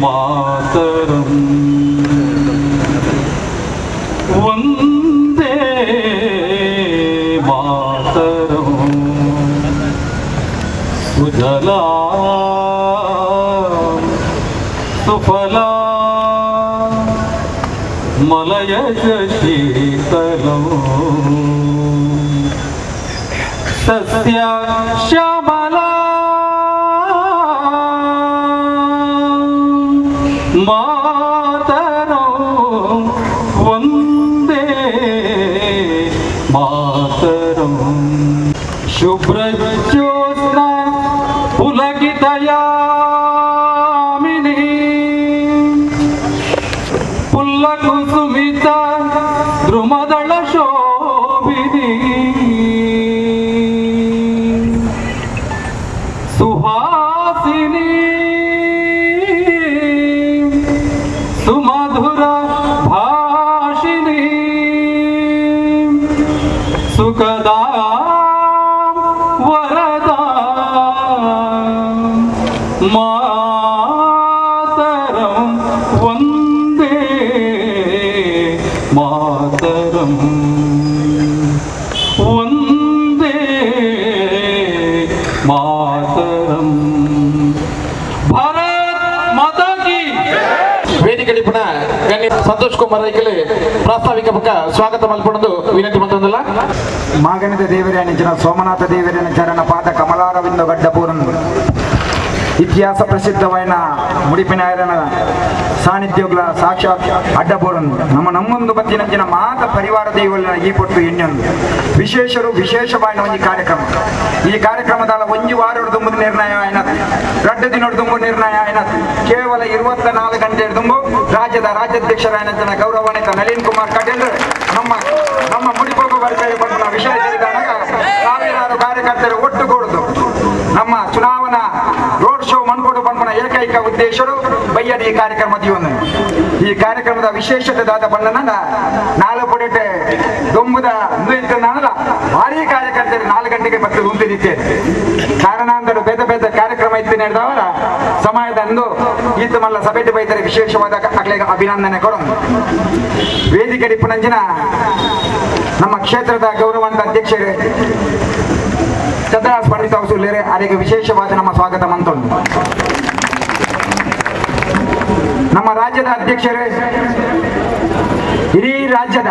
ಮಾತರಂ ವಂದೇ ಮಾತರಂ ಸುಜಲಾ ಸುಫಲಾ ಮಲಯಜ ಶೀತಲಂ ಸಸ್ಯ ಶ್ಯಾಮಲಾ ಮಾತರಂ ವಂದೇ ಮಾತರಂ ಶುಭ್ರಜ್ಯೋತ್ಸ್ನಾ ಪುಲಕಿತಯಾಮಿನಿ ಪುಲ್ಲಕುಸುಮಿತ ದ್ರುಮದಳ ಶೋಭಿನಿ ಸುಹಾಸಿನಿ ಸುಮಧುರ ಭಾಷಿನಿ ಸುಖದಾ ವರದಾ ಮಾತರಂ ವಂದೇ ಮಾತರಂ ವಂದೇ ಮಾತರಂ. ಭಾರತ್ ಮಾತಾ ಕಿ. ವೇದಿಕೆ ಪುನಃ ಗಣ್ಯ ಸಂತೋಷ್ ಕುಮಾರ್ ರೈಕಲಿ ಪ್ರಾಸ್ತಾವಿಕ ಪಕ್ಕ ಸ್ವಾಗತ ಮಲ್ಪೊಂದು ವಿನಂತಿ ಮಂತೊಂದಲ್ಲ. ಮಾಗಣಿತ ದೇವರನಿಂಚಿನ ಸೋಮನಾಥ ದೇವರನ ಚರಣ ಪಾದ ಕಮಲಾರವಿಂದ ಗಡ್ಡಪೂರನ್ ಇತಿಹಾಸ ಪ್ರಸಿದ್ಧವೈನ ಮುಡಿಪಿನಾಯರನ ಸಾನ್ನಿಧ್ಯೋಗ್ಲ ಸಾಕ್ಷಾತ್ ಅಡ್ಡಪೂರನ್ ನಮ್ಮ ನಮ್ಮೊಂದು ಬತ್ತಿನಂಚಿನ ಮಾತ ಪರಿವಾರ ದೇವರ ಈ ಪೊಟ್ಟು ಎಣ್ಣೊಂದು ವಿಶೇಷರು ವಿಶೇಷವಾಯಿನ ಒಂಜಿ ಕಾರ್ಯಕ್ರಮ. ಈ ಕಾರ್ಯಕ್ರಮದ ಒಂಜಿ ವಾರದುಂಬು ನಿರ್ಣಯ ಆಯ್ನತ್, ರಡ್ಡು ದಿನದುಂಬು ನಿರ್ಣಯ ಆಯ್ನತ್, ಕೇವಲ 24 ಗಂಟೆ ದುಂಬು ರಾಜ್ಯದ ರಾಜ್ಯಾಧ್ಯಕ್ಷರಾಯನಂಚಿನ ಗೌರವಾನ್ವಿತ ನಳಿನ್ ಕುಮಾರ್ ಕಟೀಲ್ ನಮ್ಮ ನಮ್ಮ ಮುಡಿಪೋಗು ಬರ್ತಾರೆ ಪಂಪುನ ವಿಷಯ ತಿಳಿದಾಗ ಸಾವಿರಾರು ಕಾರ್ಯಕರ್ತರು ಒಟ್ಟುಗೂಡುದು ನಮ್ಮ ಚುನಾವಣಾ ರೋಡ್ ಶೋ ಮನ್ಕೊಡು ಪಂಪುನ ಏಕೈಕ ಉದ್ದೇಶರು ಬಯ್ಯದ ಈ ಕಾರ್ಯಕ್ರಮ ದಿವೊಂದು. ಈ ಕಾರ್ಯಕ್ರಮದ ವಿಶೇಷತೆ ದಾದ ಬಣ್ಣನ ನಾಲ್ಕು ಪಡೆಟೆ ದೊಂಬುದ ನಾನಲ್ಲ ಭಾರಿ ಕಾರ್ಯಕರ್ತರು 4 ಗಂಟೆಗೆ ಬತ್ತು ಉಂತಿದ್ದೆ. ಕಾರಣ ಅಂದರೆ ಬೇರೆ ಬೇರೆ ಕಾರ್ಯಕ್ರಮ ಇತ್ತು ನಡೆದವರ ಸಮಯದಂದು ಈತ ಮಲ್ಲ ಸಭೆಟು ಬೈತಾರೆ ವಿಶೇಷವಾದ ಅಕ್ಲೆಗೆ ಅಭಿನಂದನೆ ಕೊಡು. ವೇದಿಕೆ ಡಿಪ್ಪುನಂಚಿನ ನಮ್ಮ ಕ್ಷೇತ್ರದ ಗೌರವಾನ್ವಿತ ಅಧ್ಯಕ್ಷರೇ ಚಂದ್ರಹಾಸ್ ಪಂಡಿತ ಅವಸುಲೇರೆ ಅದಕ್ಕೆ ವಿಶೇಷವಾದ ನಮ್ಮ ಸ್ವಾಗತ ಮಂತೊಂದು. ನಮ್ಮ ರಾಜ್ಯದ ಅಧ್ಯಕ್ಷರೇ, ಇಡೀ ರಾಜ್ಯದ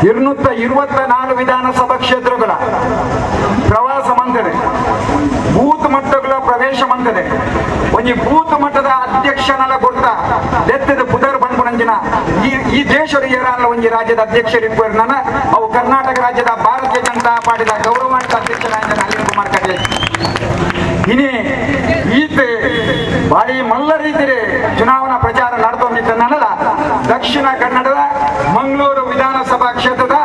224 ವಿಧಾನಸಭಾ ಕ್ಷೇತ್ರಗಳ ಪ್ರವಾಸ ಮಂತದೆ, ಬೂತ್ ಮಟ್ಟಗಳ ಪ್ರವೇಶ ಮಂತದೆ. ಒಂಜಿ ಬೂತ್ ಮಟ್ಟದ ಅಧ್ಯಕ್ಷನಲ ಗುರ್ತ ದೆತ್ತದ ಪುದರ್ ಬಂದ್ಪುನಂಜಿನ ಈ ದೇಶದ ಏರಲ್ಲ ಒಂಜಿ ರಾಜ್ಯದ ಅಧ್ಯಕ್ಷರು ನನ್ನ ಅವು ಕರ್ನಾಟಕ ರಾಜ್ಯದ ಭಾರತೀಯ ಜನತಾ ಪಾರ್ಟಿದ ಗೌರವಾನ್ವಿತ ಅಧ್ಯಕ್ಷರಾದ ನಳಿನ್ ಕುಮಾರ್ ಕಟೀಲ್. ಇನಿ ಈತ ಭಾರಿ ಮಲ್ಲ ರೀತಿಯ ಚುನಾವಣಾ ಪ್ರಚಾರ ನಡೆದೊಂದಿದ್ದನ್ನಲ್ಲ ದಕ್ಷಿಣ ಕನ್ನಡದ ಮಂಗಳೂರು ವಿಧಾನಸಭಾ ಕ್ಷೇತ್ರದ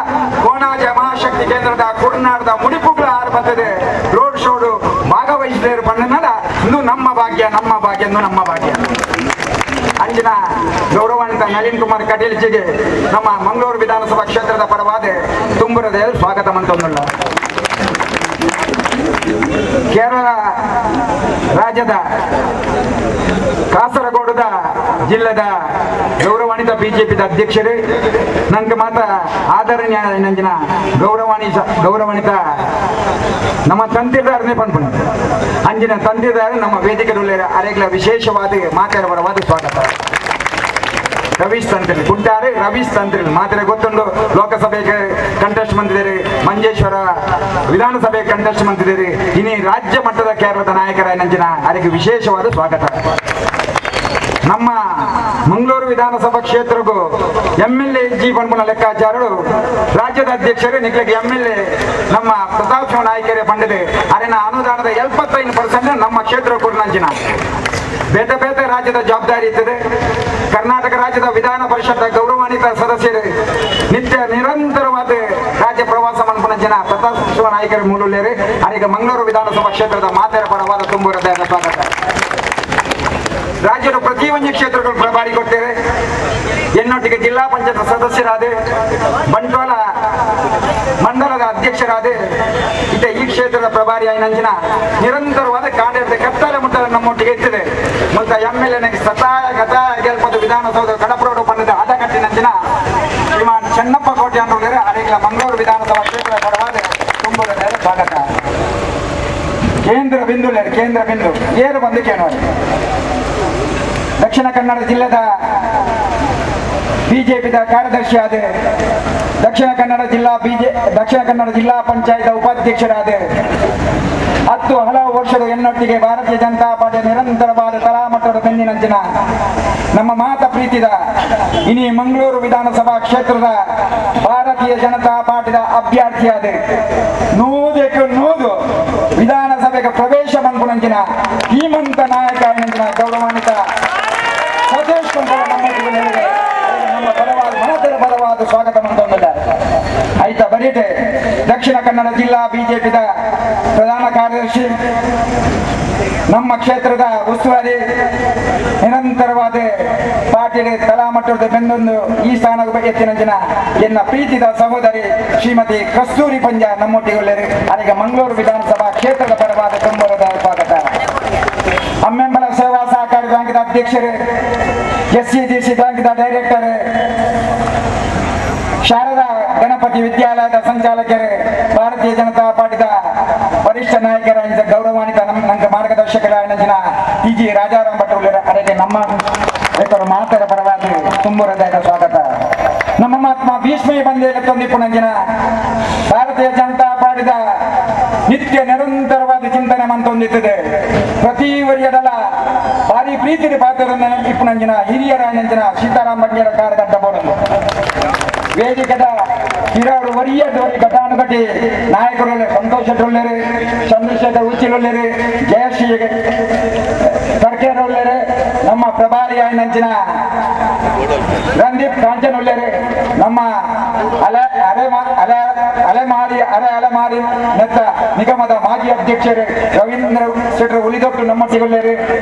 ಕೋಣಾಜ ಮಹಾಶಕ್ತಿ ಕೇಂದ್ರದ ಕುರ್ನಾಡದ ಮುಡಿಪುಗಳ ಆರ್ಭತ್ತದೆ ರೋಡ್ ಶೋಡು ಭಾಗವಹಿಸಿದ ಬಣ್ಣನಲ್ಲ ಇಂದು ನಮ್ಮ ಭಾಗ್ಯ, ನಮ್ಮ ಭಾಗ್ಯ, ಇಂದು ನಮ್ಮ ಭಾಗ್ಯ. ಅಂಜಿನ ಗೌರವಾನ್ವಿತ ನಳಿನ್ ಕುಮಾರ್ ಕಟೀಲ್ ಜಿಗೆ ನಮ್ಮ ಮಂಗಳೂರು ವಿಧಾನಸಭಾ ಕ್ಷೇತ್ರದ ಪರವಾದ ತುಂಬುರದ ಸ್ವಾಗತ ಮಂತೊಂದುಲ್ಲ. ಕೇರಳ ರಾಜ್ಯದ ಕಾಸರಗೋಡದ ಜಿಲ್ಲೆದ ಗೌರವಾನ್ವಿತ ಬಿಜೆಪಿದ ಅಧ್ಯಕ್ಷರೇ, ನಂಗೆ ಮಾತ ಆದರಣೀಯ ನಂಜಿನ ಗೌರವಾನ್ವಿತ ನಮ್ಮ ತಂತಿದಾರನೇ ಪನ್ಪುಣ ಅಂಜಿನ ತಂತಿದಾರ ನಮ್ಮ ವೇದಿಕೆ ಅರೆಗ್ಲ ವಿಶೇಷವಾದ ಮಾತಾಡಬರವಾದ ಸ್ವಾಗತ. ರವೀಶ್ ತಂತ್ರಿ ಕುಂಟಾರೆ ರವೀಶ್ ತಂತ್ರಿ ಮಾತ್ರ ಗೊತ್ತುಂಡು ಲೋಕಸಭೆಗೆ ಕಂಟೆಸ್ಟ್ ಬಂದಿದ್ದೀರಿ, ಮಂಜೇಶ್ವರ ವಿಧಾನಸಭೆಗೆ ಕಂಟೆಸ್ಟ್ ಬಂದಿದ್ದೀರಿ. ಇನಿ ರಾಜ್ಯ ಮಟ್ಟದ ಕೇರಳದ ನಾಯಕರ ನಂಜಿನ ಅದಕ್ಕೆ ವಿಶೇಷವಾದ ಸ್ವಾಗತ. ನಮ್ಮ ಮಂಗಳೂರು ವಿಧಾನಸಭಾ ಕ್ಷೇತ್ರಕ್ಕೂ MLA G ಪಂಪುನ ಲೆಕ್ಕಾಚಾರರು ರಾಜ್ಯದ ಅಧ್ಯಕ್ಷರು ನಿಕ್ಲಿಗೆ MLA ನಮ್ಮ ಪ್ರತಾಪ್ ಸಿಂಹ ನಾಯಕರೇ ಪಂಡಿದೆ ಅರೆನ ಅನುದಾನದ 75% ನಮ್ಮ ಕ್ಷೇತ್ರ ಕೊಡ್ನಂಚಿನ ಬೇತೆ ಬೇತೆ ರಾಜ್ಯದ ಜವಾಬ್ದಾರಿ ಇರ್ತದೆ. ಕರ್ನಾಟಕ ರಾಜ್ಯದ ವಿಧಾನ ಪರಿಷತ್ ಗೌರವಾನ್ವಿತ ಸದಸ್ಯರು ನಿತ್ಯ ನಿರಂತರವಾದ ರಾಜ್ಯ ಪ್ರವಾಸ ಮನ್ಪುನ ಜನ ಪ್ರತಾಪ್ ಸಿಂಹ ನಾಯಕರ ಮೂಲುಳ್ಳೇರು ಅರೆಗೆ ಮಂಗಳೂರು ವಿಧಾನಸಭಾ ಕ್ಷೇತ್ರದ ಮಾತೆರ ಪರವಾದ ತುಂಬುರದ ಸ್ವಾಗತ. ರಾಜ್ಯದ ಪ್ರತಿಯೊಂದು ಕ್ಷೇತ್ರಗಳು ಪ್ರಭಾರಿ ಕೊಡ್ತೇವೆ. ಎನ್ನೊಟ್ಟಿಗೆ ಜಿಲ್ಲಾ ಪಂಚಾಯತ್ ಸದಸ್ಯರಾದ ಬಂಟ್ವಾಳ ಮಂಡಲದ ಅಧ್ಯಕ್ಷರಾದ ಇತ ಈ ಕ್ಷೇತ್ರದ ಪ್ರಭಾರಿ ಐನಂಜಿನ ನಿರಂತರವಾದ ಕಾರ್ಯದ ಕತ್ತಲೆ ಮುಟ್ಟಲ ನಮ್ಮೊಟ್ಟಿಗೆ ಇರ್ತದೆ. ಮುಲ್ತ M L ಎನಗೆ ಸತಾಯ ಗತಾಯ ಗೆಲ್ಪದು ವಿಧಾನಸೌಧ ಕಡಪರೋಡು ಪಂಡದ ಹದಕಟ್ಟಿನಂಚಿನ ಶ್ರೀಮಾನ್ ಚೆನ್ನಪ್ಪ ಕೋಟೆ ಅನ್ನೋರು ಅರೆಗಳ ಮಂಗಳೂರು ವಿಧಾನಸಭಾ ಕ್ಷೇತ್ರದ ಪರವಾದ ತುಂಬುವುದರ ಸ್ವಾಗತ. ಕೇಂದ್ರ ಬಿಂದು ಕೇಂದ್ರ ಬಿಂದು ಏರು ಬಂದು ಕೇಳೋರು ದಕ್ಷಿಣ ಕನ್ನಡ ಜಿಲ್ಲೆದ ಬಿಜೆಪಿದ ಕಾರ್ಯದರ್ಶಿಯಾದ ದಕ್ಷಿಣ ಕನ್ನಡ ಜಿಲ್ಲಾ ದಕ್ಷಿಣ ಕನ್ನಡ ಜಿಲ್ಲಾ ಪಂಚಾಯತ್ ಉಪಾಧ್ಯಕ್ಷರಾದ 10 ಹಲವು ವರ್ಷದ ಎನ್ನೊಟ್ಟಿಗೆ ಭಾರತೀಯ ಜನತಾ ಪಾರ್ಟಿಯ ನಿರಂತರವಾದ ತಲಾಮಟ್ಟದ ಬೆನ್ನಿನಂಚಿನ ನಮ್ಮ ಮಾತ ಪ್ರೀತಿದ ಇನಿ ಮಂಗಳೂರು ವಿಧಾನಸಭಾ ಕ್ಷೇತ್ರದ ಭಾರತೀಯ ಜನತಾ ಪಾರ್ಟಿದ ಅಭ್ಯರ್ಥಿಯಾದ 100ಕ್ಕೆ 100 ವಿಧಾನಸಭೆಗೆ ಪ್ರವೇಶ ಮನ್ಪುನಂಚಿನ ಧೀಮಂತ ನಾಯಕ ನಂಚಿನ ಗೌರವಾನ್ವಿತ ಸತೀಶ್ ಕುಂಬಳ ನಮ್ಮ ಪರವಾದ ಮನತರ ಪರವಾದ ಸ್ವಾಗತ ಮಂತೊಂದಿಲ್ಲ. ಆಯ್ತಾ ಬರೀತೆ ದಕ್ಷಿಣ ಕನ್ನಡ ಜಿಲ್ಲಾ ಬಿಜೆಪಿದ ಪ್ರಧಾನ ಕಾರ್ಯದರ್ಶಿ ನಮ್ಮ ಕ್ಷೇತ್ರದ ಉಸ್ತುವಾರಿ ನಿರಂತರವಾದ ಪಾರ್ಟಿಯ ತಲಾಮಟ್ಟದ ಬೆಂದೊಂದು ಈ ಸ್ಥಾನಕ್ಕೆ ಎತ್ತಿನ ಜನ ಎನ್ನ ಪ್ರೀತಿದ ಸಹೋದರಿ ಶ್ರೀಮತಿ ಕಸ್ತೂರಿ ಪಂಜ ನಮ್ಮೊಟ್ಟಿಗೆ ಅಲ್ಲಿಗೆ ಮಂಗಳೂರು ವಿಧಾನಸಭಾ ಕ್ಷೇತ್ರದ ಪರವಾದ ತುಂಬರದ ಸ್ವಾಗತ. ಅಮ್ಮೆಂಬಲ ಸೇವಾ ಸಹಕಾರಿ ಬ್ಯಾಂಕ್ದ ಅಧ್ಯಕ್ಷರು, ಎಸ್ಸಿಡಿಸಿ ಬ್ಯಾಂಕ್ದ ಡೈರೆಕ್ಟರ್, ಶಾರದಾ ಗಣಪತಿ ವಿದ್ಯಾಲಯದ ಸಂಚಾಲಕರು, ಭಾರತೀಯ ಜನತಾ ಪಾರ್ಟಿದ ವರಿಷ್ಠ ನಾಯಕರ ಗೌರವಾನ್ವಿತ ನಮ್ಮ ಮಾರ್ಗದರ್ಶಕರ ಟಿ ಜಿ ರಾಜಾರಾಮ್ ಭಟ್ ಅದಕ್ಕೆ ನಮ್ಮ ಮಾತರ ಪರವಾಗಿ ತುಂಬುರದ ಸ್ವಾಗತ. ನಮ್ಮ ಮಹಾತ್ಮ ಭೀಷ್ಮೆ ಬಂದೇ ತಂದಿಪ್ಪುನಂಜಿನ ಭಾರತೀಯ ಜನತಾ ಪಾರ್ಟಿದ ನಿತ್ಯ ನಿರಂತರವಾದ ಚಿಂತನೆ ಮಂತೊಂದಿತ್ತದೆ. ಪ್ರತಿ ವರಿಯಡಲ ಭಾರಿ ಪ್ರೀತಿ ಪಾತ್ರರನ್ನ ಇಪ್ಪುನಂಜಿನ ಹಿರಿಯರ ನಂಜಿನ ಸೀತಾರಾಮ್ ಬಂಡಿಯರ ಕಾರ್ಗಡ್ಡ ಬೋಡಲು ವೇದಿಕದ ಹಿರಿಯರು ವರಿಯದವರಿ ಘಟಾನುಘಟಿ ನಾಯಕರು ಸಂತೋಷ್ ಶೆಟ್ಟೊಳ್ಳೆರು, ಚಂದ್ರಶೇಖರ್ ಉಚ್ಚಿಲೊಳ್ಳೆರು, ಜಯಶ್ರೀ ಸರ್ಕೇರೊಳ್ಳೆರು, ನಮ್ಮ ಪ್ರಭಾರಿ ನಂಚಿನ ರಂದೀಪ್ ಕಾಂಚನ್ ಒಳ್ಳೆರು, ನಮ್ಮ ಅಲೆ ಅಲೆ ಅಲೆ ಅಲೆಮಾರಿ ಅರೆ ಅಲೆಮಾರಿ ನೆತ್ತ ನಿಗಮದ ಮಾಜಿ ಅಧ್ಯಕ್ಷರು ರವೀಂದ್ರ ಶೆಟ್ಟರು ಉಳಿದೊಟ್ಟು ನಮ್ಮೊಟ್ಟಿಗೊಳ್ಳೆರು,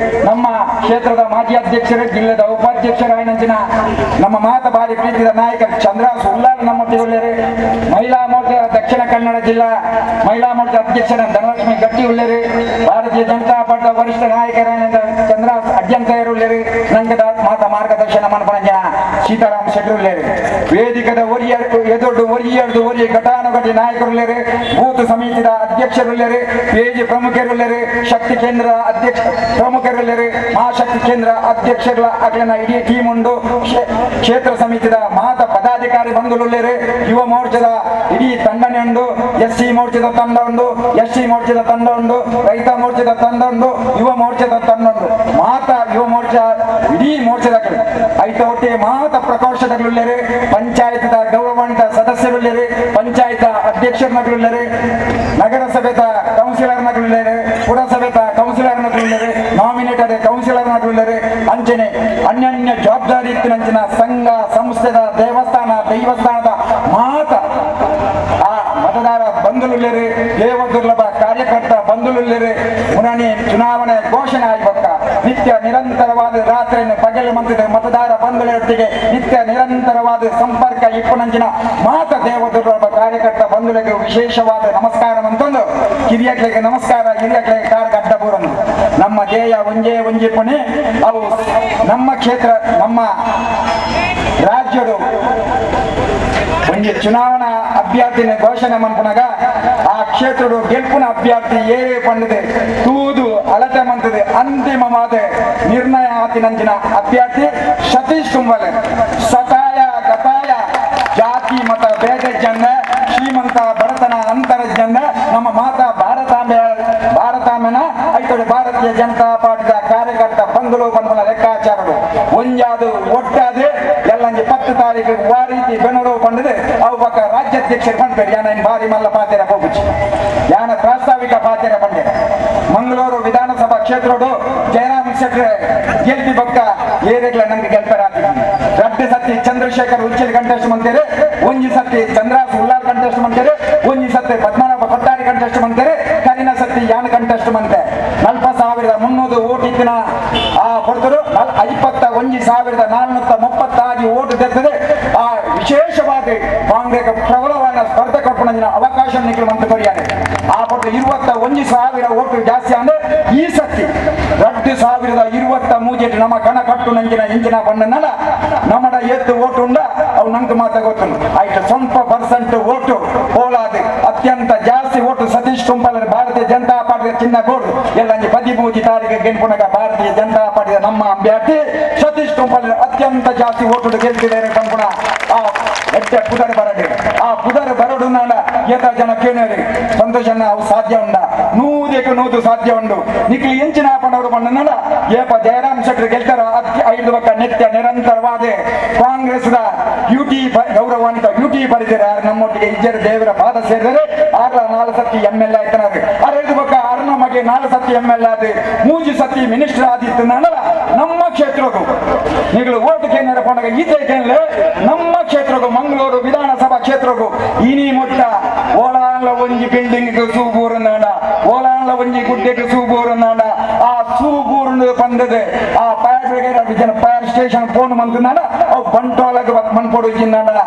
ನಮ್ಮ ಕ್ಷೇತ್ರದ ಮಾಜಿ ಅಧ್ಯಕ್ಷರು, ಜಿಲ್ಲೆದ ಉಪಾಧ್ಯಕ್ಷರಾಯಿನಂಚಿನ ನಮ್ಮ ಮಾತ ಬಾರಿ ಪ್ರೀತಿದ ನಾಯಕ ಚಂದ್ರ ಉಲ್ಲಾಲ್ ನಮ್ಮೊಟ್ಟಿಗೊಳ್ಳೆರು, ಮಹಿಳಾ ಮೋರ್ಚಾ ದಕ್ಷಿಣ ಕನ್ನಡ ಜಿಲ್ಲಾ ಮಹಿಳಾ ಮೋರ್ಚಾ ಅಧ್ಯಕ್ಷರ ಧನಲಕ್ಷ್ಮಿ ಗಟ್ಟಿ ಉಳ್ಳೇರು, ಭಾರತೀಯ ಜನತಾ ಪಾರ್ಟಿಯ ವರಿಷ್ಠ ನಾಯಕರಾದ ಚಂದ್ರ ಅಡ್ಯಂತಯರುಳ್ಳೇರು, ನಂಗದ ಮಾತ ಮಾರ್ಗದರ್ಶನ ಮನ್ಪನಂಜನ ಸೀತಾರಾಮ್ ಶೆಟ್ಟರುಳ್ಳೇರು, ವೇದಿಕದ ಒರಿಯ ಎದೊಡ್ಡು ಒರಿಯರ್ದು ಒರಿಯ ಘಟಾನುಘಟಿ ನಾಯಕರುಳ್ಳೇರು, ಬೂತ್ ಸಮಿತಿದ ಅಧ್ಯಕ್ಷರುಳ್ಳೇರು, ಪೇಜಿ ಪ್ರಮುಖರುಳ್ಳೇರು, ಶಕ್ತಿ ಕೇಂದ್ರ ಅಧ್ಯಕ್ಷ ಪ್ರಮುಖರುಳ್ಳೇರು, ಮಹಾಶಕ್ತಿ ಕೇಂದ್ರ ಅಧ್ಯಕ್ಷರ ಅಗಲನ ಇಡೀ ಟೀಮ್ ಉಂಡು, ಕ್ಷೇತ್ರ ಸಮಿತಿದ ಮಾತ ಪದಾಧಿಕಾರಿ ಬಂಧುಲುಳ್ಳೇರು, ಯುವ ಮೋರ್ಚಾದ ಇಡೀ ತಂಡನೆ ಉಂಡು, ಎಸ್ ಸಿ ಮೋರ್ಚಾದ ತಂಡ ಉಂಡು, ಎಸ್ ಸಿ ಮೋರ್ಚಾದ ತಂಡ ಉಂಡು, ರೈತ ಮೋರ್ಚಾದ ತಂಡ ಉಂಡು, ಯುವ ಮೋರ್ಚಾದ ತಂಡ ಉಂಡು, ಮಾತಾ ಯುವ ಮೋರ್ಚಾ ಇಡೀ ಮೋರ್ಚಾದ ಐತ ಒಟ್ಟಿಗೆ ಮಾತ ಪ್ರಕೋಷ್ಠದಗಳುಳ್ಳೇರು, ಪಂಚಾಯತ್ ಗೌರವಾನ್ವಿತ ಸದಸ್ಯರುಳ್ಳೇರು, ಪಂಚಾಯತ್ ಅಧ್ಯಕ್ಷರನಗಳುಳ್ಳೇರು, ನಗರಸಭೆದ ಕೌನ್ಸಿಲರ್ನಗಳುಳ್ಳೇರು, ಪುರಸಭೆದ ಕೌನ್ಸಿಲರ್ನಗಳುಳ್ಳೇರು, ನಾಮಿನೇಟೆಡ್ ಕೌನ್ಸಿಲರ್ನಗಳುಳ್ಳೇರು, ಅಂಚನೆ ಅನ್ಯನ್ಯ ಜವಾಬ್ದಾರಿ ಇತ್ತಿನಂಚಿನ ಸಂಘ ಸಂಸ್ಥೆದ ದೇವಸ್ಥಾನ ದೈವಸ್ಥಾನದ ಮಾತ ಆ ಮತದಾರ ಬಂಧುಲುಳ್ಳೇರು, ದೇವ ದುರ್ಲಭ ಕಾರ್ಯಕರ್ತ ಬಂಧುಲುಳ್ಳೇರು, ಮುನಣಿ ಚುನಾವಣೆ ಘೋಷಣೆ ಆಗಬೇಕ ನಿತ್ಯ ನಿರಂತರವಾದ ರಾತ್ರಿಯನ್ನು ಪಗಲು ಮಂತ್ರಿದ ಮತದಾರ ಬಂಧುಗಳೊಟ್ಟಿಗೆ ನಿತ್ಯ ನಿರಂತರವಾದ ಸಂಪರ್ಕ ಇಪ್ಪನಂಚಿನ ಮಾತ ದೇವ ದುರ್ಲಭ ಕಾರ್ಯಕರ್ತ ಬಂಧುಗಳಿಗೆ ವಿಶೇಷವಾದ ನಮಸ್ಕಾರ ಅಂತಂದು ಕಿರಿಯಕ್ಲಿಗೆ ನಮಸ್ಕಾರ, ಹಿರಿಯಕ್ಲಿಗೆ ಕಾರ್ಗಡ್ಡ ಬೋರನ್ನು. ನಮ್ಮ ಧ್ಯೇಯ ಒಂಜೇ ಒಂಜಿ ಪುಣೆ ಅವು ನಮ್ಮ ಕ್ಷೇತ್ರ ನಮ್ಮ ರಾಜ್ಯದ ಒಂಜಿ ಚುನಾವಣಾ ಅಭ್ಯರ್ಥಿನ ಘೋಷಣೆ ಮನ್ಪುನಗ ಆ ಕ್ಷೇತ್ರದ ಗೆಲ್ಪುನ ಅಭ್ಯರ್ಥಿ ಏರೇ ಪಂಡದೆ ತೂದು ಅಳತೆ ಮಂತದೆ ಅಂತಿಮವಾದ ನಿರ್ಣಯ ಆತಿನಂಚಿನ ಅಭ್ಯರ್ಥಿ ಸತೀಶ್ ಕುಂಬಳೆ. ಸತಾಯ ಗತಾಯ ಜಾತಿ ಮತ ಭೇದ ಜನ ಶ್ರೀಮಂತ ಬಡತನ ಅಂತರ ಜನ ನಮ್ಮ ಮಾತಾ ಭಾರತಾಂಬೆ ಭಾರತಾಂಬೆನ ಐತೋಡಿ ಭಾರತೀಯ ಜನತಾ ಪಾರ್ಟಿದ ಕಾರ್ಯಕರ್ತ ಬಂಧುಲು ಬಂಧುಲ ಲೆಕ್ಕಾಚಾರರು ಒಂಜಾದು ಒಟ್ಟಾದು ಎಲ್ಲಂಜಿ 10 ತಾರೀಕು ಆ ರೀತಿ ಬೆನರು ಪಂಡದು ಅವು ಪಕ್ಕ ರಾಜ್ಯಾಧ್ಯಕ್ಷರು ಪಂಡ್ಪೇರು ಯಾನ ಭಾರಿ ಮಲ್ಲ ಪಾತೆರ ಹೋಗುಚಿ ಯಾನ ಪ್ರಾಸ್ತಾವಿಕ ಪಾತೆರ ಪಂಡೆ. ಮಂಗಳೂರು ವಿಧಾನಸಭಾ ಕ್ಷೇತ್ರೋಡು ಜಯರಾಮ್ ಶೆಟ್ಟರ್ ಗೆಲ್ಪಿ ಬೊಕ್ಕ ಏರೆಗ್ಲ ನಂಗೆ ಗೆಲ್ಪರಾತಿ ರಡ್ಡು ಸತಿ ಚಂದ್ರಶೇಖರ್ ಉಚ್ಚಿಲ್ ಕಂಟೆಸ್ಟ್ ಮಂತೇರು, ಒಂಜಿ ಸತಿ ಚಂದ್ರಾಸ್ ಉಲ್ಲಾಲ್ ಕಂಟೆಸ್ಟ್ ಮಂತೇರು, ಒಂಜಿ ಸತಿ ಪದ್ಮನಾಭ ಕೊಟ್ಟಾರಿ ಕಂಟೆಸ್ಟ್ ಮಂತೇರು, ಕರಿನ ಸತಿ ಯಾನ್ ಕಂಟೆಸ್ಟ್ ಮಂತೆ. 4300 ಓಟ್ ಇತ್ತಿನ ಆ ಕೊಡ್ತರು 51,436 ಓಟ್ ತೆತ್ತದೆ. ಆ ವಿಶೇಷವಾಗಿ ಕಾಂಗ್ರೆಸ್ ಪ್ರಬಲವಾದ ಸ್ಪರ್ಧೆ ಕೊಡ್ಪಣ ಅವಕಾಶ ನಿಖಲು ಮಂತ ಕೊರಿಯಾನೆ ಆ ಕೊಟ್ಟು 21,000 ಓಟು ಜಾಸ್ತಿ ಅಂದ್ರೆ ಈ ಸತಿ 2023 ನಮ್ಮ ಕಣ ಕಟ್ಟು ನಂಜಿನ ಇಂಜಿನ ಬಣ್ಣನಲ್ಲ ನಮ್ಮಡ ಏತ್ತು ಓಟು ಉಂಡ ಅವು ನಂಗೆ ಮಾತ ಗೊತ್ತು ಆಯ್ತು. ಸ್ವಲ್ಪ ಪರ್ಸೆಂಟ್ ಓಟು ಹೋಲಾದ ಅತ್ಯಂತ ಜಾಸ್ತಿ ಓಟು ಸತೀಶ್ ಕುಂಪಲರ್ ಭಾರತೀಯ ಜನತಾ ಪಾರ್ಟಿಯ ಚಿನ್ನ ಕೊಡು ಎಲ್ಲ 13 ತಾರೀಕು ಗೆಂಪುನಗ ಭಾರತೀಯ ಜನತಾ ಪಾರ್ಟಿಯ ನಮ್ಮ ಅಭ್ಯರ್ಥಿ ಸತೀಶ್ ಕುಂಪಲರ್ ಅತ್ಯಂತ ಜಾಸ್ತಿ ಓಟು ಗೆಲ್ತಿದ್ದಾರೆ ಕಂಪುಣ. ಆ ಎಟ್ಟೆ ಪುದರ್ ಬರಡು, ಆ ಪುದರ್ ಬರಡು ನಾಡ ಏತ ಜನ ಕೇಳರಿ ಸಂತೋಷನ ಅವು ಸಾಧ್ಯ ಉಂಡ 100ಕ್ಕೆ 100 ಸಾಧ್ಯ ಉಂಡು. ನಿಕ್ಲಿ ಎಂಚಿನ ಆಪಣವರು ಬಣ್ಣನಲ್ಲ ಏಪ ಜಯರಾಮ್ ಶೆಟ್ಟರ್ ಗೆಲ್ತಾರ 5 ಪಕ್ಕ ನಿತ್ಯ ನಿರಂತರವಾದ ಕಾಂಗ್ರೆಸ್ ಯುಟಿ ಗೌರವಾನ್ವಿತ ಯುಟಿ ಪರಿಸರ ನಮ್ಮೊಟ್ಟಿಗೆ ಇಜ್ಜರ ದೇವರ ಪಾದ ಸೇರಿದರೆ ಆಗ 4 ಸತಿ M L A ಆಯ್ತನಾರು ಅರೈದು ಪಕ್ಕ ಅರುಣ ಮಗೆ 4 ಸತಿ M L A ಆದ 3 ಸತಿ ಮಿನಿಸ್ಟರ್ ಆದಿತ್ತು ನಾನಲ್ಲ ನಮ್ಮ ಕ್ಷೇತ್ರಕ್ಕೂ ನೀವು ಓಟು ಕೇಂದ್ರ ಪೋಣಗ ಈತೆ ಕೇಂದ್ರ ನಮ್ಮ ಕ್ಷೇತ್ರಕ್ಕೂ ಮಂಗಳೂರು ವಿಧಾನಸಭಾ ಕ್ಷೇತ್ರಕ್ಕೂ ಇನಿ ಮುಟ್ಟ ಓಲಾನ್ಲ ಒಂಜಿ ಬಿಲ್ಡಿಂಗ್ ಸೂಬೂರು ನಾಡ ಓಲಾನ್ಲ ಒಂಜಿ ಗುಡ್ಡೆಗೆ ಸೂಬೂರು ನಾಡ ಆ ಸೂಬೂರು ಬಂದದೆ ಆ ಫೈರ್ ಬ್ರಿಗೇಡ್ ಜನ fire station phone ಮಂತನಾಡ ಅವು ಬಂಟೋಲಗ ಮನ್ಪೊಡು ಜಿನ್ನಾಡ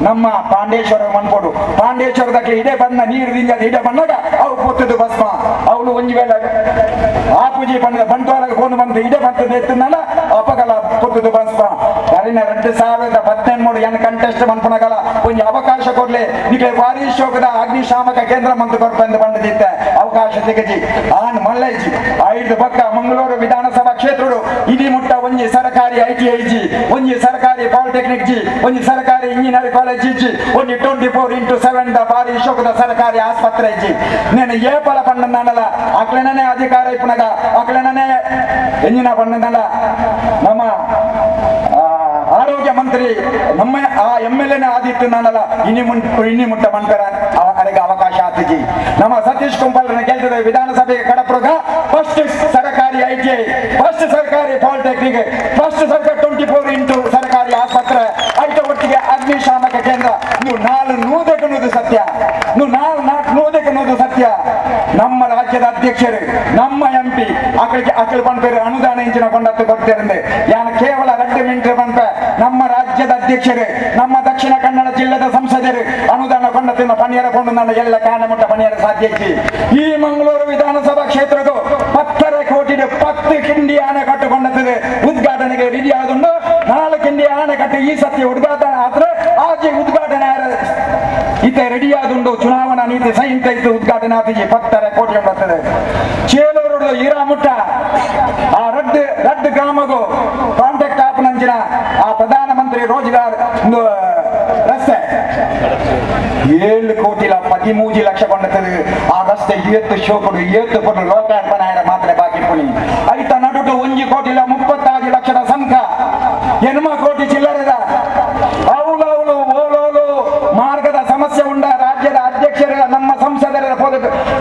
ನಮ್ಮ ಪಾಂಡೇಶ್ವರ ಮನ್ಪೊಡು ಪಾಂಡೇಶ್ವರದಕ್ಕೆ ಇಡೆ ಬಣ್ಣ ನೀರು ದಿಂಜದ ಇಡೆ ಬಣ್ಣಗ ಅವು ಪೊತ್ತದು ಭಸ್ಮ ಅವಳು ಒಂಜಿ ವೇಳೆ ಆ ಪೂಜೆ ಬಂದ ಬಂಟೋಲಗ ಫೋನ್ ಬಂದು ಇಡೆ ಬರ್ತದೆ ಎತ್ತನಾಡ ಅಪಗಲ ಪೊತ್ತದು ಭಸ್ಮ ಅರಿನ 2013 ಎನ್ ಕಂಟೆಸ್ಟ್ ಮನ್ಪುನಗಲ ಒಂಜಿ ಅವಕಾಶ ಕೊಡ್ಲಿ ನಿಗೆ ಭಾರಿ ಶೋಕದ ಅಗ್ನಿಶಾಮಕ ಕೇಂದ್ರ ಮಂತು ಕೊಡ್ಬಂದು ಬಂದಿದ್ದ ಅವಕಾಶ ತೆಗಜಿ ಆನ್ ಮಲ್ಲೈಜಿ 5 ಪಕ್ಕ ಮಂಗಳೂರು ವಿಧಾನಸಭಾ ಕ್ಷೇತ್ರಡು ಇಡೀ ಮುಟ್ಟ ಒಂಜಿ ಸರ್ಕಾರಿ I T I G ಒಂಜಿ ಸರ್ಕಾರಿ ಪಾಲಿಟೆಕ್ನಿಕ್ ಜಿ ಒಂಜಿ ಸರ್ಕಾರಿ engineering college G ಒಂಜಿ 24x7 the ಭಾರಿ ಶೋಕದ ಸರ್ಕಾರಿ ಆಸ್ಪತ್ರೆ ಜಿ. నేను ఏ పల పండున్నానಲ್ಲ ಅಕ್ಲೆನೇ ಅಧಿಕಾರ ಇಪ್ಪನಗ ಅಕ್ಲೆನೇ ಎಂಜಿನ ಪಣ್ಣನಲ್ಲ ನಮ್ಮ ಆರೋಗ್ಯ ಮಂತ್ರಿ ನಮ್ಮ ಆ ಎಮ್ ಎಲ್ ಎನ ಆದಿತ್ತು ನಾನಲ್ಲ ಇನಿ ಮುಟ್ಟ ಮನ್ಪರ ಅರೆಗೆ ಅವಕಾಶ ಆತಿಜಿ. ನಮ್ಮ ಸತೀಶ್ ಕುಂಪಲ್ರನ್ನ ಗೆಲ್ತದೆ ವಿಧಾನಸಭೆಗೆ ಕಡಪ್ರಗ ಫಸ್ಟ್ ಸರ್ಕಾರಿ I T I first ಸರ್ಕಾರಿ ಪಾಲಿಟೆಕ್ನಿಕ್ ಫಸ್ಟ್ ಸರ್ಕಾರ 24x ಸರ್ಕಾರಿ ಆಸ್ಪತ್ರೆ ಐಟ ಒಟ್ಟಿಗೆ ಅಗ್ನಿಶಾಮಕ ಕೇಂದ್ರ. ನೀವು 400ಕ್ಕೆ 100 ಸತ್ಯ, ನೀವು 400ಕ್ಕೆ 100 ಸತ್ಯ. ನಮ್ಮ ರಾಜ್ಯದ ಅಧ್ಯಕ್ಷರು ನಮ್ಮ ಎಂ ಪಿ ಅಕಳಿಗೆ ಅಕಲ್ ಪನ್ಪೇರು ಅನುದಾನ ಇಂಚಿನ ಕೊಂಡತ್ತು ಕೊಡ್ತಿರಂದೆ ಯಾನ ಕೇವಲ 2 ಮಿನಿಟ್ ಪನ್ಪೆ. ನಮ್ಮ ರಾಜ್ಯದ ಅಧ್ಯಕ್ಷರು ನಮ್ಮ ದಕ್ಷಿಣ ಕನ್ನಡ ಜಿಲ್ಲೆದ ಸಂಸದರು ಅನುದಾನ ಕೊಂಡತ್ತಿನ ಪಣಿಯರ ಕೊಂಡು ನನ್ನ ಎಲ್ಲ ಕಾಣಮುಟ್ಟ ಪಣಿಯರ ಸಾಧ್ಯ. ಈ ಮಂಗಳೂರು ವಿಧಾನಸಭಾ ಕ್ಷೇತ್ರದ 10.5 ಕೋಟಿ 10 ಕಿಂಡಿ ಆಣೆಕಟ್ಟು ಕೊಂಡತ್ತದೆ ಉದ್ಘಾಟನೆಗೆ ರೆಡಿ ಆದುಂಡು. 4 ಕಿಂಡಿ ಆಣೆಕಟ್ಟು ಈ ಸತ್ಯ ಉದ್ಘಾಟನೆ ಆದ್ರೆ ಆಚೆ ಉದ್ಘಾಟನೆ ಇತ ರೆಡಿ ಆದುಂಡು. ಚುನಾವಣಾ ನೀತಿ ಸಂಹಿತೆ ಇತ್ತು ಉದ್ಘಾಟನೆ ಆತಿಜಿ 10.5 ಕೋಟಿ ಬರ್ತದೆ. ಚೇಲೂರು ಈರಾಮುಟ್ಟ ಆ ರಡ್ಡು ಗ್ರಾಮಗೂ ಕಾಂಟ್ಯಾಕ್ಟ್ ಆಪನಂಚಿನ ಆ ಪ್ರಧಾನಮಂತ್ರಿ ರೋಜ್ಗಾರ್ ರಸ್ತೆ 7 ಕೋಟಿ 13 ಲಕ್ಷ ಕೊಂಡತ್ತದೆ. ಆ ರಸ್ತೆ ಏತ್ತು ಶೋಕಡು ಏತ್ತು ಕೊಡು ಲೋಕಾರ್ಪಣೆ ಮಾತ್ರ ಬಾಕಿ ಪುಣಿ ಐತ ನಡುಟು 1 ಕೋಟಿ 36 ಲಕ್ಷದ ಸಂಖ 8 ಕೋಟಿ ಚಿಲ್ಲರೆದ ಅವಲವಲು ಓಲೋಲು ಮಾರ್ಗದ ಸಮಸ್ಯೆ ಉಂಡ. ರಾಜ್ಯದ ಅಧ್ಯಕ್ಷರ ನಮ್ಮ ಸಂಸದರ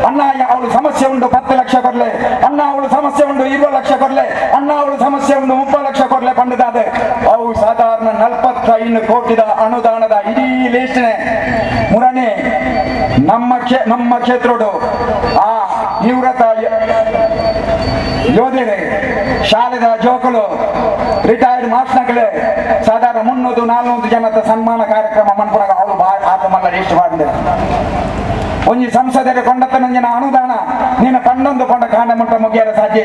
ಅಣ್ಣ ಅವಳು ಸಮಸ್ಯೆ ಉಂಟು 10 ಲಕ್ಷ ಕೊಡ್ಲೆ, ಅಣ್ಣ ಅವಳು ಸಮಸ್ಯೆ ಉಂಟು 20 ಲಕ್ಷ ಕೊಡ್ಲೆ, ಅಣ್ಣ ಅವಳು ಸಮಸ್ಯೆ ಉಂಟು 30 ಲಕ್ಷ ಕೊಡ್ಲೆ ಪಂಡದಾದ ಅವು ಸಾಧಾರಣ 45 ಕೋಟಿದ ಅನುದಾನದ ಇಡೀ ಲಿಸ್ಟ್ನೆ ಮುರನೆ ನಮ್ಮ ಕ್ಷೇತ್ರಡು ಆ ನಿವೃತ್ತ ಯೋಧರೆ ಶಾಲೆದ ಜೋಕುಲು ರಿಟೈರ್ಡ್ ಮಾಸ್ಟರ್ಗಳೇ ಸಾಧಾರಣ 300-400 ಜನದ ಸನ್ಮಾನ ಕಾರ್ಯಕ್ರಮ ಮನ್ಪುನಗ ಅವಳು ಆತ ಮಲ್ಲ ಲಿಸ್ಟ್ ಮಾಡಿದೆ. ಒಂಜಿ ಸಂಸದರ ಕೊಂಡತ್ತನಂಜಿನ ಅನುದಾನ ನಿನ್ನ ಪನ್ನೊಂದು ಕೊಂಡ ಕಾಂಡ ಮುಟ್ಟ ಮುಗಿಯರ ಸಾಧ್ಯ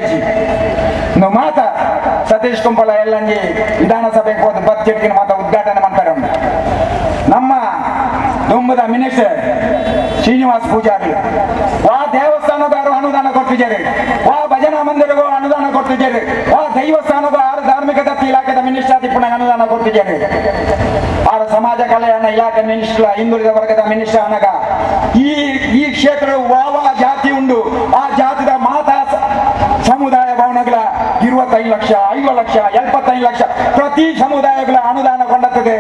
ಮಾತ ಸತೀಶ್ ಕುಂಪಲ ಎಲ್ಲಂಜಿ ವಿಧಾನಸಭೆಗೆ ಹೋದ ಬಜೆಟ್ಗಿನ ಮಾತ ಉದ್ಘಾಟನೆ ಮಾಡ್ತಾರೆ. ನಮ್ಮ ದುಂಬದ ಮಿನಿಸ್ಟರ್ ಶ್ರೀನಿವಾಸ್ ಪೂಜಾರಿ ವಾ ದೇವಸ್ಥಾನದಾರು ಅನುದಾನ ಕೊಟ್ಟಿದ್ದಾರೆ, ವಾ ಭಜನಾ ಮಂದಿರಗೂ ಅನುದಾನ ಕೊಟ್ಟಿದ್ದಾರೆ, ವಾ ದೈವಸ್ಥಾನದ ಆರು ಧಾರ್ಮಿಕ ದತ್ತಿ ಇಲಾಖೆದ ಮಿನಿಸ್ಟರ್ ಪುನಃ ಅನುದಾನ ಕೊಟ್ಟಿದ್ದಾರೆ. ಆರು ಸಮಾಜ ಕಲ್ಯಾಣ ಇಲಾಖೆ ಮಿನಿಸ್ಟರ್ ಹಿಂದುಳಿದ ವರ್ಗದ ಮಿನಿಸ್ಟರ್ ಅನಗ ಈ ಈ ಕ್ಷೇತ್ರವು ವಾವಾ ಜಾತಿ ಉಂಡು ಆ ಜಾತಿದ ಮಾತಾ ಸಮುದಾಯ ಭವನಗಳ 25 ಲಕ್ಷ 50 ಲಕ್ಷ 75 ಲಕ್ಷ ಪ್ರತಿ ಸಮುದಾಯಗಳ ಅನುದಾನ ಕೊಂಡತ್ತದೆ.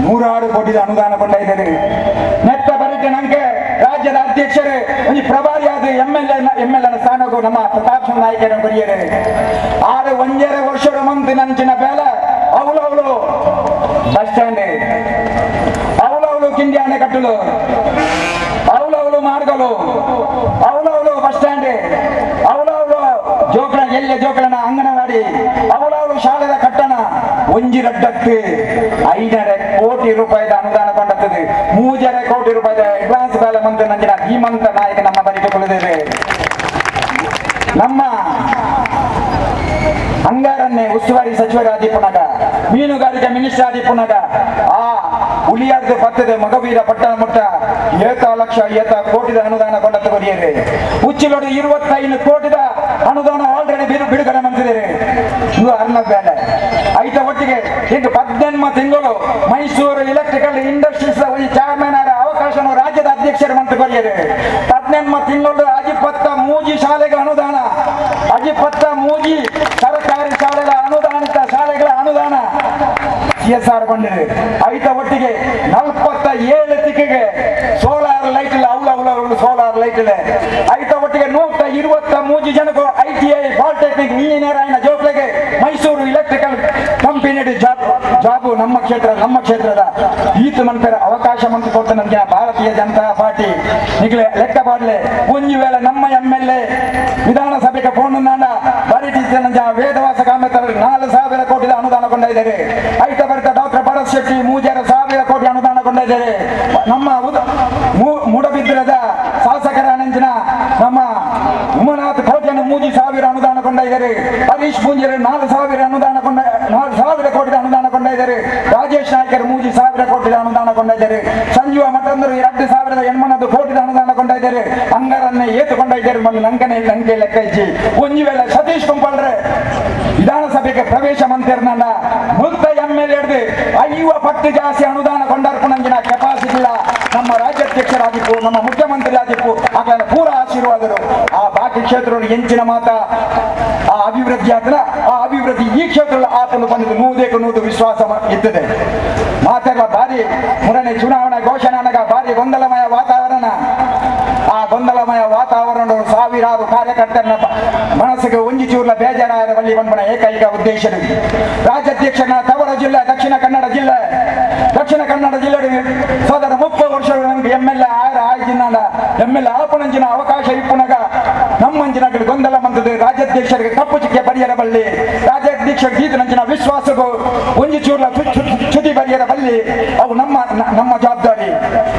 100 ಕೋಟಿ ಅನುದಾನ ಕೊಂಡ ಇದ್ದಾರೆ. ನೆತ್ತ ಬರಿಕೆ ನಂಗೆ ರಾಜ್ಯದ ಅಧ್ಯಕ್ಷರು ಒಂದು ಪ್ರಭಾರಿಯಾದ M L N ಸ್ಥಾನಕ್ಕೂ ನಮ್ಮ ಪ್ರತಾಪ್ ಸಿಂಹ ನಾಯಕರ ಬರೆಯರೆ ಆರು 1.5 ವರ್ಷದ ಮಂತ್ ನಂಚಿನ ಬೇಲೆ ಅವಳು ಅವಳು ಬಸ್ ಸ್ಟ್ಯಾಂಡ್ ಅವಳು ಅವಳು ಕಿಂಡಿ ಅಣೆಕಟ್ಟಲು ಅವಳು ಅವಳು ಮಾರ್ಗಲು ಅವಳು ಅವಳು ಬಸ್ ಸ್ಟ್ಯಾಂಡ್ ಅವಳು ಅವಳು ಜೋಕಳ ಎಲ್ಲ ಜೋಕಳನ ಅಂಗನವಾಡಿ ಅವಳು ಅವಳು ಶಾಲೆದ ಕಟ್ಟಣ ಒಂಜಿ ರಡ್ಡತ್ತು 5.5 ಕೋಟಿ ರೂಪಾಯಿದ ಅನುದಾನ ಕೊಂಡತ್ತದೆ. 3.5 ಕೋಟಿ ರೂಪಾಯಿದ ಅಡ್ವಾನ್ಸ್ ಬೇಲೆ ಮಂತ್ ನಂಜಿನ ಧೀಮಂತ ನಾಯಕ ನಮ್ಮ ಬರಿಕೆ ಕೊಳಿದ್ದೇವೆ. ನಮ್ಮ ಉಸ್ತುವಾರಿ ಸಚಿವರಾದಿಪ್ಪುನಗ ಮೀನುಗಾರಿಕೆ ಮಿನಿಸ್ಟರ್ ಆದಿಪ್ಪುನಗ ಆ ಉಳಿಯಾರ್ದು ಪತ್ತದೆ ಮಗವೀರ ಪಟ್ಟಣ ಮುಟ್ಟ ಏತ ಲಕ್ಷ ಏತ ಕೋಟಿದ ಅನುದಾನ ಕೊಂಡ ತಗೋರಿಯರೆ ಉಚ್ಚಿಲೋಡು 25 ಕೋಟಿದ ಅನುದಾನ ಆಲ್ರೆಡಿ ಬಿಡುಗಡೆ ಮಾಡ್ತಿದ್ದಾರೆ ಅರ್ಣ ಬೇಡ ಐತ ಒಟ್ಟಿಗೆ ಈಗ 18 ತಿಂಗಳು ಮೈಸೂರು electrical industries chairman ಆದ ಅವಕಾಶವನ್ನು ರಾಜ್ಯದ ಅಧ್ಯಕ್ಷರು ಮಂತ್ ಕೊರಿಯರು 18 ತಿಂಗಳು ಅಜಿಪತ್ತ ಮೂಜಿ ಶಾಲೆಗಳ ಅನುದಾನ ಅಜಿಪತ್ತ ಮೂಜಿ ಸರ್ಕಾರಿ ಶಾಲೆಗಳ ಅನುದಾನಿತ ಶಾಲೆಗಳ ಅನುದಾನ ಸಿಎಸ್ಆರ್ ಕೊಂಡಿದೆ ಐತ ಒಟ್ಟಿಗೆ 47 ತಿಕ್ಕಿಗೆ ಸೋಲಾರ್ ಲೈಟ್ ಇಲ್ಲ ಅವಳ ಅವಳ ಸೋಲಾರ್ ಲೈಟ್ ಇಲ್ಲ ಐತ ಒಟ್ಟಿಗೆ 123 ಜನಕ್ಕೂ ITI polytechnic engineer ಆಯ್ನ ಜೋಕ್ಲೆಗೆ Mysuru electrical company job ನಮ್ಮ ಕ್ಷೇತ್ರದ ಈತ ಮನ್ಪೇರ ಅವಕಾಶ ಮಂತ್ ಕೊಡ್ತ ನಮ್ಗೆ ಭಾರತೀಯ ಜನತಾ ಪಾರ್ಟಿ ನಿಗಲೆ ಲೆಕ್ಕ ಪಾಡ್ಲೆ ಒಂದು ವೇಳೆ ನಮ್ಮ MLA ವಿಧಾನಸಭೆಗೆ ಫೋನ್ ವೇದವಾಸ ಕಾಮೆತರ 4,000 ಕೋಟಿ ಅನುದಾನ ಕೊಂಡಿದ್ದಾರೆ. ಐತ ಬರಿತ ಡಾಕ್ಟರ್ ಭರತ್ ಶೆಟ್ಟಿ 3,500 ಕೋಟಿ ಅನುದಾನ ಕೊಂಡಿದ್ದಾರೆ. ನಮ್ಮ ಮೂಡಬಿದ್ರದ ಶಾಸಕರ ನಂಚಿನ ನಮ್ಮ ಉಮನಾಥ್ ಕೋಟಿಯನ್ನು 3,000 ಅನುದಾನ ಕೊಂಡಿದ್ದಾರೆ. ಹರೀಶ್ ಪೂಂಜರು 4,000 ಅನುದಾನ ಕೊಂಡ 4,000 ಕೋಟಿ ಅನುದಾನ ಕೊಂಡಿದ್ದಾರೆ. ರಾಜೇಶ್ ನಾಯ್ಕರು 3,000 ಕೋಟಿ ಅನುದಾನ ಕೊಂಡಿದ್ದಾರೆ. ಸಂಜೀವ ಮಠಂದರು 2,081 ಕೋಟಿ ಅನುದಾನ ಕೊಂಡಿದ್ದಾರೆ. ಅಂಗರನ್ನೇ ಏತುಕೊಂಡಿದ್ದಾರೆ. ಮೊನ್ನೆ ನಂಕನೆ ನಂಗೆ ಲೆಕ್ಕ ಇಚ್ಚಿ ಒಂದು ವೇಳೆ ಸತೀಶ್ ಕುಂಪಾಳ್ರೆ ವಿಧಾನಸಭೆಗೆ ಪ್ರವೇಶ ಮಂತಿರ್ನಲ್ಲ ಮುಲ್ತ MLA ಹಿಡಿದು 50 ಪಟ್ಟು ಜಾಸ್ತಿ ಅನುದಾನ ಕೊಂಡರ್ಪಣಂಗಿನ ಕೆಪಾಸಿಟಿ ಇಲ್ಲ. ನಮ್ಮ ರಾಜ್ಯಾಧ್ಯಕ್ಷರಾಗಿತ್ತು, ನಮ್ಮ ಮುಖ್ಯಮಂತ್ರಿ ಆಗಿತ್ತು, ಆಗ ಪೂರ ಆಶೀರ್ವಾದರು. ಆ ಬಾಕಿ ಕ್ಷೇತ್ರ ಎಂಚಿನ ಮಾತ ಆ ಅಭಿವೃದ್ಧಿ ಆದ್ರೆ ಆ ಅಭಿವೃದ್ಧಿ ಈ ಕ್ಷೇತ್ರ ಆತನು ಬಂದಿದ್ದು 100% ವಿಶ್ವಾಸ ಇರ್ತದೆ. ಮಾತೆಲ್ಲ ಭಾರಿ ಮೂರನೇ ಚುನಾವಣಾ ಘೋಷಣೆ ಅನಗ ಭಾರಿ ಗೊಂದಲಮಯ ವಾತಾವರಣ. ಆ ಗೊಂದಲಮಯ ವಾತಾವರಣ ಸಾವಿರಾರು ಕಾರ್ಯಕರ್ತರ ಮನಸ್ಸಿಗೆ ಒಂಜಿ ಚೂರ್ಲ ಬೇಜಾರಾದ ಬಲ್ಲಿ ಬಂದ್ಬಣ ಏಕೈಕ ಉದ್ದೇಶ. ರಾಜ್ಯಾಧ್ಯಕ್ಷನ ತವರ ಜಿಲ್ಲೆ ದಕ್ಷಿಣ ಕನ್ನಡ ಜಿಲ್ಲೆ, ದಕ್ಷಿಣ ಕನ್ನಡ ಜಿಲ್ಲೆ ಸೋದರ 30 ವರ್ಷಗಳು ನಮ್ಗೆ MLA ಆಯ್ತಿನ MLA ಆಪಣಂಚಿನ ಅವಕಾಶ ಇಪ್ಪುನಗ ನಮ್ಮಂಚಿನ ಗೊಂದಲ ಬಂದದ್ದು. ರಾಜ್ಯಾಧ್ಯಕ್ಷರಿಗೆ ಕಪ್ಪು ಚಿಕ್ಕೆ ಬರಿಯರ ಬಲ್ಲಿ, ರಾಜ್ಯಾಧ್ಯಕ್ಷ ಗೀತನಂಚಿನ ವಿಶ್ವಾಸಕ್ಕೂ ಒಂಜಿ ಚೂರ್ಲ ಚ್ಯುತಿ ಬರಿಯರ ಬಲ್ಲಿ. ಅವು ನಮ್ಮ ನಮ್ಮ ಜವಾಬ್ದಾರಿ,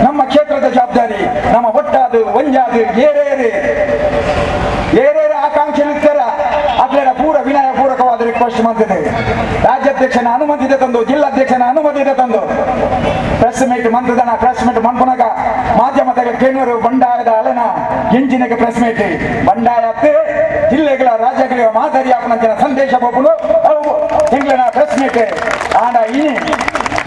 ನಮ್ಮ ಕ್ಷೇತ್ರದ ಜವಾಬ್ದಾರಿ. ನಮ್ಮ ಒಟ್ಟಾದು ಒಂಜಾದು ಏರೇರು ಏರೇರು ಆಕಾಂಕ್ಷೆ ಇರ್ತಾರ ಅದ್ಲೆರ ಪೂರ ವಿನಯ ಪೂರಕವಾದ ರಿಕ್ವೆಸ್ಟ್ ಮಾಡ್ತಿದೆ. ರಾಜ್ಯಾಧ್ಯಕ್ಷನ ಅನುಮತಿ ಇದೆ ತಂದು, ಜಿಲ್ಲಾಧ್ಯಕ್ಷನ ಅನುಮತಿ ಇದೆ ತಂದು ಪ್ರೆಸ್ ಮೀಟ್ ಮಂತ್ರದನ ಪ್ರೆಸ್ ಮೀಟ್ ಮನ್ಪುನಗ ಮಾಧ್ಯಮದ ಕೇನೂರು ಬಂಡಾಯದ ಅಲೆನ ಎಂಜಿನಿಗೆ ಪ್ರೆಸ್ ಮೀಟ್ ಬಂಡಾಯಕ್ಕೆ ಜಿಲ್ಲೆಗಳ ರಾಜ್ಯಗಳ ಮಾದರಿ ಆಪನಂಚಿನ ಸಂದೇಶ ಬೋಪುನು ಅವು ತಿಂಗಳಿನ ಪ್ರೆಸ್ ಮೀಟ್. ಆಂಡ ಈ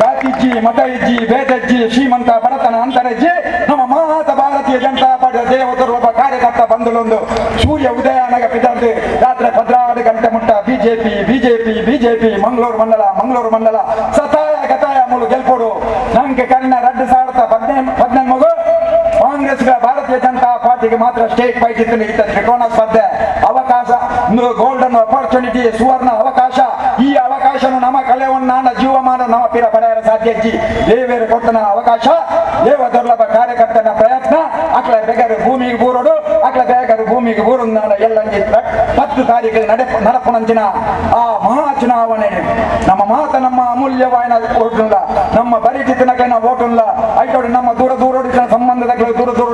ಜಾತಿಜ್ಜಿ ಮತ ಇಜ್ಜಿ ಭೇದಜ್ಜಿ ಶ್ರೀಮಂತ ಬಡತನ ಅಂತರಜ್ಜಿ ನಮ್ಮ ಮಾತ ಭಾರತೀಯ ಜನತಾ ಪಾರ್ಟಿಯ ದೇವತರು ಒಬ್ಬ ಕಾರ್ಯಕರ್ತ ಬಂದಲೊಂದು ಸೂರ್ಯ ಉದಯ ನಗ ಪಿದಾರ್ದು ರಾತ್ರಿ 14 ಗಂಟೆ ಮುಟ್ಟ BJP BJP BJP Mangaluru ಮಂಡಲ ಮಂಗಳೂರು ಮಂಡಲ ಸತಾಯ ಗತಾಯ ಮೂಲು ಗೆಲ್ಪೋಡು. ನಂಗೆ ಕನ್ನಡ 2018 ಮಗು ಕಾಂಗ್ರೆಸ್ ಭಾರತೀಯ ಜನತಾ ಪಾರ್ಟಿಗೆ ಮಾತ್ರ ಸ್ಟೇಟ್ ಫೈಟ್ ಇತ್ತು. ಇತ್ತ ತ್ರಿಕೋನ ಸ್ಪರ್ಧೆ ಅವಕಾಶ, ಗೋಲ್ಡನ್ ಅಪಾರ್ಚುನಿಟಿ, ಸುವರ್ಣ ಅವಕಾಶ. ಈ ಅವಕಾಶನು ನಮ್ಮ ಕಲೆವನ್ನ ಜೀವಮಾನ ನಮ್ಮ ಪಿರ ಪಡೆಯಲು ಸಾಧ್ಯ ಇಜ್ಜಿ. ದೇವೇರು ಕೊಟ್ಟನ ಅವಕಾಶ, ದೇವ ದುರ್ಲಭ ಕಾರ್ಯಕರ್ತನ ಪ್ರಯತ್ನ. ಅಕ್ಲ ಬೇಗರು ಭೂಮಿಗೆ ಬೂರೋಡು, ಅಕ್ಲ ಬೇಗರು ಭೂಮಿಗೆ ಬೂರು ಎಲ್ಲ 10 ತಾರೀಕು ನಡಪುನಂಚಿನ ಆ ಮಹಾ ಚುನಾವಣೆ ನಮ್ಮ ಮಾತ ನಮ್ಮ ಅಮೂಲ್ಯವಾದ ಓಟುಲ್ಲ, ನಮ್ಮ ಬರಿಚಿತನಕನ ಓಟುಲ್ಲ ಐಟೋಡು ನಮ್ಮ ದೂರ ದೂರೋಡಿನ ಸಂಬಂಧದ ದೂರ ದೂರ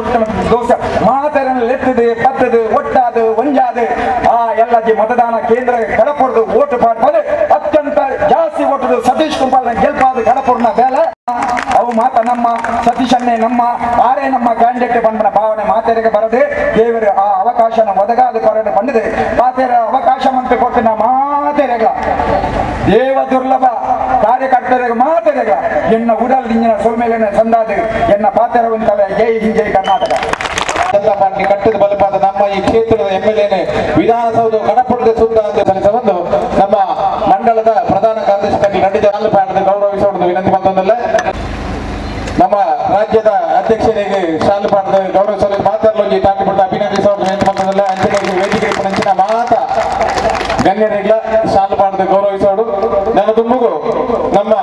ದೋಷ ಮಾತರನ್ನು ಲೆತ್ತದು ಪತ್ತದು ಒಟ್ಟಾದು ಒಂಜಾದು ಆ ಎಲ್ಲ ಮತದಾನ ಕೇಂದ್ರ ಕಡಪುರದು ಓಟು ಪಾಡ್ಪದು ಅತ್ಯಂತ ಜಾಸ್ತಿ ಓಟು ಸತೀಶ್ ಕುಂಪಾಲ್ನ ಗೆಲ್ಪಾದ ಕಡಪುರನ ಬೇಲೆ. ಅವು ಮಾತ ನಮ್ಮ ಸತೀಶನ್ನೇ ನಮ್ಮ ಆರೇ ನಮ್ಮ ಕ್ಯಾಂಡಿಡೇಟ್ ಬಂದ ಭಾವನೆ ಮಾತೆರಿಗೆ ಬರದೆ ದೇವರು ಆ ಅವಕಾಶನ ಒದಗಾದ ಕೊರಡು ಬಂದಿದೆ. ಮಾತೆರ ಅವಕಾಶ ಮಂತ ಕೊಟ್ಟಿನ ಮಾತೆರೆಗ ದೇವ ದುರ್ಲಭ ಕಾರ್ಯಕರ್ತರಿಗೆ ಮಾತೆರೆಗ ಎನ್ನ ಉಡಲ್ ಇಂಜಿನ ಸೊಲ್ಮೇಲಿನ ಸಂದಾದ ಎನ್ನ ಪಾತೆರವಂತಲೆ. ಜೈ ಹಿಂದ್, ಜೈ ಕರ್ನಾಟಕ. ಜನತಾ ಪಾರ್ಟಿ ಕಟ್ಟಿದ ಬಲಪಾದ ನಮ್ಮ ಈ ಕ್ಷೇತ್ರದ MLA Vidhana Soudha ಕಡಪುರದ ಸುತ್ತ ಸಲ್ಲಿಸಬಂದು ನಮ್ಮ ಮಂಡಲದ ಪ್ರಧಾನ ಕಾರ್ಯದರ್ಶಿ ಖಂಡಿತ ಗೌರವಿಸುವುದು ವಿನಂತಿ ಬಂದಲ್ಲ. ನಮ್ಮ ರಾಜ್ಯದ ಅಧ್ಯಕ್ಷರಿಗೆ ಶಾಲು ಪಾಠದ ಗೌರವಿಸಲು ಮಾತಾಡಲು ತಾಕಿಬಿಟ್ಟು ಅಭಿನಂದಿಸುವುದು ವಿನಂತಿ ಬಂದಲ್ಲ. ಅಂಚನೆ ವೇದಿಕೆ ನಂಚಿನ ಮಾತ ಗಣ್ಯರಿಗಳ ಶಾಲು ಪಾಠದ ಗೌರವಿಸೋಡು. ನನ್ನ ತುಂಬುಗು ನಮ್ಮ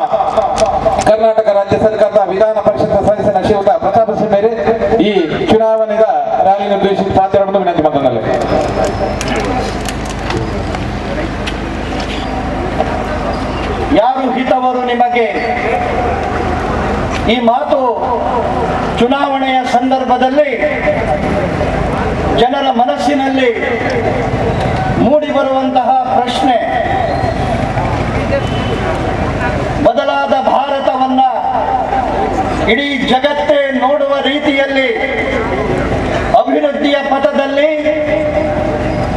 ಕರ್ನಾಟಕ ರಾಜ್ಯ ಸರ್ಕಾರದ ವಿಧಾನ ಪರಿಷತ್ ಸದಸ್ಯನ ಶ್ರೀಯುತ ಪ್ರತಾಪ ಸಿಂಹ ಮೇರೆ ಈ ಚುನಾವಣೆಯ ರ್ಯಾಲಿಯನ್ನು ಉದ್ದೇಶಿಸಿ ಮಾತಾಡಲು ವಿನಂತಿ ಬಂದಲ್ಲ. ಯಾರು ಹಿತವರು ನಿಮಗೆ? ಈ ಮಾತು ಚುನಾವಣೆಯ ಸಂದರ್ಭದಲ್ಲಿ ಜನರ ಮನಸ್ಸಿನಲ್ಲಿ ಮೂಡಿಬರುವಂತಹ ಪ್ರಶ್ನೆ. ಇಡೀ ಜಗತ್ತೇ ನೋಡುವ ರೀತಿಯಲ್ಲಿ ಅಭಿವೃದ್ಧಿಯ ಪಥದಲ್ಲಿ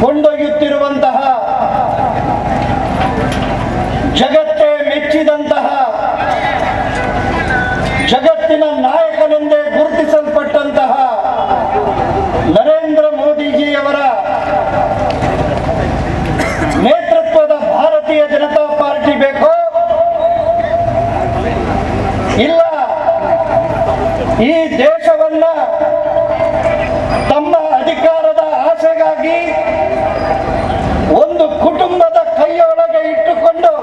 ಕೊಂಡೊಯ್ಯುತ್ತಿರುವಂತಹ, ಜಗತ್ತೇ ಮೆಚ್ಚಿದಂತಹ, ಜಗತ್ತಿನ ನಾಯಕನೆಂದೇ ಗುರುತಿಸಲ್ಪಟ್ಟಂತಹ ನರೇಂದ್ರ ಮೋದಿಜಿಯವರ ನೇತೃತ್ವದ ಭಾರತೀಯ ಜನತಾ ಪಾರ್ಟಿ ಬೇಕು, ಇಲ್ಲ ಈ ದೇಶವನ್ನ ತಮ್ಮ ಅಧಿಕಾರದ ಆಸೆಗಾಗಿ ಒಂದು ಕುಟುಂಬದ ಕೈಯೊಳಗೆ ಇಟ್ಟುಕೊಂಡು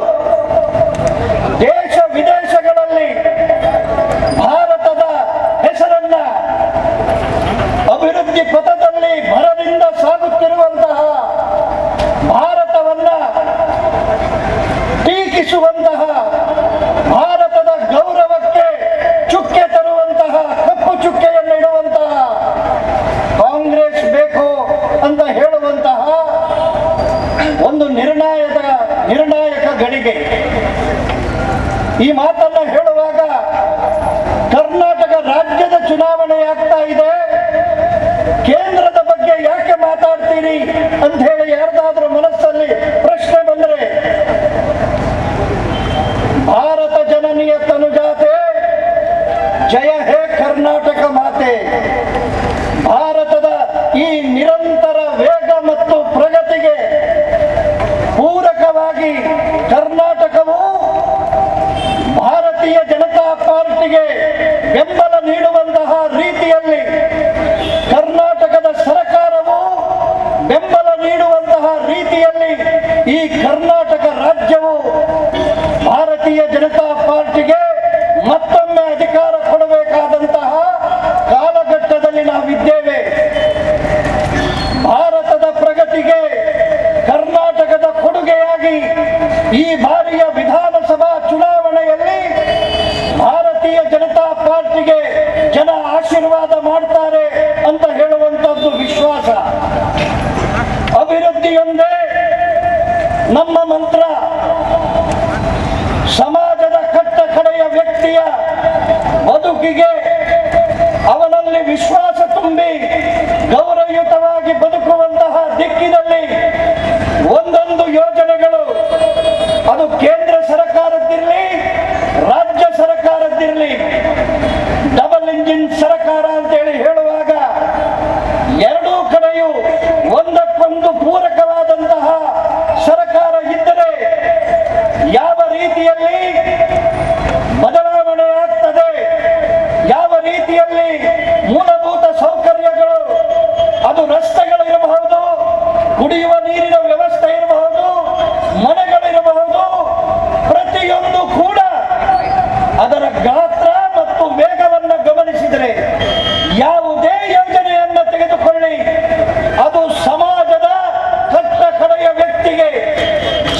ದೇಶ ವಿದೇಶಗಳಲ್ಲಿ ಭಾರತದ ಹೆಸರನ್ನ ಅಭಿವೃದ್ಧಿ ಪಥದಲ್ಲಿ ಭರದಿಂದ ಸಾಗುತ್ತಿರುವಂತಹ ಭಾರತವನ್ನ ಟೀಕಿಸುವಂತಹ, ಭಾರತದ ಗೌರವಕ್ಕೆ ಚುಕ್ಕೆ ತರುವಂತಹ, ಕಪ್ಪು ಚುಕ್ಕೆಯನ್ನು ಇಡುವಂತಹ ಕಾಂಗ್ರೆಸ್ ಬೇಕು ಅಂತ ಹೇಳುವಂತಹ ಒಂದು ನಿರ್ಣಾಯಕ ಗಳಿಗೆ. ಈ ಮಾತನ್ನ ಹೇಳುವಾಗ ಕರ್ನಾಟಕ ರಾಜ್ಯದ ಚುನಾವಣೆ ಆಗ್ತಾ ಇದೆ, ಕೇಂದ್ರದ ಬಗ್ಗೆ ಯಾಕೆ ಮಾತಾಡ್ತೀರಿ ಅಂತ ಹೇಳಿ ಯಾರ್ದಾದ್ರೂ ಮನಸ್ಸಲ್ಲಿ ಪ್ರಶ್ನೆ ಬಂದರೆ, ಭಾರತ ಜನನಿಯ ತನುಜಾತೆ ಜಯ ಹೇ ಕರ್ನಾಟಕ ಮಾತೆ, ಭಾರತದ ಈ ನಿರಂತರ ವೇಗ ಮತ್ತು ಪ್ರಗತಿಗೆ ಪೂರಕವಾಗಿ ಕರ್ನಾಟಕವು ಭಾರತೀಯ ಜನತಾ ಪಾರ್ಟಿಗೆ ಬೆಂಬಲ ನೀಡುವಂತಹ ರೀತಿಯಲ್ಲಿ, ಕರ್ನಾಟಕದ ಸರ್ಕಾರವು ಬೆಂಬಲ ನೀಡುವಂತಹ ರೀತಿಯಲ್ಲಿ ಈ ಕರ್ನಾಟಕ ರಾಜ್ಯವು ಭಾರತೀಯ ಜನತಾ ಪಾರ್ಟಿಗೆ ಮತ್ತೊಮ್ಮೆ ಅಧಿಕಾರ ಕೊಡಬೇಕಾದಂತಹ ಕಾಲಘಟ್ಟದಲ್ಲಿ ನಾವಿದ್ದೇವೆ. ಭಾರತದ ಪ್ರಗತಿಗೆ ಕರ್ನಾಟಕದ ಕೊಡುಗೆಯಾಗಿ ಈ ಬಾರಿಯ ವಿಧಾನಸಭಾ ಚುನಾವಣೆಯಲ್ಲಿ ಭಾರತೀಯ ಜನತಾ ಪಾರ್ಟಿಗೆ ಜನ ಆಶೀರ್ವಾದ ಮಾಡ್ತಾರೆ ಅಂತ ಹೇಳುವಂತದ್ದು ವಿಶ್ವಾಸ. ಅಭಿವೃದ್ಧಿಯೊಂದೇ ನಮ್ಮ ಮಂತ್ರ. ಸಮಾಜದ ಕಟ್ಟ ಕಡೆಯ ವ್ಯಕ್ತಿಯ ಬದುಕಿಗೆ ಅವನಲ್ಲಿ ವಿಶ್ವಾಸ ತುಂಬಿ ಗೌರವಯುತವಾಗಿ ಬದುಕುವಂತಹ ದಿಕ್ಕಿನಲ್ಲಿ ಒಂದೊಂದು ಯೋಜನೆಗಳು, ಅದು ಕೇಂದ್ರ ಸರ್ಕಾರದ್ದಿರಲಿ ರಾಜ್ಯ ಸರ್ಕಾರದ್ದಿರಲಿ, ಡಬಲ್ ಇಂಜಿನ್ ಸರ್ಕಾರ ಅಂತೇಳಿ ಹೇಳುವಾಗ ಎರಡೂ ಕಡೆಯೂ ಒಂದಕ್ಕೊಂದು ಪೂರಕವಾದಂತಹ ಸರ್ಕಾರ ಇದ್ದರೆ ಯಾವ ರೀತಿಯಲ್ಲಿ ಬದಲಾವಣೆ ಆಗ್ತದೆ, ಯಾವ ರೀತಿಯಲ್ಲಿ ಮೂಲಭೂತ ಸೌಕರ್ಯಗಳು, ಅದು ರಸ್ತೆಗಳಿರಬಹುದು, ಕುಡಿಯುವ ನೀರಿನ ವ್ಯವಸ್ಥೆ ಇರಬಹುದು, ಮನೆಗಳಿರಬಹುದು, ಪ್ರತಿಯೊಂದು ಕೂಡ ಅದರ ಗಾತ್ರ ಮತ್ತು ವೇಗವನ್ನು ಗಮನಿಸಿದರೆ ಯಾವುದೇ ಯೋಜನೆಯನ್ನು ತೆಗೆದುಕೊಳ್ಳಿ, ಅದು ಸಮಾಜದ ಕಟ್ಟ ಕಡೆಯ ವ್ಯಕ್ತಿಗೆ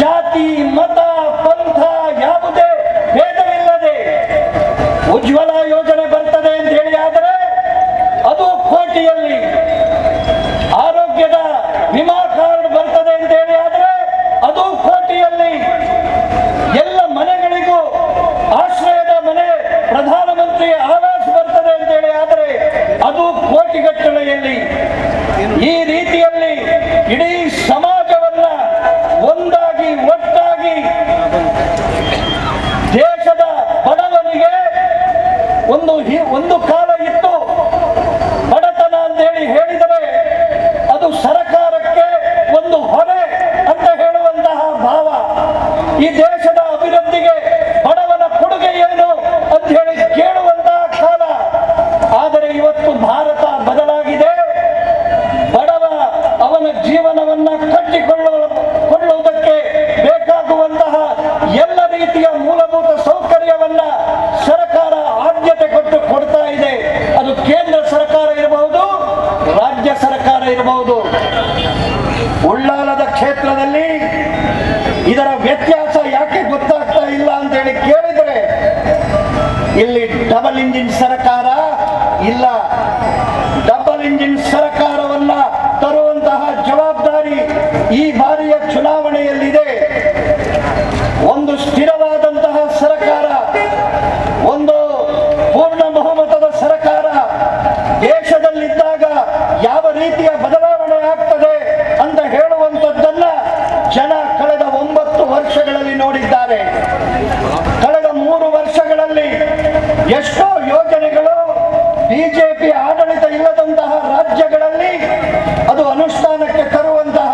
ಜಾತಿ ಮತ ಪಂಥ ಯಾವುದೇ ಭೇದವಿಲ್ಲದೆ ಉಜ್ವಲ ಯೋಜನೆ ಬರ್ತದೆ ಅಂತ ಹೇಳಿ ಆದರೆ ಅದು ಕೋಟಿಯಲ್ಲಿ, ಆರೋಗ್ಯದ ವಿಮಾ ಕಾರ್ಡ್ ಬರ್ತದೆ ಅಂತ ಹೇಳಿ ಆದರೆ ಅದು ಕೋಟಿಯಲ್ಲಿ, ಎಲ್ಲ ಮನೆಗಳಿಗೂ ಆಶ್ರಯದ ಮನೆ ಪ್ರಧಾನಮಂತ್ರಿ ಆವಾಸ್ ಬರ್ತದೆ ಅಂತ ಹೇಳಿ ಆದರೆ ಅದು ಕೋಟಿಗಟ್ಟಲೆಯಲ್ಲಿ. ಈ ರೀತಿಯಲ್ಲಿ ಇಡೀ ಸಮಾಜವನ್ನ ಒಂದಾಗಿ ಒಟ್ಟಾಗಿ ದೇಶದ ಬಡವನಿಗೆ ಒಂದು ಕಾಲ ಇತ್ತು ಬಡತನ ಅಂತ ಹೇಳಿ ಹೇಳಿದರೆ ಅದು ಸರ್ಕಾರಕ್ಕೆ ಒಂದು ಹೊರೆ ಅಂತ ಹೇಳುವಂತಹ ಭಾವ. ಈ ದೇಶದ ಅಭಿವೃದ್ಧಿಗೆ ಬಡವನ ಕೊಡುಗೆ ಏನು ಅಂತ ಹೇಳಿ ಕೇಳುವಂತಹ ಕಾಲ. ಆದರೆ ಇವತ್ತು ಭಾರತ ಬದಲಾಗಿದೆ. ಬಡವ ಅವನ ಜೀವನವನ್ನ ಕಟ್ಟಿಕೊಳ್ಳುವುದಕ್ಕೆ ಬೇಕಾಗುವಂತಹ ಎಲ್ಲ ರೀತಿಯ ಮೂಲಭೂತ ಸೌಕರ್ಯವನ್ನ ಸರ್ಕಾರ ಆದ್ಯತೆ ಕೊಟ್ಟು ಕೊಡ್ತಾ ಇದೆ. ಅದು ಕೇಂದ್ರ ಸರ್ಕಾರ ಇರಬಹುದು, ರಾಜ್ಯ ಸರ್ಕಾರ ಇರಬಹುದು. ಉಳ್ಳಾಲದ ಕ್ಷೇತ್ರದಲ್ಲಿ ಇದರ ವ್ಯತ್ಯಾಸ ಯಾಕೆ ಗೊತ್ತಾಗ್ತಾ ಇಲ್ಲ ಅಂತ ಹೇಳಿ ಕೇಳಿದರೆ, ಇಲ್ಲಿ ಡಬಲ್ ಇಂಜಿನ್ ಸರ್ಕಾರ ಇಲ್ಲ. ಡಬಲ್ ಇಂಜಿನ್ ಸರ್ಕಾರವನ್ನ ತರುವಂತಹ ಜವಾಬ್ದಾರಿ ಈ ಬಾರಿಯ ಚುನಾವಣೆಯಲ್ಲಿದೆ. ಒಂದು ಸ್ಥಿರವಾದಂತಹ ಸರ್ಕಾರ, ಒಂದು ಪೂರ್ಣ ಬಹು ಎಷ್ಟೋ ಯೋಜನೆಗಳು ಬಿಜೆಪಿ ಆಡಳಿತ ಇಲ್ಲದಂತಹ ರಾಜ್ಯಗಳಲ್ಲಿ ಅದು ಅನುಷ್ಠಾನಕ್ಕೆ ತರುವಂತಹ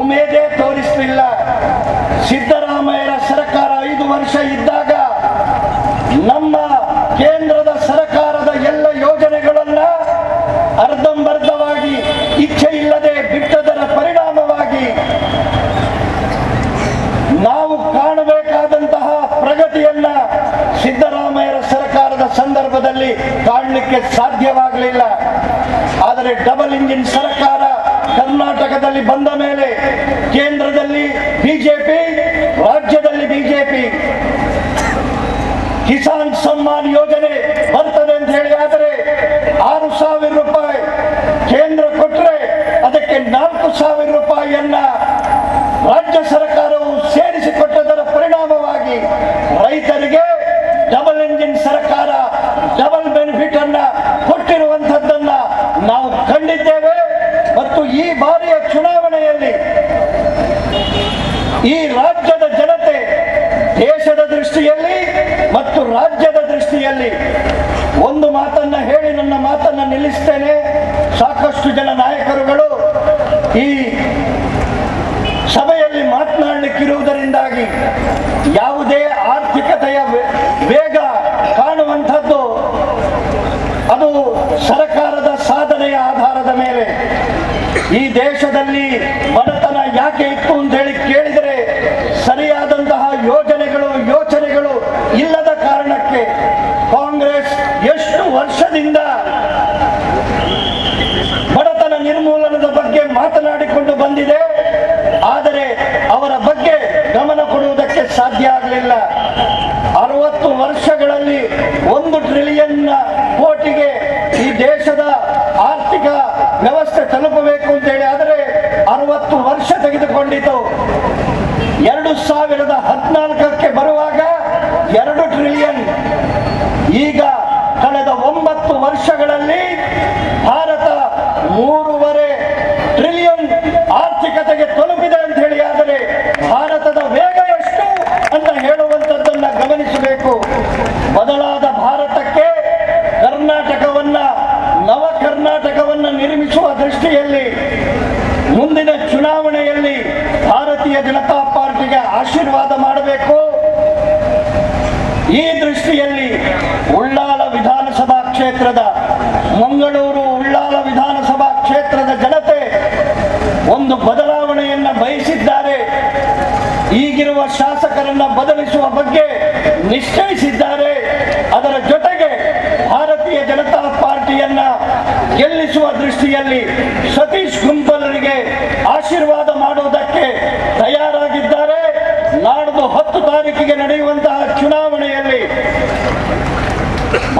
ಉಮೇದೇ ತೋರಿಸಲಿಲ್ಲ. ಸಿದ್ದರಾಮಯ್ಯರ ಸರ್ಕಾರ 5 ವರ್ಷ ಇದ್ದಾಗ ನಮ್ಮ ಕೇಂದ್ರದ ಸರ್ಕಾರದ ಎಲ್ಲ ಯೋಜನೆಗಳನ್ನ ಅರ್ಧಂಬರ್ಧವಾಗಿ ಇಚ್ಛೆ ಇಲ್ಲದೆ ಬಿಟ್ಟದರ ಪರಿಣಾಮವಾಗಿ ನಾವು ಕಾಣಬೇಕಾದಂತಹ ಪ್ರಗತಿಯನ್ನ ಸಿದ್ದರಾಮಯ್ಯರ ಸರ್ಕಾರದ ಸಂದರ್ಭದಲ್ಲಿ ಕಾಣಲಿಕ್ಕೆ ಸಾಧ್ಯವಾಗಲಿಲ್ಲ. ಆದರೆ ಡಬಲ್ ಇಂಜಿನ್ ಸರ್ಕಾರ ಕರ್ನಾಟಕದಲ್ಲಿ ಬಂದ ಮೇಲೆ ಕೇಂದ್ರದಲ್ಲಿ ಬಿಜೆಪಿ, ರಾಜ್ಯದಲ್ಲಿ ಬಿಜೆಪಿ ಕಿಸಾನ್ ಸಮ್ಮಾನ್ ಯೋಜನೆ ಬರ್ತದೆ ಅಂತ ಹೇಳಿ, ಆದರೆ 6,000 ರೂಪಾಯಿ ಕೇಂದ್ರ ಕೊಟ್ಟರೆ ಅದಕ್ಕೆ 4,000 ರೂಪಾಯಿಯನ್ನ ರಾಜ್ಯ ಸರ್ಕಾರವು ಸೇರಿಸಿಕೊಟ್ಟದರ ಪರಿಣಾಮವಾಗಿ ರೈತರಿಗೆ ಡಬಲ್ ಇಂಜಿನ್ ಸರ್ಕಾರ ಡಬಲ್ ಬೆನಿಫಿಟ್ ಅನ್ನ ಕೊಟ್ಟಿರುವಂತದ್ದನ್ನ ನಾವು ಕಂಡಿದ್ದೇವೆ. ಮತ್ತು ಈ ಬಾರಿಯ ಚುನಾವಣೆಯಲ್ಲಿ ಈ ರಾಜ್ಯದ ಜನತೆ ದೇಶದ ದೃಷ್ಟಿಯಲ್ಲಿ ಮತ್ತು ರಾಜ್ಯದ ದೃಷ್ಟಿಯಲ್ಲಿ ಒಂದು ಮಾತನ್ನ ಹೇಳಿ ನನ್ನ ಮಾತನ್ನ ನಿಲ್ಲಿಸ್ತೇನೆ. ಸಾಕಷ್ಟು ಜನ ನಾಯಕರುಗಳು ಈ ಸಭೆಯಲ್ಲಿ ಮಾತನಾಡಲಿಕ್ಕಿರುವುದರಿಂದಾಗಿ ಯಾವುದೇ ಆರ್ಥಿಕತೆಯ ವೇಗ ಕಾಣುವಂಥದ್ದು ಅದು ಸರ್ಕಾರದ ಸಾಧನೆಯ ಆಧಾರದ ಮೇಲೆ. ಈ ದೇಶದಲ್ಲಿ ಬಡತನ ಯಾಕೆ ಇತ್ತು ಅಂತ ಹೇಳಿ ಕೇಳಿದರೆ ಸರಿಯಾದಂತಹ ಯೋಜನೆಗಳು ಯೋಚನೆಗಳು ಇಲ್ಲದ ಕಾರಣಕ್ಕೆ ಕಾಂಗ್ರೆಸ್ ಎಷ್ಟು ವರ್ಷದಿಂದ ಬಡತನ ನಿರ್ಮೂಲನದ ಬಗ್ಗೆ ಮಾತನಾಡಿಕೊಂಡು ಬಂದಿದೆ, ಆದರೆ ಅವರ ಬಗ್ಗೆ ಗಮನ ಕೊಡುವುದಕ್ಕೆ ಸಾಧ್ಯ ಆಗಲಿಲ್ಲ. 60 ವರ್ಷಗಳಲ್ಲಿ 1 ಟ್ರಿಲಿಯನ್ ಕೋಟಿಗೆ ಈ ದೇಶದ ಆರ್ಥಿಕ ವ್ಯವಸ್ಥೆ ತಲುಪಬೇಕು ಅಂತ ಹೇಳಿ, ಆದರೆ 60 ವರ್ಷ ತೆಗೆದುಕೊಂಡಿತು. 2014ಕ್ಕೆ ಬರುವಾಗ 2 ಟ್ರಿಲಿಯನ್. ಈಗ ಕಳೆದ 9 ವರ್ಷಗಳಲ್ಲಿ ಭಾರತ 3.5 ಟ್ರಿಲಿಯನ್ ಆರ್ಥಿಕತೆಗೆ ತಲುಪಿದೆ ಅಂತ ಹೇಳಿ, ಆದರೆ ಭಾರತದ ವೇಗ ಎಷ್ಟು ಅಂತ ಹೇಳುವಂಥದ್ದನ್ನ ಗಮನಿಸಬೇಕು. ಬದಲಾದ ಭಾರತಕ್ಕೆ ಕರ್ನಾಟಕವನ್ನ, ನವ ಕರ್ನಾಟಕವನ್ನ ನಿರ್ಮಿಸುವ ದೃಷ್ಟಿಯಲ್ಲಿ ಮುಂದಿನ ಚುನಾವಣೆಯಲ್ಲಿ ಭಾರತೀಯ ಜನತಾ ಪಾರ್ಟಿಗೆ ಆಶೀರ್ವಾದ ಮಾಡಬೇಕು. ಈ ದೃಷ್ಟಿಯಲ್ಲಿ ಉಳ್ಳಾಲ ವಿಧಾನಸಭಾ ಕ್ಷೇತ್ರದ, ಮಂಗಳೂರು ಉಳ್ಳಾಲ ವಿಧಾನಸಭಾ ಕ್ಷೇತ್ರದ ಜನತೆ ಒಂದು ಬದಲಾವಣೆಯನ್ನ ಬಯಸಿದ್ದಾರೆ. ಈಗಿರುವ ಶಾಸಕರನ್ನ ಬದಲಿಸುವ ಬಗ್ಗೆ ನಿಶ್ಚಯಿಸಿದ್ದಾರೆ. ಅದರ ಜೊತೆಗೆ ಭಾರತೀಯ ಜನತಾ ಪಾರ್ಟಿಯನ್ನ ಗೆಲ್ಲಿಸುವ ದೃಷ್ಟಿಯಲ್ಲಿ ಸತೀಶ್ ಕುಂಪಲರಿಗೆ ಆಶೀರ್ವಾದ ಮಾಡುವುದಕ್ಕೆ ತಯಾರಾಗಿದ್ದಾರೆ. ನಾಡ್ದು 10 ತಾರೀಕಿಗೆ ನಡೆಯುವಂತಹ ಚುನಾವಣೆಯಲ್ಲಿ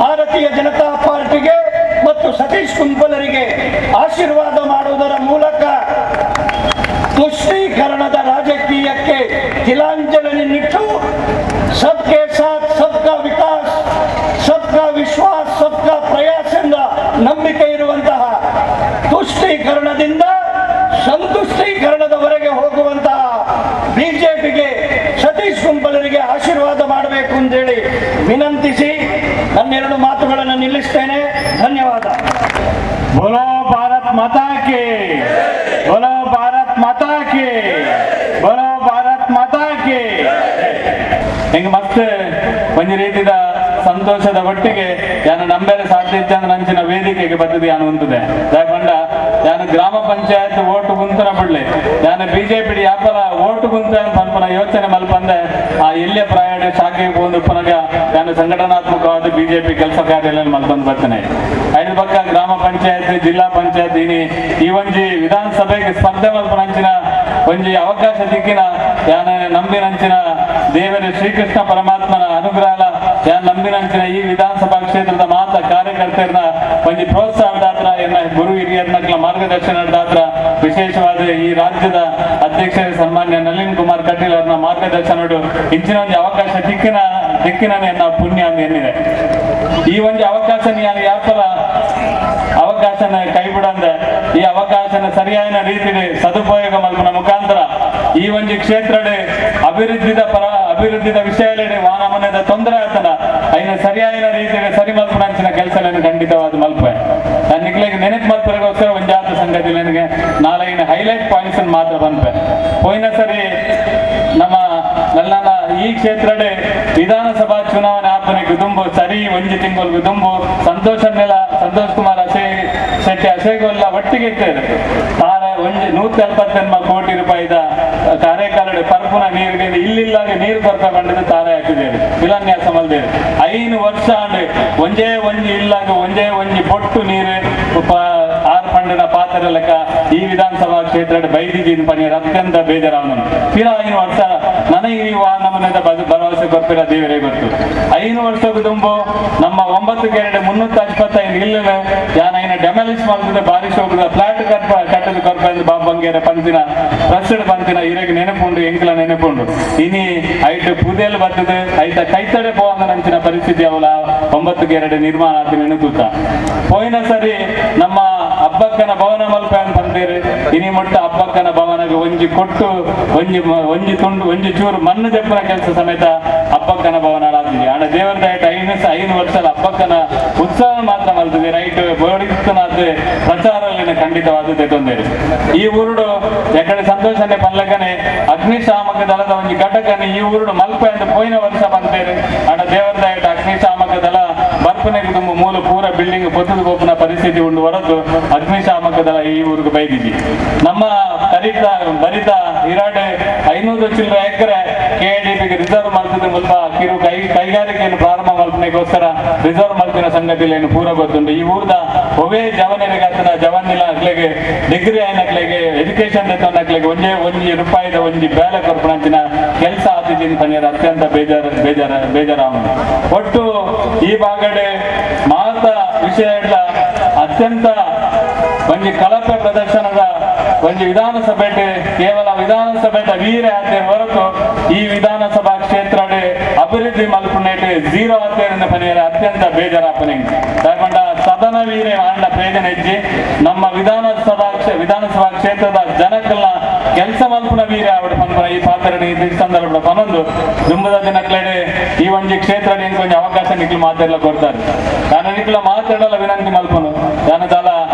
ಭಾರತೀಯ ಜನತಾ ಪಾರ್ಟಿಗೆ ಮತ್ತು ಸತೀಶ್ ಕುಂಪಲರಿಗೆ ಆಶೀರ್ವಾದ ಮಾಡುವುದರ ಮೂಲಕ ತುಷ್ಟೀಕರಣದ ರಾಜಕೀಯಕ್ಕೆ ತಿಲಾಂಜಲಿ ನಿಟ್ಟು ಸಬ್ಕೆ ಸಾಥ್ ಸಬ್ಕಾ ವಿಕಾಸ್ ಸಬ್ಕಾ ವಿಶ್ವಾಸ್ ಸಬ್ಕಾ ಪ್ರಯಾಸ್ ಎಂಬ ನಂಬಿಕೆ ಇರುವಂತಹ ತುಷ್ಟೀಕರಣದಿಂದ ಸಂತುಷ್ಟೀಕರಣದವರೆಗೆ ಹೋಗುವಂತಹ ಬಿಜೆಪಿಗೆ ಸತೀಶ್ ಕುಂಪಲರಿಗೆ ಆಶೀರ್ವಾದ ಮಾಡಬೇಕು ಅಂತೇಳಿ ವಿನಂತಿಸಿ ನನ್ನೆರಡು ಮಾತುಗಳನ್ನು ನಿಲ್ಲಿಸ್ತೇನೆ. ಧನ್ಯವಾದ. ಬೋಲೋ ಭಾರತ್ ಮಾತಾ ಕಿ, ಬೋಲೋ ಭಾರತ್ ಮಾತಾ ಕಿ, ಬೋಲೋ ಭಾರತ್ ಮಾತಾ ಕಿ. ಹಿಂಗೆ ಮತ್ತೆ ಒಂಜಿ ರೀತಿದ ಸಂತೋಷದ ಒಟ್ಟಿಗೆ ಯಾನು ನಂಬೇರೆ ಸಾಧ್ಯ ಇದ್ದ ನಂಚಿನ ವೇದಿಕೆಗೆ ಬರ್ತದೆ ಯಾನು ಉಂಟದೆ. ಯಾಕಂಡ ಯಾನು ಗ್ರಾಮ ಪಂಚಾಯತ್ ಓಟು ಗುಂತನ ಬಿಡ್ಲಿ, ಯಾನು ಬಿಜೆಪಿ ಯಾಪಲ ಓಟು ಗುಂತ ಪನ್ಪನ ಯೋಚನೆ ಮಲ್ಪಂದೆ ಆ ಎಲ್ಲಿಯ ಪ್ರಾಯಣ ಶಾಖೆಗೆ ಒಂದು ಪನಗ ಯಾನು ಸಂಘಟನಾತ್ಮಕವಾದ ಬಿಜೆಪಿ ಕೆಲಸ ಕಾರ್ಯ ಮಲ್ಪಂದು ಬರ್ತೇನೆ. ಐದು ಪಕ್ಕ ಗ್ರಾಮ ಪಂಚಾಯತ್, ಜಿಲ್ಲಾ ಪಂಚಾಯತ್ ಇನಿ ಈ ಒಂಜಿ ವಿಧಾನಸಭೆಗೆ ಸ್ಪರ್ಧೆ ಮಲ್ಪನಂಚಿನ ಒಂಜಿ ಅವಕಾಶ ದಿಕ್ಕಿನ ಯಾನ ನಂಬಿನಂಚಿನ ದೇವರ ಶ್ರೀಕೃಷ್ಣ ಪರಮಾತ್ಮನ ಅನುಗ್ರಹ ಯಾನ್ ನಂಬಿನಂಚಿನ ಈ ವಿಧಾನಸಭಾ ಕ್ಷೇತ್ರದ ಮಾತ ಕಾರ್ಯಕರ್ತರನ್ನ ಒಂಜಿ ಪ್ರೋತ್ಸಾಹದಾತ್ರ ಎನ್ನ ಗುರು ಹಿರಿಯರ್ನ ಮಾರ್ಗದರ್ಶನದಾತ್ರ ವಿಶೇಷವಾದ ಈ ರಾಜ್ಯದ ಅಧ್ಯಕ್ಷ ಸನ್ಮಾನ್ಯ ನಳಿನ್ ಕುಮಾರ್ ಕಟೀಲ್ ಅವರ ಮಾರ್ಗದರ್ಶನ ಇಂಚಿನ ಒಂದು ಅವಕಾಶ ದಿಕ್ಕಿನ ದಿಕ್ಕಿನ ಎನ್ನ ಪುಣ್ಯ ಅಂತ ಎನ್ನಿದೆ. ಈ ಒಂದು ಅವಕಾಶ ನಾನು ಯಾಪಲ ಅವಕಾಶನ ಕೈ ಬಿಡಂದೆ ಈ ಅವಕಾಶನ ಸರಿಯಾದ ರೀತಿಯಲ್ಲಿ ಸದುಪಯೋಗ ಮಲ್ಪನ ಮುಖಾಂತರ ಈ ಒಂದು ಕ್ಷೇತ್ರದ ಅಭಿವೃದ್ಧಿದ ಪರ ಅಭಿವೃದ್ಧಿದ ವಿಷಯದಲ್ಲಿ ವಾನಮನದ ತೊಂದರೆ ಆತನ ಐನ ಸರಿಯಾದ ರೀತಿಯ ಸರಿ ಮಲ್ಪುನಂಚಿನ ಕೆಲಸಗಳನ್ನು ಖಂಡಿತವಾದ ಮಲ್ಪೆ. ನಾನು ನಿಕ್ಲೆಗ್ ನೆನಪು ಮಲ್ಪರೆಗೋಸ್ಕರ ಒಂಜಾತ ಸಂಗತಿ ನನಗೆ ನಾಲೈನ ಹೈಲೈಟ್ ಪಾಯಿಂಟ್ಸ್ ಮಾತ್ರ ಬಂದ್ಪೆ. ಹೋಯ್ನ ಸರಿ ನಮ್ಮ ನನ್ನ ಈ ಕ್ಷೇತ್ರಡೆ ವಿಧಾನಸಭಾ ಚುನಾವಣೆ ಆಪನೆಗೆ ದುಂಬು ಸರಿ ಒಂಜಿ ತಿಂಗಳಿಗೆ ದುಂಬು ಸಂತೋಷನ್ನೆಲ್ಲ ಸಂತೋಷ್ ಕುಮಾರ್ ಅಶೇ ಶೆಟ್ಟಿ ಅಶೇಗೊಲ್ಲ ಒಟ್ಟಿಗೆ ಇರ್ತಾರೆ. ತಾರೆ ಒಂಜಿ 178 ಕೋಟಿ ರೂಪಾಯಿದ ಕಾರ್ಯಕ್ರಮ ಪರ್ಪುನ ನೀರಿಗೆ ಇಲ್ಲಿಲ್ಲಾಗ ನೀರು ಕೊರತೆ ಬಂದಿದ್ದು ತಾರೆ ಹಾಕಿದ್ದೇವೆ, ಶಿಲಾನ್ಯಾಸ ಮಲ್ದೇವೆ. 5 ವರ್ಷ ಅಂಡ್ ಒಂಜೇ ಒಂಜಿ ಇಲ್ಲಾಗ ಒಂಜೇ ಒಂಜಿ ಬೊಟ್ಟು ನೀರು ಆರು ಪಂಡಿನ ಪಾತ್ರ ಲೆಕ್ಕ ಈ ವಿಧಾನಸಭಾ ಕ್ಷೇತ್ರ ಬೈದಿದ್ದೀನಿ ಪನ್ನೀರ್ ಅತ್ಯಂತ ಬೇಜಾರಾವನು. ತೀರಾ 5 ವರ್ಷ ನನಗೆ ಈ ನಮ್ಮನ್ನಿಂದ ಭರವಸೆ ಕೊಪ್ಪಿರ ದೇವರೇ ಗೊತ್ತು. 5 ವರ್ಷಕ್ಕೂ ತುಂಬು ನಮ್ಮ 9 2 325 ಇಲ್ಲ ಯಾನ ಐನ ಡೆಮಾಲಿಷ್ ಮಾಡ್ತಿದ್ದೆ ಬಾರಿ ಶೋಕದ ಫ್ಲಾಟ್ ಕಟ್ಟದ ಕೊರ್ಪ ಬಾಬಂಗೇರ ಪಂತಿನ ಪ್ರಸ್ಡ್ ಪಂತಿನ ಇರಗೆ ನೆನಪುಂಡು ಎಂಕಲ ನೆನಪುಂಡು. ಇನಿ ಐಟ್ ಪುದೆಲ್ ಬರ್ತದೆ ಐತ ಕೈತಡೆ ಪೋವಂದ ನಂಚಿನ ಪರಿಸ್ಥಿತಿ ಅವಲ 9 2 ನಿರ್ಮಾಣ ಆತ ನೆನಪುತ್ತ. ಪೋಯಿನ ಸರಿ ನಮ್ಮ ಅಬ್ಬಕ್ಕನ ಭವನ ಮಲ್ಪ ಬಂದೇರು ಇನಿ ಮುಟ್ಟ ಅಬ್ಬಕ್ಕನ ಭವನಗೆ ಒಂಜಿ ಕೊಟ್ಟು ಒಂಜಿ ಒಂಜಿ ತುಂಡು ಒಂಜಿ ಚೂರು ಮಣ್ಣು ದೆಪ್ಪನ ಕೆಲಸ ಸಮೇತ ಅಬ್ಬಕ್ಕನ ಭವನ ಆಗಿದೆ. ಆಡ ದೇವರ ದಯಟ 5 ವರ್ಷದ ಅಬ್ಬಕ್ಕನ ಉತ್ಸವ ಮಾತ್ರ ಮಲ್ತದೆ ರೈಟ್ ಬೋಡಿಸ್ತನಾದ ಪ್ರಚಾರಲ್ಲಿನ ಖಂಡಿತವಾದ ತೊಂದರೆ. ಈ ಊರುಡು ಎಕಡೆ ಸಂತೋಷನೆ ಪಲ್ಲಕನೆ ಅಗ್ನಿಶಾಮಕ ದಳದ ಒಂಜಿ ಘಟಕನೆ ಈ ಊರುಡು ಮಲ್ಪ ಎಂದು ಪೋಯಿನ ವರ್ಷ ಬಂತೇರು. ಆಡ ದೇವರ ದಯಟ ಅಗ್ನಿಶಾಮಕ ದಳ ಬರ್ಪನೆಗೆ ತುಂಬ ಮೂಲ ಪೂರ ಬಿಲ್ಡಿಂಗ್ ಪೊತ್ತದ ಗೋಪುನ ಪರಿಸ್ಥಿತಿ ಉಂಡು ಹೊರತು ಅಗ್ನಿಶಾಮಕ ದಳ ಈ ಊರಿಗೆ ಬೈದಿದ್ದಿ. ನಮ್ಮ ಕರಿತ ಬರಿತ ಇರಾಡೆ 500 ಚಿಲ್ಲರೆ ಎಕರೆ ಕೆಡಿಪಿಗೆ ರಿಸರ್ವ್ ಮಾಡ್ತದೆ ಮುಲ್ಪ ಕಿರು ಕೈಗಾರಿಕೆಯನ್ನು ಪ್ರಾರಂಭ ಮಲ್ಪನೆಗೋಸ್ಕರ ರಿಸರ್ವ್ ಮಲ್ಪಿನ ಸಂಗತಿಯನ್ನು ಪೂರ ಗೊತ್ತುಂಟು. ಈ ಊರ್ದ ಒವೇ ಜವನರಿಗಾತನ ಜವನಿಲ ಅಕ್ಲೆಗೆ ಡಿಗ್ರಿ అయినట్లయితే ಎಜುಕೇಶನ್ ಅಕ್ಲೆಗೆ ಒಂಜೇ ಒಂಜಿ ರೂಪಾಯಿದ ಒಂಜಿ ಬೇಲೆ ಕೊರ್ಪಣಂಚಿನ ಕೆಲಸ ಆತಿದ್ದೀನಿ ಪನ್ನೀರ್ ಅತ್ಯಂತ ಬೇಜಾರ ಬೇಜಾರ ಬೇಜಾರಾಮ. ಒಟ್ಟು ಈ ಭಾಗಡೆ ಮಾತ ವಿಷಯ ಅತ್ಯಂತ ಒಂಜಿ ಕಳಪೆ ಪ್ರದರ್ಶನದ ಒಂಜಿ ವಿಧಾನಸಭೆ ಕೇವಲ ವಿಧಾನಸಭೆ ವೀರ ಆತೆ ಹೊರತು ಈ ವಿಧಾನಸಭಾ ಕ್ಷೇತ್ರ ಅಭಿವೃದ್ಧಿ ಮಲ್ಪುನೇಟು ಜೀರೋ ಆತೇರಿಂದ ಪನಿಯರ ಅತ್ಯಂತ ಬೇಜಾರಾಪನೆ. ಯಾಕಂಡ ಸದನ ವೀರೆ ಆಂಡ ಪ್ರೇಜನ ಹೆಜ್ಜೆ ನಮ್ಮ ವಿಧಾನಸಭಾ ಕ್ಷೇತ್ರದ ಜನಕ್ಕೆಲ್ಲ ಕೆಲಸ ಮಲ್ಪುನ ವೀರೆ ಆವಡು ಪನ್ಪುನ ಈ ಪಾತ್ರ ಈ ಸಂದರ್ಭ ಪನೊಂದು ದುಂಬದ ದಿನಕ್ಲೆಡೆ ಈ ಒಂಜಿ ಕ್ಷೇತ್ರ ಕೊಂಚ ಅವಕಾಶ ನಿಕ್ಲು ಮಾತಾಡಲ ಕೊಡ್ತಾರೆ. ನಾನು ನಿಕ್ಲ ಮಾತಾಡಲ್ಲ ವಿನಂತಿ ಮಲ್ಪನು ನಾನು ದಾಲ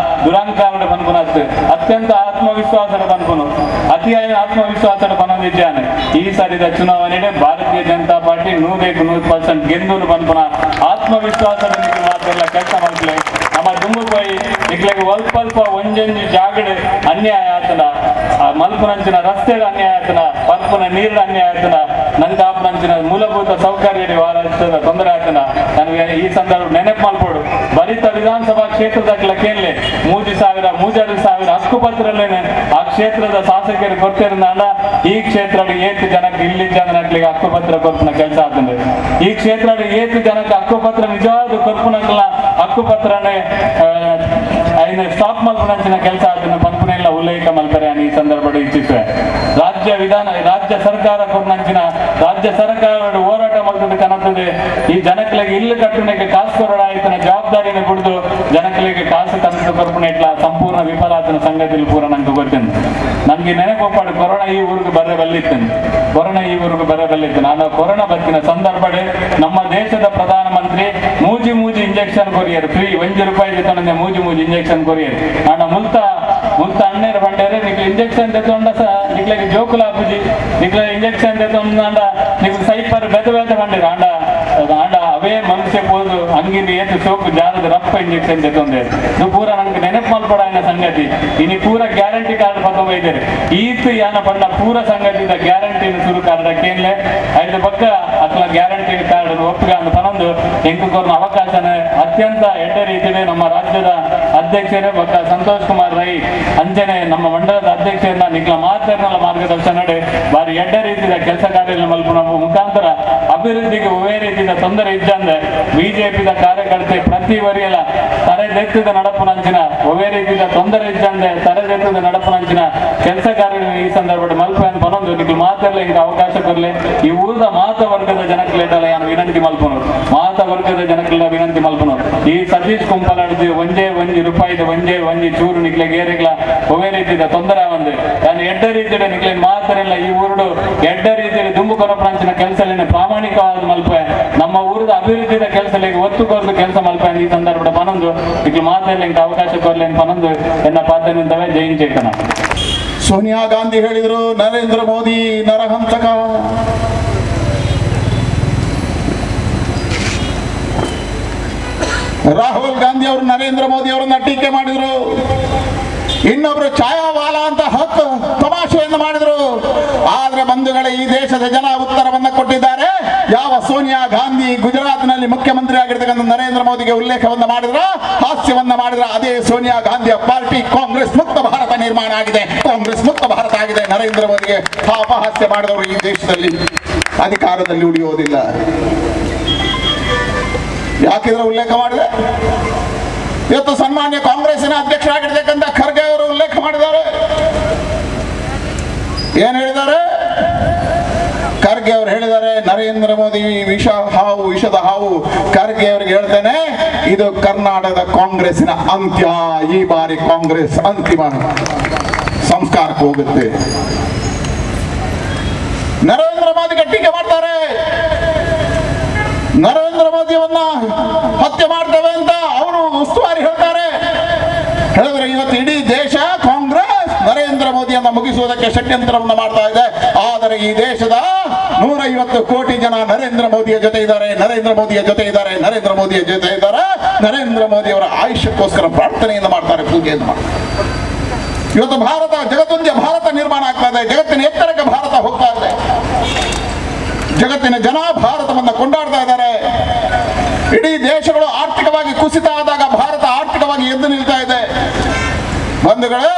ದುರಂಕಾರಡ ಪನ್ಪುನ ಅತ್ಯಂತ ಆತ್ಮವಿಶ್ವಾಸದ ಪನ್ಪುನು ಅತಿಯಾಯ ಆತ್ಮವಿಶ್ವಾಸದ ಪನೊಂದಿದ್ದಾನೆ. ಈ ಸಾರಿದ ಚುನಾವಣೆ ಭಾರತೀಯ ಜನತಾ ಪಾರ್ಟಿ 100% ಗೆಂದು ಪನ್ಪುನ ಆತ್ಮವಿಶ್ವಾಸದ ನಿಕ್ಲು ಮಾತಾಡಲ್ಲ ಕೆಲಸ ಮಾಡ್ಲಿ. ನಮ್ಮ ದುಂಬು ಪೋಯಿ ನಿಕ್ಲೆಗ್ ಅಲ್ಪ ಒಂಜೊಂಜಿ ಜಾಗಡೆ ಅನ್ಯಾಯ ಆತನ, ಮಲ್ಪುನಂಚಿನ ರಸ್ತೆದ ಅನ್ಯಾಯ ಆತನ, ಪರ್ಪುನ ನೀರಿನ ಅನ್ಯಾಯ ಆತನ, ನಂಗೆ ಆಪನಂಚಿನ ಮೂಲಭೂತ ಸೌಕರ್ಯ ವಾರ ತೊಂದರೆ ಆತನ. ನನಗೆ ಈ ಸಂದರ್ಭ ನೆನಪು ಮಾಡ್ಕೊಡು ಬರಿತ ವಿಧಾನಸಭಾ ಕ್ಷೇತ್ರದ ಕೇಳಲೆ 3,000 3,500 ಹಕ್ಕುಪತ್ರಲೇನೆ ಆ ಕ್ಷೇತ್ರದ ಶಾಸಕರು ಕೊಡ್ತಿರಂದ ಈ ಕ್ಷೇತ್ರ ಏತು ಜನಕ್ಕೆ ಇಲ್ಲಿ ಜನಕ್ಕೆ ಹಕ್ಕುಪತ್ರ ಕೊರ್ಪುನ ಕೆಲಸ ಆಗ್ತದೆ. ಈ ಕ್ಷೇತ್ರ ಏತು ಜನಕ್ಕೆ ಹಕ್ಕುಪತ್ರ ನಿಜವಾದ ಕೊರ್ಪುನಲ್ಲ ಹಕ್ಕುಪತ್ರನೇ ಸ್ಟಾಪ್ ಮಲ್ಪುನಂಚಿನ ಕೆಲಸ ಆಗ್ತದೆ ಪನ್ಪುನೆಲ್ಲ ಉಲ್ಲೇಖ ಮಲ್ಪರೆ ಈ ಸಂದರ್ಭ ಇಚ್ಛಿಸುವೆ. ರಾಜ್ಯ ಸರ್ಕಾರ ಕೊರ್ನಂಚಿನ ರಾಜ್ಯ ಸರ್ಕಾರ ಹೋರಾಟ ಮಾಡ್ತದೆ ಕನತದೆ ಈ ಜನಗಳಿಗೆ ಇಲ್ಲಿ ಕಟ್ಟುನೆಗೆ ಕಾಸು ಕೊರಡ ಆಯ್ತನ ಜವಾಬ್ದಾರಿಯನ್ನು ಬಿಡುದು ಜನಗಳಿಗೆ ಕಾಸು ಕನಸು ಕೊರ್ಪುನೆ ಇಟ್ಲ ಸಂಪೂರ್ಣ ವಿಫಲಾತನ ಸಂಗತಿಯಲ್ಲಿ ಪೂರ ನಂಗೆ ಗೊತ್ತೇನೆ. ನಮ್ಗೆ ನೆನಪೊಪ್ಪಾಡು ಕೊರೋನಾ ಈ ಊರಿಗೆ ಬರ ಬಲ್ಲಿತ್ತೇನೆ, ಕೊರೋನಾ ಈ ಊರಿಗೆ ಬರ ಬಲ್ಲಿತ್ತು. ನಾನು ಕೊರೋನಾ ಬತ್ತಿನ ಸಂದರ್ಭಡೆ ನಮ್ಮ ದೇಶದ ಪ್ರಧಾನಮಂತ್ರಿ ಮೂಜಿ ಮೂಜಿ injection courier free 1 ರೂಪಾಯಿ ತಗೊಂಡೆ ಮೂಜಿ ಮೂಜಿ ಇಂಜೆಕ್ಷನ್ ಕೊರಿಯರ್. ನಾನು ಮುಲ್ತ ಮುಲ್ತ ಅಣ್ಣೇರು ಬಂಡೇರೆ ನಿಕ್ಲೆ ಇಂಜೆಕ್ಷನ್ ತೆತ್ತೊಂಡ ಸಹ ನಿಕ್ಲೆಗೆ ಜೋಕುಲ ಆಪುಜಿ, ನಿಕ್ಲೆ ಇಂಜೆಕ್ಷನ್ ತೆತ್ತೊಂಡ ನಿಕ್ಲೆ ಸೈಪರ್ ಬೆದ ಬೆದ ಬಂಡೇರು ಆಂಡ ಆಂಡ ಅವೇ ಮನುಷ್ಯ ಪೋದು ಅಂಗಿನ ಏತು ಸೋಕು ಜಾರದ ರಪ್ಪ ಇಂಜೆಕ್ಷನ್ ತೆತ್ತೊಂದೆ. ಇದು ಪೂರ ನಂಗೆ ನೆನಪು ಮಲ್ಪಡ ಸಂಗತಿ. ಇನಿ ಪೂರ ಗ್ಯಾರಂಟಿ ಕಾರ್ಡ್ ಪಕ್ಕ ಇದ್ದಾರೆ ಈತು ಯಾನ ಪಂಡ ಪೂರ ಸಂಗತಿದ ಗ್ಯಾರಂಟಿ ಸುರು ಕಾರ್ಡ್ ಕೇನ್ಲೆ ಐದು ಪಕ್ಕ ಅಥವಾ ಗ್ಯಾರಂಟಿ ಕಾರ್ಡ್ ಒಪ್ಪಿಗೆ ಅಂತ ಪನೊಂದು ಎಂಕು ಕೊರ್ನ ಅವಕಾಶನ ಅತ್ಯಂತ ಎಡ್ಡೆ ರೀತಿಯಲ್ಲಿ ನಮ್ಮ ರಾಜ್ಯದ ಅಧ್ಯಕ್ಷರೇ ಬಕ್ಕ ಸಂತೋಷ್ ಕುಮಾರ್ ರೈ ಅಂಜನೆ ನಮ್ಮ ಮಂಡಲದ ಅಧ್ಯಕ್ಷರನ್ನ ನಿಕ್ಲ ಮಾತಾಡಲ್ಲ ಮಾರ್ಗದರ್ಶನ ಬಾರಿ ಎಡ್ಡೆ ರೀತಿಯ ಕೆಲಸ ಕಾರ್ಯ ಮಲ್ಪುನ ಮುಖಾಂತರ ಅಭಿವೃದ್ಧಿಗೆ ಒವೇ ರೀತಿಯ ತೊಂದರೆ ಇದ್ದಂದ್ರೆ ಬಿಜೆಪಿದ ಕಾರ್ಯಕರ್ತೆ ಪ್ರತಿ ವರಿಯಲ ತರೆದೆತ್ತದ ನಡಪುನಂಚಿನ ಒವೇ ರೀತಿಯ ತೊಂದರೆ ಇದ್ದಂದ್ರೆ ತರೆದೆತ್ತದ ನಡಪುನಂಚಿನ ಕೆಲಸ ಕಾರ್ಯ ಈ ಸಂದರ್ಭ ಮಲ್ಪ ಪನೊಂದು ನಿಕ್ಲು ಮಾತಾಡಲಿ ಹಿಂಗೆ ಅವಕಾಶ ಕೊರಲಿ. ಈ ಊರದ ಮಾತ ವರ್ಗದ ಜನಕ್ಲೇಟಲ್ಲ ನಾನು ವಿನಂತಿ ಮಲ್ಪನು, ಮಾತ ವರ್ಗದ ಜನಕ್ಕೆಲ್ಲ ವಿನಂತಿ ಮಲ್ಪನು. ಈ ಸತೀಶ್ ಕುಂಪಲಾಡ್ದು ಒಂಜೇ ಒಂಜಿ ರೂಪಾಯಿದ ಒಂಜೇ ಒಂಜಿ ಚೂರು ನಿಕ್ಲೆ ಗೇರೆಗ್ಲ ಒವೇ ರೀತಿದ ತೊಂದರೆ ಒಂದು ನಾನು ಎಡ್ಡ ರೀತಿಯ ನಿಕ್ಲೆ ಮಾತ್ರ ಇಲ್ಲ ಈ ಊರುಡು ಎಡ್ಡ ರೀತಿಯಲ್ಲಿ ದುಂಬು ಕೊರಪ್ರಾಂಚಿನ ಕೆಲಸ ಪ್ರಾಮಾಣಿಕವಾದ ಮಲ್ಪೆ ನಮ್ಮ ಊರದ ಅಭಿವೃದ್ಧಿದ ಕೆಲಸ ಒತ್ತು ಕೊರದು ಕೆಲಸ ಮಲ್ಪೆ ಈ ಸಂದರ್ಭದ ಪನೊಂದು ನಿಕ್ಲೆ ಮಾತ್ರ ಅವಕಾಶ ಕೊರಲಿ ಪನೊಂದು ಎನ್ನ ಪಾತ್ರ ನಿಂತವೆ ಜೈನ್ ಚೇತನ. ಸೋನಿಯಾ ಗಾಂಧಿ ಹೇಳಿದರು ನರೇಂದ್ರ ಮೋದಿ ನರಹಂತಕ. ರಾಹುಲ್ ಗಾಂಧಿ ಅವರು ನರೇಂದ್ರ ಮೋದಿ ಅವರನ್ನ ಟೀಕೆ ಮಾಡಿದ್ರು. ಇನ್ನೊಬ್ರು ಛಾಯಾವಾಲ ಅಂತ ಹಕ್ಕು ತಮಾಷೆಯನ್ನು ಮಾಡಿದ್ರು. ಆದ್ರೆ ಬಂಧುಗಳೇ, ಈ ದೇಶದ ಜನ ಉತ್ತರವನ್ನ ಕೊಟ್ಟಿದ್ದಾರೆ. ಯಾವ ಸೋನಿಯಾ ಗಾಂಧಿ ಗುಜರಾತ್ನಲ್ಲಿ ಮುಖ್ಯಮಂತ್ರಿ ಆಗಿರ್ತಕ್ಕಂಥ ನರೇಂದ್ರ ಮೋದಿಗೆ ಉಲ್ಲೇಖವನ್ನ ಮಾಡಿದ್ರ, ಹಾಸ್ಯವನ್ನ ಮಾಡಿದ್ರ, ಅದೇ ಸೋನಿಯಾ ಗಾಂಧಿಯ ಪಾರ್ಟಿ ಕಾಂಗ್ರೆಸ್ ಮುಕ್ತ ಭಾರತ ನಿರ್ಮಾಣ ಆಗಿದೆ, ಕಾಂಗ್ರೆಸ್ ಮುಕ್ತ ಭಾರತ ಆಗಿದೆ. ನರೇಂದ್ರ ಮೋದಿಗೆ ಅಪಹಾಸ್ಯ ಮಾಡಿದವರು ಈ ದೇಶದಲ್ಲಿ ಅಧಿಕಾರದಲ್ಲಿ ಉಳಿಯೋದಿಲ್ಲ. ಯಾಕಿದ್ರೆ ಉಲ್ಲೇಖ ಮಾಡಿದೆ? ಇವತ್ತು ಸನ್ಮಾನ್ಯ ಕಾಂಗ್ರೆಸ್ಸಿನ ಅಧ್ಯಕ್ಷರಾಗಿರ್ತಕ್ಕಂಥ ಖರ್ಗೆ ಅವರು ಉಲ್ಲೇಖ ಮಾಡಿದ್ದಾರೆ. ಏನ್ ಹೇಳಿದ್ದಾರೆ ಖರ್ಗೆ ಅವರು? ಹೇಳಿದ್ದಾರೆ ನರೇಂದ್ರ ಮೋದಿ ವಿಷ ಹಾವು, ವಿಷದ ಹಾವು. ಖರ್ಗೆ ಅವರಿಗೆ ಹೇಳ್ತೇನೆ, ಇದು ಕರ್ನಾಟಕದ ಕಾಂಗ್ರೆಸ್ಸಿನ ಅಂತ್ಯ. ಈ ಬಾರಿ ಕಾಂಗ್ರೆಸ್ ಅಂತಿಮ ಸಂಸ್ಕಾರಕ್ಕೆ ಹೋಗುತ್ತೆ. ನರೇಂದ್ರ ಮೋದಿಗೆ ಟೀಕೆ ಮಾಡ್ತಾರೆ, ನರೇಂದ್ರ ಮೋದಿಯವನ್ನ ಹತ್ಯೆ ಮಾಡ್ತೇವೆ ಅಂತ ಅವರು ಉಸ್ತುವಾರಿ ಹೇಳ್ತಾರೆ. ಹೇಳಿದ್ರೆ ಇವತ್ತು ಇಡೀ ದೇಶ ಕಾಂಗ್ರೆಸ್ ನರೇಂದ್ರ ಮೋದಿಯನ್ನ ಮುಗಿಸುವುದಕ್ಕೆ ಷಡ್ಯಂತ್ರವನ್ನು ಮಾಡ್ತಾ ಇದೆ. ಆದರೆ ಈ ದೇಶದ 150 ಕೋಟಿ ಜನ ನರೇಂದ್ರ ಮೋದಿಯ ಜೊತೆ ಇದ್ದಾರೆ, ನರೇಂದ್ರ ಮೋದಿಯ ಜೊತೆ ಇದ್ದಾರೆ, ನರೇಂದ್ರ ಮೋದಿಯ ಜೊತೆ ಇದ್ದಾರೆ. ನರೇಂದ್ರ ಮೋದಿಯವರ ಆಯುಷ್ಯಕ್ಕೋಸ್ಕರ ಪ್ರಾರ್ಥನೆಯನ್ನು ಮಾಡ್ತಾರೆ, ಪೂಜೆಯನ್ನು ಮಾಡ್ತಾರೆ. ಇವತ್ತು ಭಾರತ ಜಗತ್ತೊಂದೇ ಭಾರತ ನಿರ್ಮಾಣ ಆಗ್ತಾ ಇದೆ. ಜಗತ್ತಿನ ಎತ್ತರಕ್ಕೆ ಭಾರತ ಹೋಗ್ತಾ ಇದೆ. ಜಗತ್ತಿನ ಜನ ಭಾರತವನ್ನು ಕೊಂಡಾಡ್ತಾ ಇದ್ದಾರೆ. ಇಡೀ ದೇಶಗಳು ಆರ್ಥಿಕವಾಗಿ ಕುಸಿತ ಆದಾಗ ಭಾರತ ಆರ್ಥಿಕವಾಗಿ ಎದ್ದು ನಿಲ್ತಾ ಇದೆ. ಬಂಧುಗಳೇ,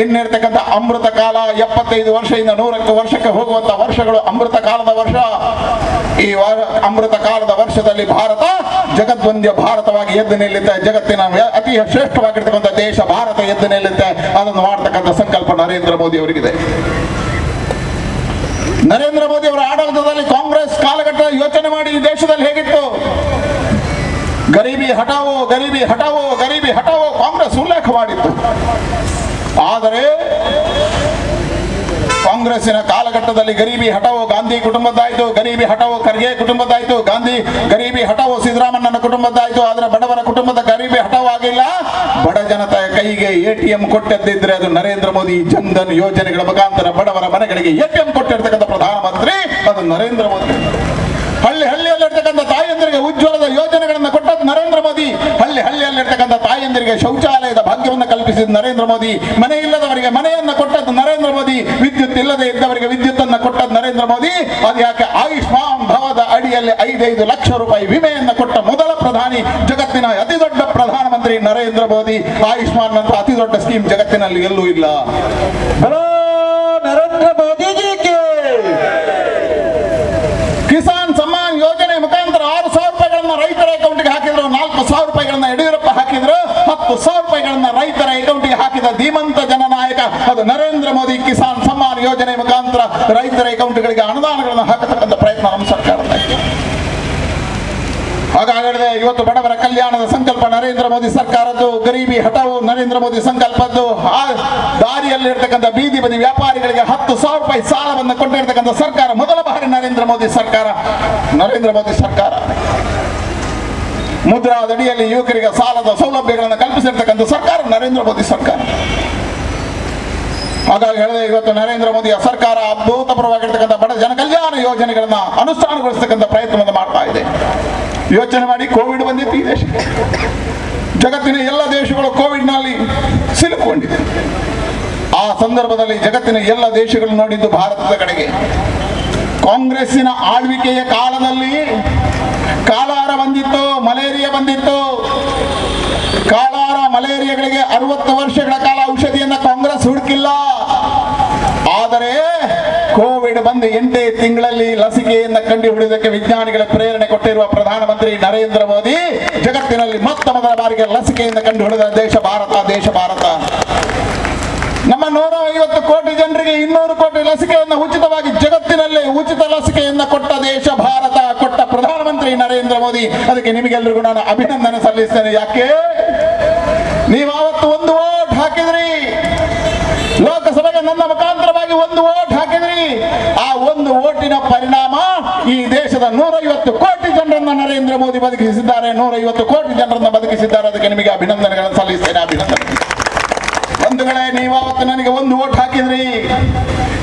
ಇನ್ನಿರ್ತಕ್ಕಂಥ ಅಮೃತ ಕಾಲ 75 ವರ್ಷದಿಂದ 100 ವರ್ಷಕ್ಕೆ ಹೋಗುವಂತ ವರ್ಷಗಳು ಅಮೃತ ಕಾಲದ ವರ್ಷ. ಈ ಅಮೃತ ಕಾಲದ ವರ್ಷದಲ್ಲಿ ಭಾರತ ಜಗದ್ವಂದ್ಯ ಭಾರತವಾಗಿ ಎದ್ದು ನಿಲ್ಲುತ್ತೆ. ಜಗತ್ತಿನ ಅತಿ ಶ್ರೇಷ್ಠವಾಗಿರ್ತಕ್ಕಂಥ ದೇಶ ಭಾರತ ಎದ್ದು ನಿಲ್ಲುತ್ತೆ. ಅದನ್ನು ಮಾಡತಕ್ಕಂಥ ಸಂಕಲ್ಪ ನರೇಂದ್ರ ಮೋದಿ ಅವರಿಗಿದೆ. ನರೇಂದ್ರ ಮೋದಿ ಅವರ ಆಡಳಿತದಲ್ಲಿ ಕಾಂಗ್ರೆಸ್ ಕಾಲಘಟ್ಟ ಯೋಚನೆ ಮಾಡಿ ಈ ದೇಶದಲ್ಲಿ ಹೇಗಿತ್ತು? ಗರೀಬಿ ಹಟಾವೋ, ಗರೀಬಿ ಹಟಾವೋ, ಗರೀಬಿ ಹಟಾವೋ ಕಾಂಗ್ರೆಸ್ ಉಲ್ಲೇಖ ಮಾಡಿತ್ತು. ಆದರೆ ಕಾಂಗ್ರೆಸ್ಸಿನ ಕಾಲಘಟ್ಟದಲ್ಲಿ ಗರೀಬಿ ಹಟಾವೋ ಗಾಂಧಿ ಕುಟುಂಬದ್ದಾಯ್ತು, ಗರೀಬಿ ಹಟಾವೋ ಖರ್ಗೆ ಕುಟುಂಬದ್ದಾಯ್ತು, ಗಾಂಧಿ ಗರೀಬಿ ಹಟಾವೋ ಸಿದ್ದರಾಮಣ್ಣನ ಕುಟುಂಬದ್ದಾಯ್ತು. ಆದರೆ ಬಡವರ ಕುಟುಂಬದ ಗರೀಬಿ ಹಟಾವೋ ಆಗಿಲ್ಲ. ಬಡ ಜನತೆಯ ಕೈಗೆ ಎಟಿಎಂ ಕೊಟ್ಟದ್ದಿದ್ರೆ ಅದು ನರೇಂದ್ರ ಮೋದಿ. ಜನ್ಧನ್ ಯೋಜನೆಗಳ ಮುಖಾಂತರ ಬಡವರ ಮನೆಗಳಿಗೆ ಎಟಿಎಂ ಕೊಟ್ಟಿರ್ತಕ್ಕಂಥ ಪ್ರಧಾನಮಂತ್ರಿ ಅದು ನರೇಂದ್ರ ಮೋದಿ. ಹಳ್ಳಿ ಹಳ್ಳಿಯಲ್ಲಿರ್ತಕ್ಕಂಥ ತಾಯಂದಿರಿಗೆ ಉಜ್ವಲದ ಯೋಜನೆಗಳನ್ನು ಕೊಟ್ಟದ್ದು ನರೇಂದ್ರ ಮೋದಿ. ಹಳ್ಳಿ ಹಳ್ಳಿಯಲ್ಲಿರ್ತಕ್ಕಂಥ ತಾಯಂದಿರಿಗೆ ಶೌಚಾಲಯದ ಭಾಗ್ಯವನ್ನು ಕಲ್ಪಿಸಿದ ನರೇಂದ್ರ ಮೋದಿ. ಮನೆ ಇಲ್ಲದವರಿಗೆ ಮನೆಯನ್ನು ಕೊಟ್ಟದ್ದು ನರೇಂದ್ರ ಮೋದಿ. ವಿದ್ಯುತ್ ಇಲ್ಲದೆ ಇದ್ದವರಿಗೆ ವಿದ್ಯುತ್ ಅನ್ನು ಕೊಟ್ಟದ್ದು ನರೇಂದ್ರ ಮೋದಿ. ಅದು ಯಾಕೆ ಆಯುಷ್ಮಾನ್ ಭವದ ಅಡಿಯಲ್ಲಿ 5-5 ಲಕ್ಷ ರೂಪಾಯಿ ವಿಮೆಯನ್ನು ಕೊಟ್ಟ ಮೊದಲ ಪ್ರಧಾನಿ, ಜಗತ್ತಿನ ಅತಿ ದೊಡ್ಡ ಪ್ರಧಾನಮಂತ್ರಿ ನರೇಂದ್ರ ಮೋದಿ. ಆಯುಷ್ಮಾನ್ ನಂತರ ಅತಿ ದೊಡ್ಡ ಸ್ಕೀಮ್ ಜಗತ್ತಿನಲ್ಲಿ ಎಲ್ಲೂ ಇಲ್ಲ. ನರೇಂದ್ರ ಮೋದಿ ಕಿಸಾನ್ ಸಮ್ಮಾನ್ ಯೋಜನೆ ಮುಖಾಂತರ 6,000 ರೂಪಾಯಿಗಳನ್ನ ರೈತರ ಅಕೌಂಟ್ಗೆ ಹಾಕಿದ್ರು, 4,000 ರೂಪಾಯಿಗಳನ್ನ ಯಡಿಯೂರಪ್ಪ ಹಾಕಿದ್ರು, 10,000 ರೂಪಾಯಿಗಳನ್ನ ರೈತರ ಅಕೌಂಟ್ಗೆ ಹಾಕಿದ ಧೀಮಂತ ಜನನಾಯಕ ಅದು ನರೇಂದ್ರ ಮೋದಿ. ಕಿಸಾನ್ ಸಮ್ಮಾನ್ ಯೋಜನೆ ಮುಖಾಂತರ ರೈತರ ಅಕೌಂಟ್ಗಳಿಗೆ ಅನುದಾನಗಳನ್ನು ಹಾಕತಕ್ಕಂಥ ಪ್ರಯತ್ನ ನಮ್ಮ ಸರ್ಕಾರದ. ಹಾಗಾದರೆ ಇವತ್ತು ಬಡವರ ಕಲ್ಯಾಣದ ಸಂಕಲ್ಪ ನರೇಂದ್ರ ಮೋದಿ ಸರ್ಕಾರದ್ದು, ಗರೀಬಿ ಹಟಾವೋ ನರೇಂದ್ರ ಮೋದಿ ಸಂಕಲ್ಪದ್ದು. ಆ ದಾರಿಯಲ್ಲಿರ್ತಕ್ಕಂಥ ಬೀದಿ ಬದಿ ವ್ಯಾಪಾರಿಗಳಿಗೆ 10,000 ರೂಪಾಯಿ ಸಾಲವನ್ನು ಕೊಟ್ಟಿರ್ತಕ್ಕಂಥ ಸರ್ಕಾರ ಮೊದಲ ಬಾರಿ ನರೇಂದ್ರ ಮೋದಿ ಸರ್ಕಾರ, ನರೇಂದ್ರ ಮೋದಿ ಸರ್ಕಾರ. ಮುದ್ರಾದಡಿಯಲ್ಲಿ ಯುವಕರಿಗೆ ಸಾಲದ ಸೌಲಭ್ಯಗಳನ್ನು ಕಲ್ಪಿಸಿರ್ತಕ್ಕಂಥ ಸರ್ಕಾರ ನರೇಂದ್ರ ಮೋದಿ ಸರ್ಕಾರ. ಹಾಗಾಗಿ ಹೇಳಿದೆ, ಇವತ್ತು ನರೇಂದ್ರ ಮೋದಿಯ ಸರ್ಕಾರ ಅಭೂತಪೂರ್ವವಾಗಿರ್ತಕ್ಕಂಥ ಬಡ ಜನ ಕಲ್ಯಾಣ ಯೋಜನೆಗಳನ್ನ ಅನುಷ್ಠಾನಗೊಳಿಸತಕ್ಕಂಥ ಪ್ರಯತ್ನವನ್ನು ಮಾಡ್ತಾ ಇದೆ. ಯೋಚನೆ ಮಾಡಿ, ಕೋವಿಡ್ ಬಂದಿತ್ತು ಈ ದೇಶಕ್ಕೆ, ಜಗತ್ತಿನ ಎಲ್ಲ ದೇಶಗಳು ಕೋವಿಡ್ನಲ್ಲಿ ಸಿಲುಕೊಂಡಿದೆ. ಆ ಸಂದರ್ಭದಲ್ಲಿ ಜಗತ್ತಿನ ಎಲ್ಲ ದೇಶಗಳು ನೋಡಿದ್ದು ಭಾರತದ ಕಡೆಗೆ. ಕಾಂಗ್ರೆಸ್ಸಿನ ಆಳ್ವಿಕೆಯ ಕಾಲದಲ್ಲಿ ಕಾಲಾರ ಬಂದಿತ್ತು, ಮಲೇರಿಯಾ ಬಂದಿತ್ತು. ಕಾಲಾರ ಮಲೇರಿಯಾಗಳಿಗೆ 60 ವರ್ಷಗಳ ಕಾಲ ಔಷಧಿಯನ್ನ ಕಾಂಗ್ರೆಸ್ ಹುಡುಕಿಲ್ಲ. ಆದರೆ ಕೋವಿಡ್ ಬಂದು 8 ತಿಂಗಳಲ್ಲಿ ಲಸಿಕೆಯನ್ನು ಕಂಡುಹಿಡಿಯುವುದಕ್ಕೆ ವಿಜ್ಞಾನಿಗಳ ಪ್ರೇರಣೆ ಕೊಟ್ಟಿರುವ ಪ್ರಧಾನಮಂತ್ರಿ ನರೇಂದ್ರ ಮೋದಿ ಜಗತ್ತಿನಲ್ಲಿ ಮೊತ್ತ ಮೊದಲ ಬಾರಿಗೆ ಲಸಿಕೆಯನ್ನು ಕಂಡುಹಿಡಿದ ದೇಶ ಭಾರತ, ದೇಶ ಭಾರತ. ನಮ್ಮ 150 ಕೋಟಿ ಜನರಿಗೆ 200 ಕೋಟಿ ಲಸಿಕೆಯನ್ನು ಉಚಿತವಾಗಿ ಜಗತ್ತಿನಲ್ಲೇ ಉಚಿತ ಲಸಿಕೆಯನ್ನು ಕೊಟ್ಟ ದೇಶ ಭಾರತ, ಕೊಟ್ಟ ಪ್ರಧಾನಮಂತ್ರಿ ಪ್ರಧಾನಮಂತ್ರಿ ನರೇಂದ್ರ ಮೋದಿ. ಅದಕ್ಕೆ ನಿಮಗೆಲ್ಲರಿಗೂ ನಾನು ಅಭಿನಂದನೆ ಸಲ್ಲಿಸ್ತೇನೆ. ಯಾಕೆ ನೀವು ಆವತ್ತು ಒಂದು ವೋಟ್ ಹಾಕಿದ್ರಿ, ಲೋಕಸಭೆಗೆ ನನ್ನ ಮುಖಾಂತರವಾಗಿ ಒಂದು ವೋಟ್ ಹಾಕಿದ್ರಿ. ಆ ಒಂದು ವೋಟಿನ ಪರಿಣಾಮ ಈ ದೇಶದ 150 ಕೋಟಿ ಜನರನ್ನ ನರೇಂದ್ರ ಮೋದಿ ಬದುಕಿಸಿದ್ದಾರೆ. 150 ಕೋಟಿ ಜನರನ್ನ ಬದುಕಿಸಿದ್ದಾರೆ. ಅದಕ್ಕೆ ನಿಮಗೆ ಅಭಿನಂದನೆಗಳನ್ನು ಸಲ್ಲಿಸ್ತೇನೆ, ಅಭಿನಂದನೆ. ಬಂಧುಗಳೇ, ನೀವು ಅವತ್ತು ನನಗೆ ಒಂದು ವೋಟ್ ಹಾಕಿದ್ರಿ.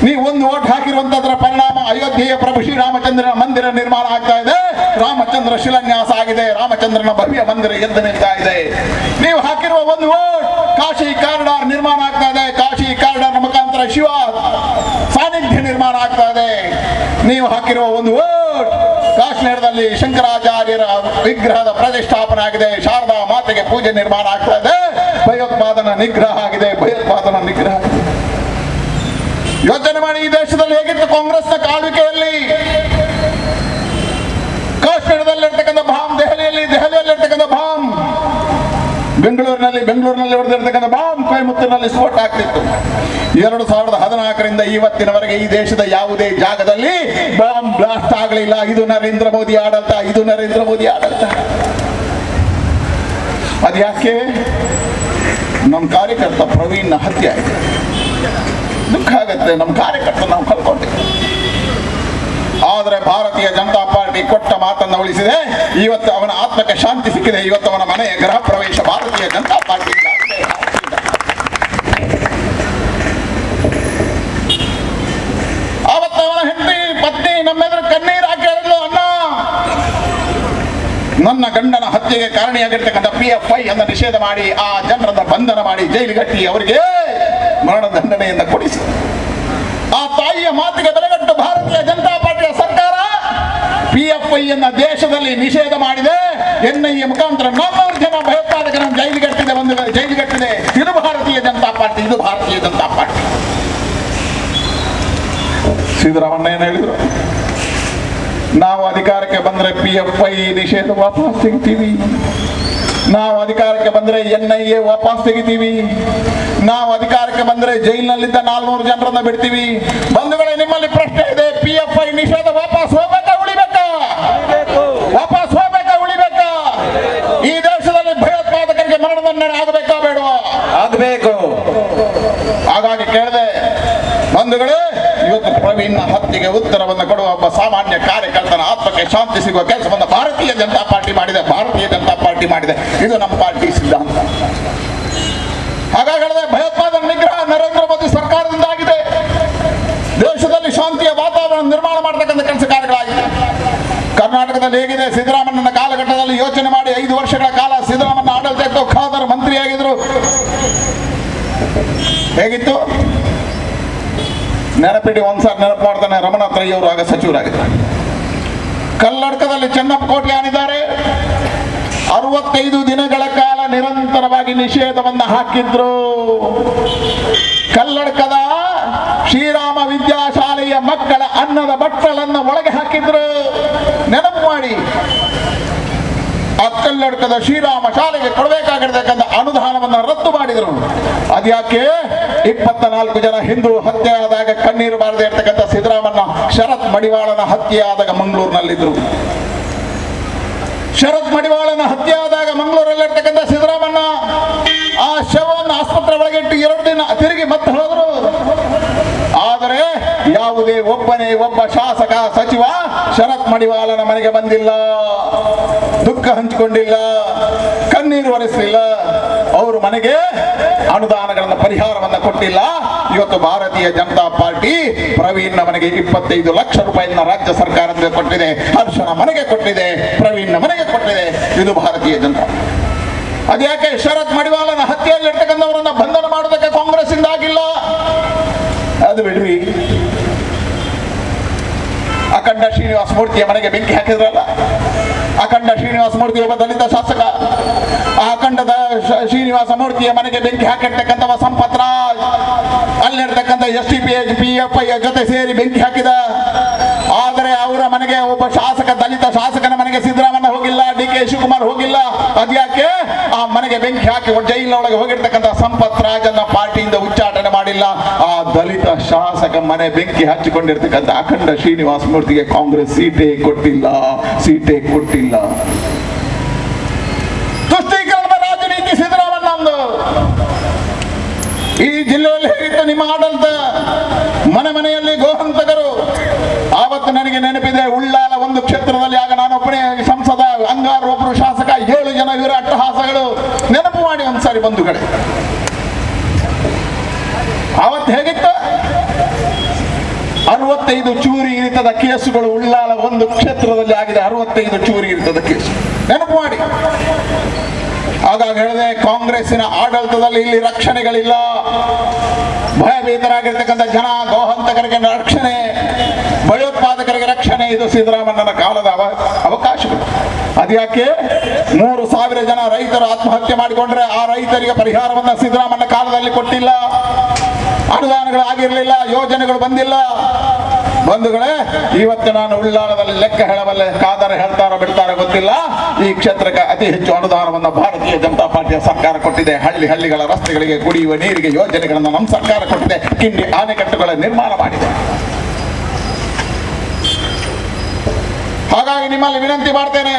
ನೀವು ಒಂದು ವೋಟ್ ಹಾಕಿರುವಂತದರ ಪರಿಣಾಮ ಅಯೋಧ್ಯೆಯ ಪ್ರಭು ಶ್ರೀರಾಮಚಂದ್ರನ ಮಂದಿರ ನಿರ್ಮಾಣ ಆಗ್ತಾ ಇದೆ, ರಾಮಚಂದ್ರ ಶಿಲಾನ್ಯಾಸ ಆಗಿದೆ, ರಾಮಚಂದ್ರನ ಭವ್ಯ ಮಂದಿರ ಎದ್ದು ನಿಲ್ತಾ ಇದೆ. ನೀವು ಹಾಕಿರುವ ಒಂದು ವೋಟ್ ಕಾಶಿ ಕಾರಿಡಾರ್ ನಿರ್ಮಾಣ ಆಗ್ತಾ ಇದೆ, ಕಾಶಿ ಕಾರಿಡಾರ್ ಮುಖಾಂತರ ಶಿವ ಸಾನ್ನಿಧ್ಯ ನಿರ್ಮಾಣ ಆಗ್ತಾ ಇದೆ. ನೀವು ಹಾಕಿರುವ ಒಂದು ವೋಟ್ ಕಾಶ್ಮೀರದಲ್ಲಿ ಶಂಕರಾಚಾರ್ಯರ ವಿಗ್ರಹದ ಪ್ರತಿಷ್ಠಾಪನೆ ಆಗಿದೆ, ಶಾರದಾ ಮಾತೆಗೆ ಪೂಜೆ ನಿರ್ಮಾಣ ಆಗ್ತಾ ಇದೆ, ಭಯೋತ್ಪಾದನಾ ನಿಗ್ರಹ ಆಗಿದೆ, ಭಯೋತ್ಪಾದನಾ ನಿಗ್ರಹ. ಯೋಚನೆ ಮಾಡಿ, ಈ ದೇಶದಲ್ಲಿ ಹೇಗಿತ್ತು ಕಾಂಗ್ರೆಸ್ನ ಆಳ್ವಿಕೆಯಲ್ಲಿ? ಕಾಶ್ಮೀರದಲ್ಲಿರ್ತಕ್ಕಂಥ ಬಾಂಬ್, ದೆಹಲಿಯಲ್ಲಿರ್ತಕ್ಕಂಥ ಬಾಂಬ್, ಬೆಂಗಳೂರಿನಲ್ಲಿ ಹೊಡೆದಿರ್ತಕ್ಕಂಥ ಬಾಂಬ್, ಕೊಯಮತ್ತೂರಿನಲ್ಲಿ ಸ್ಫೋಟ ಆಗ್ತಿತ್ತು. 2014ರಿಂದ ಇವತ್ತಿನವರೆಗೆ ಈ ದೇಶದ ಯಾವುದೇ ಜಾಗದಲ್ಲಿ ಬಾಂಬ್ ಬ್ಲಾಸ್ಟ್ ಆಗಲಿಲ್ಲ. ಇದು ನರೇಂದ್ರ ಮೋದಿ ಆಡಳಿತ, ಇದು ನರೇಂದ್ರ ಮೋದಿ ಆಡಳಿತ. ಅದ್ಯಾಕೆ? ನಮ್ಮ ಕಾರ್ಯಕರ್ತ ಪ್ರವೀಣ್ ಹತ್ಯೆ ಆಯಿತು, ದುಃಖ ಆಗತ್ತೆ. ನಮ್ಮ ಕಾರ್ಯಕರ್ತ ನಾವು ಕಲ್ಕೊಂಡಿದ್ದೀವಿ. ಆದರೆ ಭಾರತೀಯ ಜನತಾ ಪಾರ್ಟಿ ಕೊಟ್ಟ ಮಾತನ್ನು ಉಳಿಸಿದೆ. ಇವತ್ತು ಅವನ ಆತ್ಮಕ್ಕೆ ಶಾಂತಿ ಸಿಕ್ಕಿದೆ. ಇವತ್ತು ಅವನ ಮನೆಯ ಗೃಹ ಪ್ರವೇಶ ಭಾರತೀಯ ಜನತಾ ಪಾರ್ಟಿ. ಆವತ್ತು ಅವನ ಹೆಂಡತಿ ಪತ್ನಿ ನಮ್ಮೆದುರು ಕಣ್ಣೀರು ಹಾಕಿ ಹೇಳಿದ್ಲು, ಅಣ್ಣ, ನನ್ನ ಗಂಡನ ಹತ್ಯೆಗೆ ಕಾರಣಿಯಾಗಿರ್ತಕ್ಕಂಥ PFI ಅನ್ನು ನಿಷೇಧ ಮಾಡಿ, ಆ ಜನರನ್ನ ಬಂಧನ ಮಾಡಿ ಜೈಲಿಗಟ್ಟಿ ಅವರಿಗೆ ಮರಣದಂಡನೆಯನ್ನು ಕೊಡಿಸಿ. ಆ ತಾಯಿಯ ಮಾತಿಗೆ ಬೆಲೆಗಟ್ಟು ಭಾರತೀಯ ಜನತಾ ಪಾರ್ಟಿಯ ಸರ್ಕಾರ PFI ಅನ್ನ ದೇಶದಲ್ಲಿ ನಿಷೇಧ ಮಾಡಿದೆ. NIA ಮುಖಾಂತರ 400 ಜನ ಭಯೋತ್ಪಾದಕರನ್ನು ಜೈಲಿಗಟ್ಟಿದೆ, ಒಂದು ಜೈಲಿಗಟ್ಟಿದೆ. ಇದು ಭಾರತೀಯ ಜನತಾ ಪಾರ್ಟಿ, ಇದು ಭಾರತೀಯ ಜನತಾ ಪಾರ್ಟಿ. ಸಿದ್ದರಾಮಯ್ಯ ಏನು ಹೇಳಿದ್ರು? ನಾವು ಅಧಿಕಾರಕ್ಕೆ ಬಂದ್ರೆ PFI ನಿಷೇಧ ವಾಪಸ್ ತೆಗಿತೀವಿ, ನಾವು ಅಧಿಕಾರಕ್ಕೆ ಬಂದ್ರೆ NIA ವಾಪಸ್ ತೆಗಿತೀವಿ, ನಾವು ಅಧಿಕಾರಕ್ಕೆ ಬಂದ್ರೆ ಜೈಲಿನಲ್ಲಿದ್ದ 400 ಜನರನ್ನ ಬಿಡ್ತೀವಿ. ಬಂಧುಗಳೇ, ನಿಮ್ಮಲ್ಲಿ ಪ್ರಶ್ನೆ ಇದೆ, PFI ನಿಷೇಧ ವಾಪಸ್ ಹೋಗ್ಬೇಕಾ ಉಳಿಬೇಕಾ? ವಾಪಸ್ ಹೋಗ್ಬೇಕಾ ಉಳಿಬೇಕಾ? ಈ ದೇಶದಲ್ಲಿ ಭಯೋತ್ಪಾದಕರಿಗೆ ಮರಣದಂಡನೆ ಆಗಬೇಕಾ ಬೇಡವಾ? ಆಗಬೇಕು. ಹಾಗಾಗಿ ಕೇಳಿದೆ ಬಂಧುಗಳೇ, ಇವತ್ತು ಪ್ರವೀಣ್ ಹತ್ಯೆಗೆ ಉತ್ತರವನ್ನು ಕೊಡುವ ಒಬ್ಬ ಸಾಮಾನ್ಯ ಕಾರ್ಯಕರ್ತನ ಆತ್ಮಕ್ಕೆ ಶಾಂತಿ ಸಿಗುವ ಕೆಲಸವನ್ನು ಭಾರತೀಯ ಜನತಾ ಪಾರ್ಟಿ ಮಾಡಿದೆ, ಭಾರತೀಯ ಜನತಾ ಪಾರ್ಟಿ ಮಾಡಿದೆ. ಇದು ನಮ್ಮ ಪಾರ್ಟಿ ಸಿದ್ಧಾಂತ. ಹಾಗಾಗಿ ಭಯೋತ್ಪಾದನೆ ನಿಗ್ರಹ ನರೇಂದ್ರ ಮೋದಿ ಸರ್ಕಾರದಿಂದ ಆಗಿದೆ. ದೇಶದಲ್ಲಿ ಶಾಂತಿಯ ವಾತಾವರಣ ನಿರ್ಮಾಣ ಮಾಡತಕ್ಕಂಥ ಕೆಲಸ ಕಾರ್ಯಗಳಾಗಿದೆ. ಕರ್ನಾಟಕದಲ್ಲಿ ಹೇಗಿದೆ? ಸಿದ್ದರಾಮಣ್ಣನ ಕಾಲಘಟ್ಟದಲ್ಲಿ ಯೋಚನೆ ಮಾಡಿ 5 ವರ್ಷಗಳ ಕಾಲ ಸಿದ್ದರಾಮಣ್ಣ ಆಡಳಿತ ಇತ್ತು, ಖಾದರ್ ಮಂತ್ರಿಯಾಗಿದ್ರು. ಹೇಗಿತ್ತು ನೆನಪಿಡಿ, ಒಂದ್ಸಾರಿ ನೆನಪು ಮಾಡ್ತಾನೆ. ರಮಣಾಥ್ ರೈ ಅವರು ಆಗ ಸಚಿವರಾಗಿದ್ದಾರೆ. ಕಲ್ಲಡ್ಕದಲ್ಲಿ ಚೆನ್ನಪ್ಪ ಕೋಟ್ಯಾನಿದ್ದಾರೆ. 65 ದಿನಗಳ ಕಾಲ ನಿರಂತರವಾಗಿ ನಿಷೇಧವನ್ನು ಹಾಕಿದ್ರು. ಕಲ್ಲಡ್ಕದ ಶ್ರೀರಾಮ ವಿದ್ಯಾಶಾಲೆಯ ಮಕ್ಕಳ ಅನ್ನದ ಬಟ್ಟಲನ್ನು ಒಳಗೆ ಹಾಕಿದ್ರು. ನೆನಪು ಮಾಡಿ, ಆ ಕಲ್ಲಡ್ಕದ ಶ್ರೀರಾಮ ಶಾಲೆಗೆ ಕೊಡಬೇಕಾಗಿರ್ತಕ್ಕಂಥ ಅನುದಾನವನ್ನು ರದ್ದು ಮಾಡಿದರು. ಅದ್ಯಾಕೆ? 24 ಜನ ಹಿಂದೂ ಹತ್ಯೆ ಆದಾಗ ಕಣ್ಣೀರು ಬಾರದೆ ಇರ್ತಕ್ಕಂಥ ಸಿದ್ದರಾಮಣ್ಣ ಶರತ್ ಮಡಿವಾಳನ ಹತ್ಯೆ ಆದಾಗ ಮಂಗಳೂರಿನಲ್ಲಿದ್ದರು. ಶರತ್ ಮಡಿವಾಳನ ಹತ್ಯೆ ಆದಾಗ ಮಂಗಳೂರಲ್ಲಿರ್ತಕ್ಕಂಥ ಸಿದ್ದರಾಮಣ್ಣ ಆ ಶವವನ್ನು ಆಸ್ಪತ್ರೆ ಒಳಗೆ ಇಟ್ಟು 2 ದಿನ ತಿರುಗಿ ಮತ್ತೆ ಹೋದರು. ಆದರೆ ಯಾವುದೇ ಒಬ್ಬನೇ ಒಬ್ಬ ಶಾಸಕ ಸಚಿವ ಶರತ್ ಮಡಿವಾಳನ ಮನೆಗೆ ಬಂದಿಲ್ಲ, ದುಃಖ ಹಂಚಿಕೊಂಡಿಲ್ಲ, ಕಣ್ಣೀರು ಒರೆಸಲಿಲ್ಲ, ಅವರು ಮನೆಗೆ ಅನುದಾನಗಳನ್ನು ಪರಿಹಾರವನ್ನು ಕೊಟ್ಟಿಲ್ಲ. ಇವತ್ತು ಭಾರತೀಯ ಜನತಾ ಪಾರ್ಟಿ ಪ್ರವೀಣ್ನ ಮನೆಗೆ 25 ಲಕ್ಷ ರೂಪಾಯಿನ ರಾಜ್ಯ ಸರ್ಕಾರದಿಂದ ಕೊಟ್ಟಿದೆ, ಹರ್ಷನ ಮನೆಗೆ ಕೊಟ್ಟಿದೆ, ಪ್ರವೀಣ್ನ ಮನೆಗೆ ಕೊಟ್ಟಿದೆ. ಇದು ಭಾರತೀಯ ಜನತಾ. ಅದ್ಯಾಕೆ ಶರತ್ ಮಡಿವಾಳನ ಹತ್ಯೆಯಲ್ಲಿರ್ತಕ್ಕಂಥವರನ್ನ ಬಂಧನ ಮಾಡೋದಕ್ಕೆ ಕಾಂಗ್ರೆಸ್ ಇಂದ ಆಗಿಲ್ಲ? ಅದು ಬಿಡ್ರಿ, ಅಖಂಡ ಶ್ರೀನಿವಾಸ ಮೂರ್ತಿಯ ಮನೆಗೆ ಬೆಂಕಿ ಹಾಕಿದ್ರಲ್ಲ, ಅಖಂಡ ಶ್ರೀನಿವಾಸ ಮೂರ್ತಿ ಒಬ್ಬ ದಲಿತ ಶಾಸಕ. ಆ ಅಖಂಡದ ಶ್ರೀನಿವಾಸ ಮೂರ್ತಿಯ ಮನೆಗೆ ಬೆಂಕಿ ಹಾಕಿರ್ತಕ್ಕಂಥವ ಸಂಪತ್ ರಾಜ್, ಅಲ್ಲಿರ್ತಕ್ಕಂಥ SDPI PFI ಜೊತೆ ಸೇರಿ ಬೆಂಕಿ ಹಾಕಿದ. ಆದರೆ ಅವರ ಮನೆಗೆ ಒಬ್ಬ ಶಾಸಕ, ದಲಿತ ಶಾಸಕನ ಮನೆಗೆ ಸಿದ್ದರಾಮಯ್ಯ ಹೋಗಿಲ್ಲ, DK Shivakumar ಹೋಗಿಲ್ಲ. ಅದ್ಯಾಕೆ? ಆ ಮನೆಗೆ ಬೆಂಕಿ ಹಾಕಿ ಜೈಲಿನೊಳಗೆ ಹೋಗಿರ್ತಕ್ಕಂಥ ಸಂಪತ್ ರಾಜನ್ನ ಪಾರ್ಟಿಯಿಂದ ಉಚ್ಚಾಟನೆ ಮಾಡಿ ಮಾಡಿಲ್ಲ. ಆ ದಲಿತ ಶಾಸಕ ಮನೆ ಬೆಂಕಿ ಹಚ್ಚಿಕೊಂಡಿರ್ತಕ್ಕಂಥ ಅಖಂಡ ಶ್ರೀನಿವಾಸ ಮೂರ್ತಿಗೆ ಕಾಂಗ್ರೆಸ್ ಸೀಟೇ ಕೊಟ್ಟಿಲ್ಲ, ಸೀಟೇ ಕೊಟ್ಟಿಲ್ಲ. ತುಷ್ಟೀಕರಣದ ರಾಜನೀತಿ ಸಿದ್ದರಾಮಯ್ಯನಂದು. ಈ ಜಿಲ್ಲೆಯಲ್ಲಿ ಹೇಗಿತ್ತು ನಿಮ್ಮ ಆಡಳಿತ? ಮನೆ ಮನೆಯಲ್ಲಿ ಗೋಹಂತಕರು. ಆವತ್ತು ನನಗೆ ನೆನಪಿದೆ, ಉಳ್ಳಾಲ ಒಂದು ಕ್ಷೇತ್ರದಲ್ಲಿ ಆಗ ನಾನೊಬ್ಬನೇ ಸಂಸದ, ಅಂಗಾರ್ ಒಬ್ಬರು ಶಾಸಕ, 7 ಜನ ಇವರ ಅಟ್ಟಹಾಸಗಳು ನೆನಪು ಮಾಡಿ ಒಂದ್ಸಾರಿ ಬಂಧುಗಳೇ. ಆವತ್ತು ಹೇಗಿತ್ತು? 65 ಚೂರಿ ಇರಿತದ ಕೇಸುಗಳು ಉಳ್ಳಾಲ ಒಂದು ಕ್ಷೇತ್ರದಲ್ಲಿ ಆಗಿದೆ. 65 ಚೂರಿ ಇರಿತದ ಕೇಸು ನೆನಪು ಮಾಡಿ. ಹಾಗಾಗಿ ಹೇಳಿದೆ, ಕಾಂಗ್ರೆಸ್ಸಿನ ಆಡಳಿತದಲ್ಲಿ ಇಲ್ಲಿ ರಕ್ಷಣೆಗಳಿಲ್ಲ. ಭಯಭೀತರಾಗಿರ್ತಕ್ಕಂಥ ಜನ, ಗೋಹಂತಕರಿಗೆ ರಕ್ಷಣೆ, ಭಯೋತ್ಪಾದಕರಿಗೆ ರಕ್ಷಣೆ, ಇದು ಸಿದ್ದರಾಮಣ್ಣನ ಕಾಲದ ಅವಕಾಶಗಳು. ಅದ್ಯಾಕೆ 3,000 ಜನ ರೈತರು ಆತ್ಮಹತ್ಯೆ ಮಾಡಿಕೊಂಡ್ರೆ ಆ ರೈತರಿಗೆ ಪರಿಹಾರವನ್ನ ಸಿದ್ದರಾಮಣ್ಣ ಕಾಲದಲ್ಲಿ ಕೊಟ್ಟಿಲ್ಲ. ಅನುದಾನಗಳು ಆಗಿರಲಿಲ್ಲ, ಯೋಜನೆಗಳು ಬಂದಿಲ್ಲ. ಬಂಧುಗಳೇ, ಇವತ್ತು ನಾನು ಉಳ್ಳಾಲದಲ್ಲಿ ಲೆಕ್ಕ ಹೇಳಬಲ್ಲೆ, ಕಾದರ ಹೇಳ್ತಾರೋ ಬಿಡ್ತಾರೋ ಗೊತ್ತಿಲ್ಲ. ಈ ಕ್ಷೇತ್ರಕ್ಕೆ ಅತಿ ಹೆಚ್ಚು ಅನುದಾನವನ್ನು ಭಾರತೀಯ ಜನತಾ ಪಾರ್ಟಿಯ ಸರ್ಕಾರ ಕೊಟ್ಟಿದೆ. ಹಳ್ಳಿ ಹಳ್ಳಿಗಳ ರಸ್ತೆಗಳಿಗೆ, ಕುಡಿಯುವ ನೀರಿಗೆ ಯೋಜನೆಗಳನ್ನು ನಮ್ಮ ಸರ್ಕಾರ ಕೊಟ್ಟಿದೆ. ಕಿಂಡಿ ಅಣೆಕಟ್ಟುಗಳ ನಿರ್ಮಾಣ ಮಾಡಿದೆ. ಹಾಗಾಗಿ ನಿಮ್ಮಲ್ಲಿ ವಿನಂತಿ ಮಾಡ್ತೇನೆ,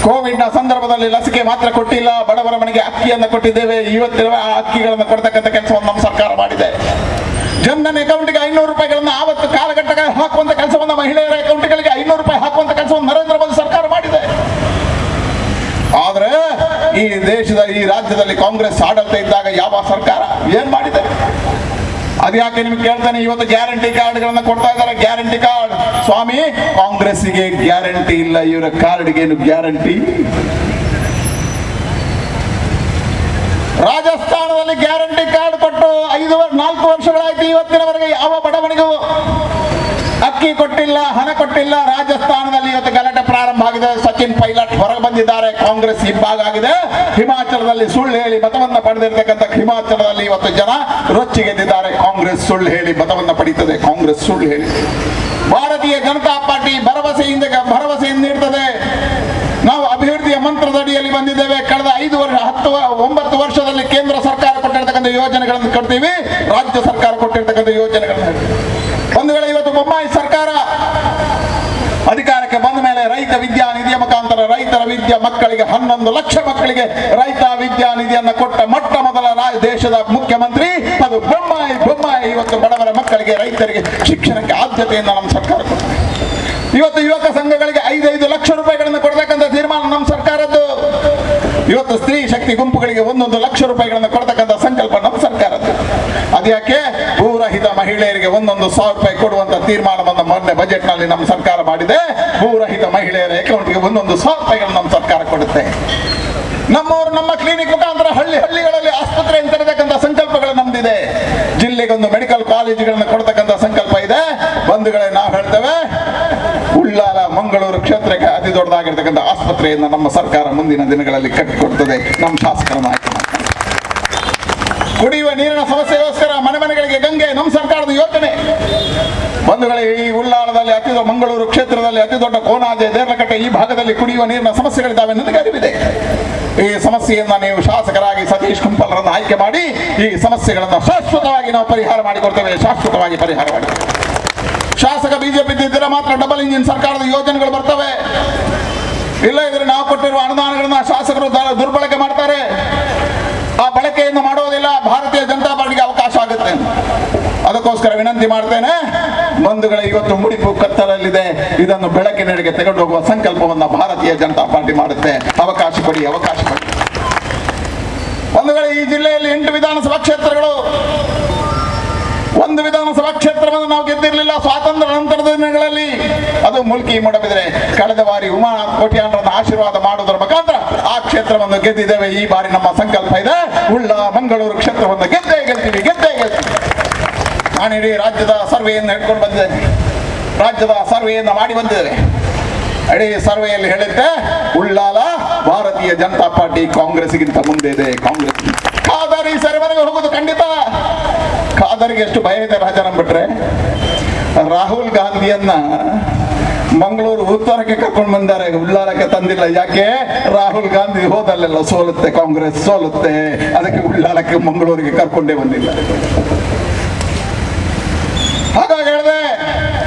ಕೋವಿಡ್ ನ ಸಂದರ್ಭದಲ್ಲಿ ಲಸಿಕೆ ಮಾತ್ರ ಕೊಟ್ಟಿಲ್ಲ, ಬಡವರ ಮನೆಗೆ ಅಕ್ಕಿಯನ್ನು ಕೊಟ್ಟಿದ್ದೇವೆ. ಇವತ್ತಿನ ಆ ಅಕ್ಕಿಗಳನ್ನು ಕೊಡ್ತಕ್ಕಂಥ ಕೆಲಸವನ್ನು ನಮ್ಮ ಸರ್ಕಾರ ಮಾಡಿದೆ. ಜನಧನ್ ಅಕೌಂಟ್ಗೆ 500 ರೂಪಾಯಿಗಳನ್ನು ಆವತ್ತು ಕಾಲಘಟ್ಟಕ್ಕೆ ಹಾಕುವಂತ ಕೆಲಸವನ್ನು, ಮಹಿಳೆಯರ ಅಕೌಂಟ್ಗಳಿಗೆ 500 ರೂಪಾಯಿ ಹಾಕುವಂತ ಕೆಲಸವನ್ನು ನರೇಂದ್ರ ಮೋದಿ ಸರ್ಕಾರ ಮಾಡಿದೆ. ಆದ್ರೆ ಈ ದೇಶದ, ಈ ರಾಜ್ಯದಲ್ಲಿ ಕಾಂಗ್ರೆಸ್ ಆಡಳಿತ ಇದ್ದಾಗ ಯಾವ ಸರ್ಕಾರ ಏನ್ ಮಾಡಿದೆ? ಅದ್ಯಾಕೆ ನಿಮ್ಗೆ ಕೇಳ್ತಾನೆ, ಇವತ್ತು ಗ್ಯಾರಂಟಿ ಕಾರ್ಡ್ಗಳನ್ನ ಕೊಡ್ತಾ ಇದ್ದಾರೆ. ಗ್ಯಾರಂಟಿ ಕಾರ್ಡ್ ಸ್ವಾಮಿ, ಕಾಂಗ್ರೆಸ್ಸಿಗೆ ಗ್ಯಾರಂಟಿ ಇಲ್ಲ, ಇವರ ಕಾರ್ಡ್ಗೇನು ಗ್ಯಾರಂಟಿ? ರಾಜಸ್ಥಾನದಲ್ಲಿ ಗ್ಯಾರಂಟಿ ಕಾರ್ಡ್ ಕೊಟ್ಟು 4 ವರ್ಷಗಳಾಯ್ತು, ಇವತ್ತಿನವರೆಗೆ ಯಾವ ಬಡವನಿಗೂ ಅಕ್ಕಿ ಕೊಟ್ಟಿಲ್ಲ, ಹಣ ಕೊಟ್ಟಿಲ್ಲ. ರಾಜಸ್ಥಾನದಲ್ಲಿ ಇವತ್ತು ಗಲಾಟೆ ಪ್ರಾರಂಭ ಆಗಿದೆ. ಸಚಿನ್ ಪೈಲಟ್ ಹೊರಗೆ ಬಂದಿದ್ದಾರೆ, ಕಾಂಗ್ರೆಸ್ ಹಿಂಭಾಗ ಆಗಿದೆ. ಹಿಮಾಚಲದಲ್ಲಿ ಸುಳ್ಳು ಹೇಳಿ ಮತವನ್ನು ಪಡೆದಿರ್ತಕ್ಕಂಥ ಹಿಮಾಚಲದಲ್ಲಿ ಇವತ್ತು ಜನ ರೊಚ್ಚಿಗೆದ್ದಿದ್ದಾರೆ. ಕಾಂಗ್ರೆಸ್ ಸುಳ್ಳು ಹೇಳಿ ಮತವನ್ನು ಪಡೀತದೆ, ಕಾಂಗ್ರೆಸ್ ಸುಳ್ಳು ಹೇಳಿ. ಭಾರತೀಯ ಜನತಾ ಪಾರ್ಟಿ ಭರವಸೆಯಿಂದ ನೀಡ್ತದೆ. ನಾವು ಅಭಿವೃದ್ಧಿಯ ಮಂತ್ರದಡಿಯಲ್ಲಿ ಬಂದಿದ್ದೇವೆ. ಕಳೆದ 5 ವರ್ಷ, 9 ವರ್ಷದಲ್ಲಿ ಕೇಂದ್ರ ಸರ್ಕಾರ ಕೊಟ್ಟಿರ್ತಕ್ಕಂಥ ಯೋಜನೆಗಳನ್ನು ಕೊಡ್ತೀವಿ, ರಾಜ್ಯ ಸರ್ಕಾರ ಕೊಟ್ಟಿರ್ತಕ್ಕಂಥ ಯೋಜನೆಗಳನ್ನು. ಒಂದು ವೇಳೆ ಇವತ್ತು ಬೊಮ್ಮಾಯಿ ಸರ್ಕಾರ ಅಧಿಕಾರಕ್ಕೆ ಬಂದ ಮೇಲೆ ರೈತ ವಿದ್ಯಾನಿಧಿಯ ಮುಖಾಂತರ ರೈತರ ವಿದ್ಯಾ ಮಕ್ಕಳಿಗೆ 11 ಲಕ್ಷ ಮಕ್ಕಳಿಗೆ ರೈತ ವಿದ್ಯಾನಿಧಿಯನ್ನು ಕೊಟ್ಟ ಮೊಟ್ಟ ಮೊದಲ ದೇಶದ ಮುಖ್ಯಮಂತ್ರಿ ಅದು ಬೊಮ್ಮಾಯಿ. ಬೊಮ್ಮಾಯಿ ಇವತ್ತು ಬಡವರ ಮಕ್ಕಳಿಗೆ, ರೈತರಿಗೆ ಶಿಕ್ಷಣಕ್ಕೆ ಆದ್ಯತೆಯನ್ನು ನಮ್ಮ ಸರ್ಕಾರ ಕೊಟ್ಟಿದೆ. ಇವತ್ತು ಯುವಕ ಸಂಘಗಳಿಗೆ 5-5 ಲಕ್ಷ ರೂಪಾಯಿಗಳನ್ನು ಕೊಡ್ತಕ್ಕಂಥ ತೀರ್ಮಾನ ನಮ್ಮ ಸರ್ಕಾರದ್ದು. ಇವತ್ತು ಸ್ತ್ರೀ ಶಕ್ತಿ ಗುಂಪುಗಳಿಗೆ 1-1 ಲಕ್ಷ ರೂಪಾಯಿಗಳನ್ನು ಕೊಡ್ತಕ್ಕಂಥ ಸಂಕಲ್ಪ ನಮ್ಮ ಸರ್ಕಾರದ್ದು. ಅದ್ಯಾಕೆ ಭೂರಹಿತ ಮಹಿಳೆಯರಿಗೆ 1-1 ಸಾವಿರ ರೂಪಾಯಿ ಕೊಡುವಂತ ತೀರ್ಮಾನವನ್ನು ಮೊನ್ನೆ ಬಜೆಟ್ ನಲ್ಲಿ ನಮ್ಮ ಸರ್ಕಾರ ಮಾಡಿದೆ. ಭೂರಹಿತ ಮಹಿಳೆಯರ ಅಕೌಂಟ್ಗೆ 1-1 ಸಾವಿರ ರೂಪಾಯಿಗಳನ್ನು ನಮ್ಮ ಸರ್ಕಾರ ಕೊಡುತ್ತೆ. ನಮ್ಮವರು ನಮ್ಮ ಕ್ಲಿನಿಕ್ ಮುಖಾಂತರ ಹಳ್ಳಿ ಹಳ್ಳಿಗಳಲ್ಲಿ ಆಸ್ಪತ್ರೆಯನ್ನು ತೆರೆತಕ್ಕಂಥ ಸಂಕಲ್ಪಗಳು ನಮ್ದಿದೆ. ಜಿಲ್ಲೆಗೊಂದು ಮೆಡಿಕಲ್ ಕಾಲೇಜುಗಳನ್ನು ಕೊಡ್ತಕ್ಕಂಥ ಸಂಕಲ್ಪ ಇದೆ. ಬಂಧುಗಳೇ, ನಾವು ಹೇಳ್ತೇವೆ, ಉಳ್ಳಾಲ ಮಂಗಳೂರು ಕ್ಷೇತ್ರಕ್ಕೆ ಅತಿ ದೊಡ್ಡದಾಗಿರ್ತಕ್ಕಂಥ ಆಸ್ಪತ್ರೆಯನ್ನು ನಮ್ಮ ಸರ್ಕಾರ ಮುಂದಿನ ದಿನಗಳಲ್ಲಿ ಕಟ್ಟಿಕೊಡ್ತದೆ. ನಮ್ಮ ಶಾಸಕರನ್ನು ಆಯ್ಕೆ ಮಾಡ್ತಾರೆ. ಕುಡಿಯುವ ನೀರಿನ ಸಮಸ್ಯೆಗೋಸ್ಕರ ಮನೆ ಮನೆಗಳಿಗೆ ಗಂಗೆ ನಮ್ಮ ಸರ್ಕಾರದ ಯೋಜನೆ. ಬಂಧುಗಳೇ, ಈ ಉಳ್ಳಾಲದಲ್ಲಿ ಅತಿ ಮಂಗಳೂರು ಕ್ಷೇತ್ರದಲ್ಲಿ ಅತಿ ದೊಡ್ಡ ಕೋನಾಜೆ, ದೇರ್ಲಕಟ್ಟೆ ಈ ಭಾಗದಲ್ಲಿ ಕುಡಿಯುವ ನೀರಿನ ಸಮಸ್ಯೆಗಳಿದ್ದಾವೆ ನನಗೆ ಅರಿವಿದೆ. ಈ ಸಮಸ್ಯೆಯನ್ನ ನೀವು ಶಾಸಕರಾಗಿ ಸತೀಶ್ ಕುಂಪಲ್ರನ್ನು ಆಯ್ಕೆ ಮಾಡಿ ಈ ಸಮಸ್ಯೆಗಳನ್ನು ಶಾಶ್ವತವಾಗಿ ನಾವು ಪರಿಹಾರ ಮಾಡಿಕೊಡ್ತೇವೆ, ಶಾಶ್ವತವಾಗಿ ಪರಿಹಾರ ಮಾಡಿ. ಶಾಸಕ ಬಿಜೆಪಿ ಇದ್ದರೆ ಮಾತ್ರ ಡಬಲ್ ಇಂಜಿನ್ ಸರ್ಕಾರದ ಯೋಜನೆಗಳು ಬರ್ತವೆ. ಇಲ್ಲ ಇದ್ರೆ ನಾವು ಕೊಟ್ಟಿರುವ ಅನುದಾನಗಳನ್ನ ಶಾಸಕರು ದುರ್ಬಳಕೆ ಮಾಡ್ತಾರೆ, ಆ ಬಳಕೆಯನ್ನು ಮಾಡೋದಿಲ್ಲ. ಭಾರತೀಯ ಜನತಾ ಪಾರ್ಟಿಗೆ ಅವಕಾಶ ಆಗುತ್ತೆ. ಅದಕ್ಕೋಸ್ಕರ ವಿನಂತಿ ಮಾಡ್ತೇನೆ ಬಂಧುಗಳೇ, ಇವತ್ತು ಮುಡಿಪು ಕತ್ತಲಲ್ಲಿದೆ, ಇದನ್ನು ಬೆಳಕಿನೆಡೆಗೆ ತೆಗೆದು ಹೋಗುವ ಸಂಕಲ್ಪವನ್ನು ಭಾರತೀಯ ಜನತಾ ಪಾರ್ಟಿ ಮಾಡುತ್ತೆ. ಅವಕಾಶ ಕೊಡಿ, ಅವಕಾಶ ಕೊಡಿ. ಬಂಧುಗಳೇ, ಈ ಜಿಲ್ಲೆಯಲ್ಲಿ 8 ವಿಧಾನಸಭಾ ಕ್ಷೇತ್ರಗಳು, ಒಂದು ವಿಧಾನಸಭಾ ಕ್ಷೇತ್ರವನ್ನು ನಾವು ಗೆದ್ದಿರಲಿಲ್ಲ ಸ್ವಾತಂತ್ರ್ಯ ನಂತರದ ದಿನಗಳಲ್ಲಿ, ಅದು ಮುಲ್ಕಿ ಮೂಡಬಿದ್ರೆ. ಕಳೆದ ಬಾರಿ ಉಮಾನಾಥ್ ಕೋಟ್ಯಾನ್ರನ್ನು ಆಶೀರ್ವಾದ ಮಾಡುವುದರ ಮುಖಾಂತರ ಆ ಕ್ಷೇತ್ರವನ್ನು ಗೆದ್ದಿದ್ದೇವೆ. ಈ ಬಾರಿ ನಮ್ಮ ಸಂಕಲ್ಪ ಇದೆ, ಉಳ್ಳ ಮಂಗಳೂರು ಕ್ಷೇತ್ರವನ್ನು ಗೆದ್ದೇ ಗೆಲ್ತೀವಿ, ಗೆದ್ದೇ ಗೆಲ್ತೀವಿ. ನಾನಿಡೀ ರಾಜ್ಯದ ಸರ್ವೆಯನ್ನು ಹಿಡ್ಕೊಂಡು ಬಂದಿದ್ದೇನೆ, ರಾಜ್ಯದ ಸರ್ವೆಯನ್ನು ಮಾಡಿ ಬಂದಿದ್ದೇನೆ. ಇಡೀ ಸರ್ವೆಯಲ್ಲಿ ಹೇಳಿದ್ದೆ, ಉಳ್ಳಾಲ ಭಾರತೀಯ ಜನತಾ ಪಾರ್ಟಿ ಕಾಂಗ್ರೆಸ್ಗಿಂತ ಮುಂದೆ ಇದೆ. ಕಾಂಗ್ರೆಸ್ ಖಾದರ್ ಈ ಸರ್ವೆಗೆ ಹೋಗೋದು ಖಂಡಿತ. ಖಾದರ್ಗೆ ಎಷ್ಟು ಭಯ ಇದೆ ರಾಜಾರಾಮ್ ಬಿಟ್ರೆ, ರಾಹುಲ್ ಗಾಂಧಿಯನ್ನ Mangaluru ಉತ್ತರಕ್ಕೆ ಕರ್ಕೊಂಡು ಬಂದಾರೆ, ಉಳ್ಳಾಲಕ್ಕೆ ತಂದಿಲ್ಲ. ಯಾಕೆ? ರಾಹುಲ್ ಗಾಂಧಿ ಹೋದಲ್ಲೆಲ್ಲ ಸೋಲುತ್ತೆ, ಕಾಂಗ್ರೆಸ್ ಸೋಲುತ್ತೆ, ಅದಕ್ಕೆ ಉಳ್ಳಾಲಕ್ಕೆ ಮಂಗಳೂರಿಗೆ ಕರ್ಕೊಂಡೇ ಬಂದಿಲ್ಲ. ಹಾಗಾಗಿ ಹೇಳಿದೆ,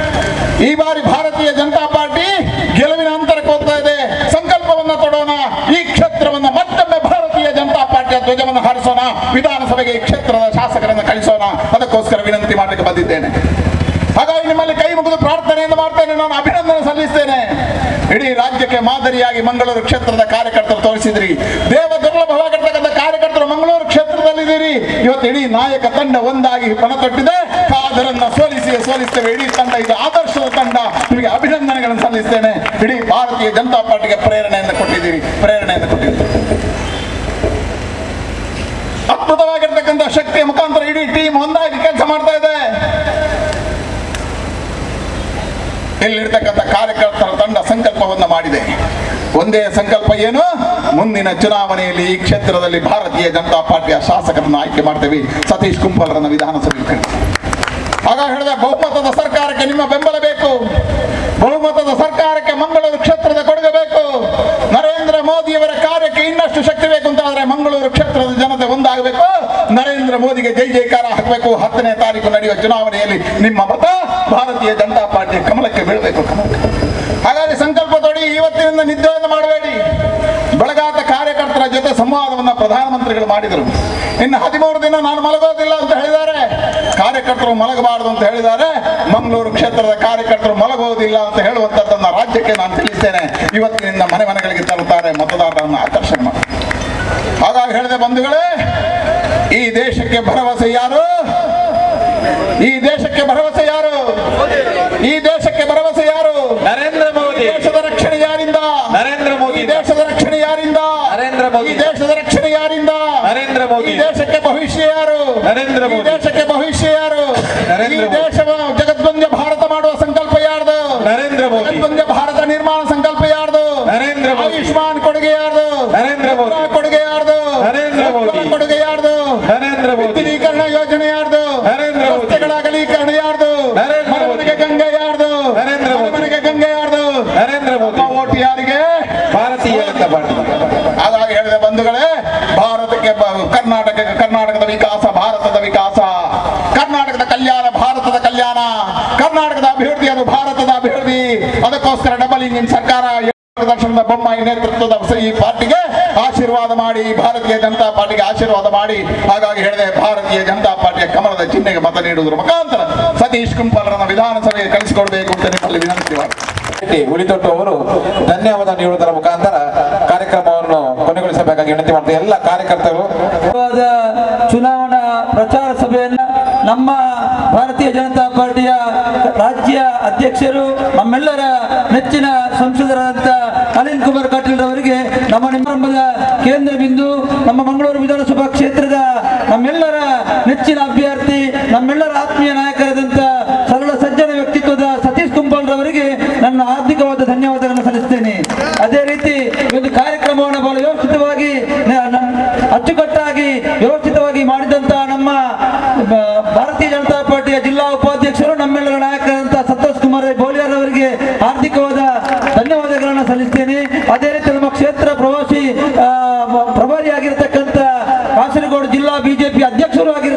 ಈ ಬಾರಿ ಭಾರತೀಯ ಜನತಾ ಪಾರ್ಟಿ ಗೆಲುವಿನ ಅಂತರಕ್ಕೆ ಹೋಗ್ತಾ ಇದೆ. ಸಂಕಲ್ಪವನ್ನ ತೊಡೋಣ, ಈ ಕ್ಷೇತ್ರವನ್ನ ಮತ್ತೊಮ್ಮೆ ಭಾರತೀಯ ಜನತಾ ಪಾರ್ಟಿಯ ಧ್ವಜವನ್ನು ಹಾರಿಸೋಣ, ವಿಧಾನಸಭೆಗೆ ಈ ಕ್ಷೇತ್ರದ ಶಾಸಕರನ್ನು ಕಳಿಸೋಣ. ಅದಕ್ಕೋಸ್ಕರ ವಿನಂತಿ ಮಾಡಲಿಕ್ಕೆ ಬಂದಿದ್ದೇನೆ. ಹಾಗಾಗಿ ನಿಮ್ಮಲ್ಲಿ ಕೈ ಮುಗಿದು ಪ್ರಾರ್ಥನೆಯನ್ನು ಮಾಡ್ತೇನೆ, ನಾನು ಅಭಿನಂದನೆ ಸಲ್ಲಿಸ್ತೇನೆ. ಇಡೀ ರಾಜ್ಯಕ್ಕೆ ಮಾದರಿಯಾಗಿ ಮಂಗಳೂರು ಕ್ಷೇತ್ರದ ಕಾರ್ಯಕರ್ತರು ತೋರಿಸಿದ್ರಿ. ದೇವ ದುರ್ಲಭವಾಗಿರ್ತಕ್ಕಂಥ ಕಾರ್ಯಕರ್ತರು ಮಂಗಳೂರು ಕ್ಷೇತ್ರದಲ್ಲಿದ್ದೀರಿ. ಇವತ್ತು ಇಡೀ ನಾಯಕ ತಂಡ ಒಂದಾಗಿ ಪಣ ತೊಟ್ಟಿದೆ. ಕಾದರನ್ನ ಸೋಲಿಸಿ ಸೋಲಿಸ್ತೇವೆ. ಇಡೀ ತಂಡ ಇದು ಆದರ್ಶದ ತಂಡ. ನಿಮಗೆ ಅಭಿನಂದನೆಗಳನ್ನು ಸಲ್ಲಿಸ್ತೇನೆ. ಇಡೀ ಭಾರತೀಯ ಜನತಾ ಪಾರ್ಟಿಗೆ ಪ್ರೇರಣೆಯನ್ನು ಕೊಟ್ಟಿದ್ದೀರಿ, ಪ್ರೇರಣೆಯನ್ನು ಕೊಟ್ಟಿದ್ದೀರಿ. ಅದ್ಭುತವಾಗಿರ್ತಕ್ಕಂಥ ಶಕ್ತಿಯ ಮುಖಾಂತರ ಇಡೀ ಟೀಮ್ ಒಂದಾಗಿ ಕೆಲಸ ಮಾಡ್ತಾ ಇದೆ. ಇಲ್ಲಿರ್ತಕ್ಕಂಥ ಕಾರ್ಯಕರ್ತರ ತಂಡ ಸಂಕಲ್ಪವನ್ನು ಮಾಡಿದೆ. ಒಂದೇ ಸಂಕಲ್ಪ ಏನು? ಮುಂದಿನ ಚುನಾವಣೆಯಲ್ಲಿ ಈ ಕ್ಷೇತ್ರದಲ್ಲಿ ಭಾರತೀಯ ಜನತಾ ಪಾರ್ಟಿಯ ಶಾಸಕರನ್ನು ಆಯ್ಕೆ ಮಾಡ್ತೇವೆ, ಸತೀಶ್ ಕುಂಪಲ್ರನ್ನ ವಿಧಾನಸಭೆಗೆ ಕಳಿಸಿ. ಆಗ ಹೇಳಿದ, ಬಹುಮತದ ಸರ್ಕಾರಕ್ಕೆ ನಿಮ್ಮ ಬೆಂಬಲ ಬೇಕು, ಬಹುಮತದ ಸರ್ಕಾರಕ್ಕೆ ಮಂಗಳೂರು ಕ್ಷೇತ್ರದ ಕೊಡುಗೆ ಬೇಕು, ನರೇಂದ್ರ ಮೋದಿಯವರ ಕಾರ್ಯಕ್ಕೆ ಇನ್ನಷ್ಟು ಶಕ್ತಿ ಬೇಕು ಅಂತ ಆದ್ರೆ ಮಂಗಳೂರು ಕ್ಷೇತ್ರದ ಜನತೆ ಒಂದಾಗಬೇಕು, ನರೇಂದ್ರ ಮೋದಿಗೆ ಜೈ ಜೈಕಾರ ಹಾಕಬೇಕು. 10ನೇ ತಾರೀಕು ನಡೆಯುವ ಚುನಾವಣೆಯಲ್ಲಿ ನಿಮ್ಮ ಮತ ಭಾರತೀಯ ಜನತಾ ಪಾರ್ಟಿಯ ಕಮಲಕ್ಕೆ ಬೀಳಬೇಕು, ಕಮಲಕ್ಕೆ. ಹಾಗಾಗಿ ಸಂಕಲ್ಪ ತೊಡಿ, ಇವತ್ತಿನಿಂದ ನಿದ್ದೆಯನ್ನು ಮಾಡಬೇಡಿ. ಬೆಳಗಾತ ಕಾರ್ಯಕರ್ತರ ಜೊತೆ ಸಂವಾದವನ್ನು ಪ್ರಧಾನಮಂತ್ರಿಗಳು ಮಾಡಿದರು. ಇನ್ನು 13 ದಿನ ನಾನು ಮಲಗೋದಿಲ್ಲ ಅಂತ ಹೇಳಿದ್ದಾರೆ. ಕಾರ್ಯಕರ್ತರು ಮಲಗಬಾರದು ಅಂತ ಹೇಳಿದ್ದಾರೆ. ಮಂಗಳೂರು ಕ್ಷೇತ್ರದ ಕಾರ್ಯಕರ್ತರು ಮಲಗೋದಿಲ್ಲ ಅಂತ ಹೇಳುವಂಥದ್ದನ್ನ ರಾಜ್ಯಕ್ಕೆ ನಾನು ತಿಳಿಸ್ತೇನೆ. ಇವತ್ತಿನಿಂದ ಮನೆ ಮನೆಗಳಿಗೆ ತರುತ್ತಾರೆ, ಮತದಾರರನ್ನು ಆಕರ್ಷಣೆ ಮಾಡಿ. ಹಾಗಾಗಿ ಹೇಳಿದೆ ಬಂಧುಗಳೇ, ಈ ದೇಶಕ್ಕೆ ಭರವಸೆ ಯಾರು? ಈ ದೇಶಕ್ಕೆ ಭರವಸೆ ಯಾರು? ಈ ದೇಶಕ್ಕೆ ಭರವಸೆ ಯಾರು? ನರೇಂದ್ರ ಮೋದಿ. ದೇಶದ ರಕ್ಷಣೆ ಯಾರಿಂದ? ನರೇಂದ್ರ ಮೋದಿ. ದೇಶದ ರಕ್ಷಣೆ ಯಾರಿಂದ? ನರೇಂದ್ರ ಮೋದಿ. ದೇಶದ ರಕ್ಷಣೆ ಯಾರಿಂದ? ನರೇಂದ್ರ ಮೋದಿ. ದೇಶಕ್ಕೆ ಭವಿಷ್ಯ ಯಾರು? ನರೇಂದ್ರ ಮೋದಿ. ದೇಶಕ್ಕೆ ಭವಿಷ್ಯ ಯಾರು? ನರೇಂದ್ರ ಮೋದಿ. ದೇಶವನ್ನು ಜಗದ್ವಂದ್ಯ ಭಾರತ ಮಾಡುವ ಸಂಕಲ್ಪ ಯಾರ್ದು? ನರೇಂದ್ರ ಮೋದಿ. ಜಗದ್ವಂದ್ಯ ಭಾರತ ನಿರ್ಮಾಣ ಸಂಕಲ್ಪ ಯಾರ್ದು? ನರೇಂದ್ರ ಮೋದಿ. ಆಯುಷ್ಮಾನ್ ಕೊಡುಗೆ ಯಾರ್ದು? ನರೇಂದ್ರ ಮೋದಿ. ಕೊಡುಗೆ ಯಾರ್ದು? ನರೇಂದ್ರ ಮೋದಿ. ಕೊಡುಗೆ ಯಾರ್ದು? ನರೇಂದ್ರ ಮೋದಿ. ವಿದ್ಯುದೀಕರಣ ಯೋಜನೆ ಯಾರ್ದು? ನರೇಂದ್ರ ಮೋದಿ. ರಸ್ತೆಗಳ ಅಗಲೀಕರಣ ಯಾರ್ದು? ನರೇಂದ್ರ ಮೋದಿ. ಮನೆಗೆ ಗಂಗೆ ಯಾರ್ದು? ನರೇಂದ್ರ ಮೋದಿ. ಮನೆಗೆ ಗಂಗೆ ಯಾರ್ದು? ನರೇಂದ್ರ ಮೋದಿ. ಓಟ್ ಯಾರಿಗೆ? ಭಾರತೀಯ ಜನತಾ ಪಾರ್ಟಿ. ಹಾಗಾಗಿ ಹೇಳಿದ ಬಂಧುಗಳೇ, ಭಾರತಕ್ಕೆ ಕರ್ನಾಟಕಕ್ಕೆ ಕರ್ನಾಟಕದ ವಿಕಾಸ ಭಾರತದ ವಿಕಾಸ, ಕರ್ನಾಟಕದ ಕಲ್ಯಾಣ ಭಾರತದ ಕಲ್ಯಾಣ, ಕರ್ನಾಟಕದ ಅಭಿವೃದ್ಧಿ ಅದು ಭಾರತದ ಅಭಿವೃದ್ಧಿ. ಅದಕ್ಕೋಸ್ಕರ ಡಬಲ್ ಇಂಜಿನ್ ಸರ್ಕಾರ ದರ್ಶನದ ಬೊಮ್ಮಾಯಿ ನೇತೃತ್ವದ ಈ ಪಾರ್ಟಿಗೆ ಆಶೀರ್ವಾದ ಮಾಡಿ, ಭಾರತೀಯ ಜನತಾ ಪಾರ್ಟಿಗೆ ಆಶೀರ್ವಾದ ಮಾಡಿ. ಹಾಗಾಗಿ ಹೇಳಿದೆ, ಭಾರತೀಯ ಜನತಾ ಪಾರ್ಟಿಯ ಕಮಲದ ಚಿಹ್ನೆಗೆ ಮತ ನೀಡುವುದರ ಮುಖಾಂತರ ಸತೀಶ್ ಕುಂಪಲ್ರನ್ನ ವಿಧಾನಸಭೆಗೆ ಕಳಿಸಿಕೊಡಬೇಕು ಅಂತ ನಿಮ್ಮಲ್ಲಿ ವಿನಂತಿ ಮಾಡಿ. ಹುಲಿತೊಟ್ಟು ಅವರು ಧನ್ಯವಾದ ನೀಡುವುದರ ಮುಖಾಂತರ ಕಾರ್ಯಕ್ರಮವನ್ನು ಕೊನೆಗೊಳಿಸಬೇಕಾಗಿ ವಿನಂತಿ ಮಾಡ್ತಾರೆ ಎಲ್ಲ ಕಾರ್ಯಕರ್ತರು. ಚುನಾವಣಾ ಪ್ರಚಾರ ಸಭೆಯನ್ನ ನಮ್ಮ ಭಾರತೀಯ ಜನತಾ ಪಾರ್ಟಿಯ ರಾಜ್ಯ ಅಧ್ಯಕ್ಷರು, ನಮ್ಮೆಲ್ಲರ ನೆಚ್ಚಿನ ಸಂಸದರಾದಂಥ ಅನಿಲ್ ಕುಮಾರ್ ಕಟೀಲ್ ಅವರಿಗೆ ನಮ್ಮ ನಿಮ್ಮದ ಕೇಂದ್ರ ಬಿಂದು, ನಮ್ಮ ಮಂಗಳೂರು ವಿಧಾನಸಭಾ ಕ್ಷೇತ್ರದ ನಮ್ಮೆಲ್ಲರ ನೆಚ್ಚಿನ ಅಭ್ಯರ್ಥಿ, ನಮ್ಮೆಲ್ಲರ ಆತ್ಮೀಯ ನಾಯಕರಾದಂಥ ಸರಳ ಸಜ್ಜನ ವ್ಯಕ್ತಿತ್ವದ ಸತೀಶ್ ಕುಂಪಾಲ್ ರವರಿಗೆ ನನ್ನ ಹಾರ್ದಿಕವಾದ ಧನ್ಯವಾದಗಳನ್ನು ಸಲ್ಲಿಸ್ತೇನೆ. ಅದೇ ರೀತಿ ಈ ಒಂದು ಕಾರ್ಯಕ್ರಮವನ್ನು ಬಹಳ ವ್ಯವಸ್ಥಿತವಾಗಿ, ಅಚ್ಚುಕಟ್ಟಾಗಿ ವ್ಯವಸ್ಥಿತವಾಗಿ ಮಾಡಿದಂತಹ ನಮ್ಮ ಭಾರತೀಯ ಜನತಾ ಪಾರ್ಟಿಯ ಜಿಲ್ಲಾ ಉಪಾಧ್ಯಕ್ಷರು, ನಮ್ಮೆಲ್ಲರ ನಾಯಕರಾದಂಥ ಸಂತೋಷ್ ಕುಮಾರ್ ಬೋಲಿಯಾರ್ ಅವರಿಗೆ ಹಾರ್ದಿಕವಾದ ಧನ್ಯವಾದಗಳನ್ನು ಸಲ್ಲಿಸ್ತೇನೆ. ಅದೇ ರೀತಿ ನಮ್ಮ ಕ್ಷೇತ್ರ ಪ್ರವಾಸಿ ಪ್ರಭಾರಿಯಾಗಿರ್ತಕ್ಕಂಥ ಕಾಸರಗೋಡು ಜಿಲ್ಲಾ ಬಿಜೆಪಿ ಅಧ್ಯಕ್ಷರು ಆಗಿರ್ತಕ್ಕಂಥ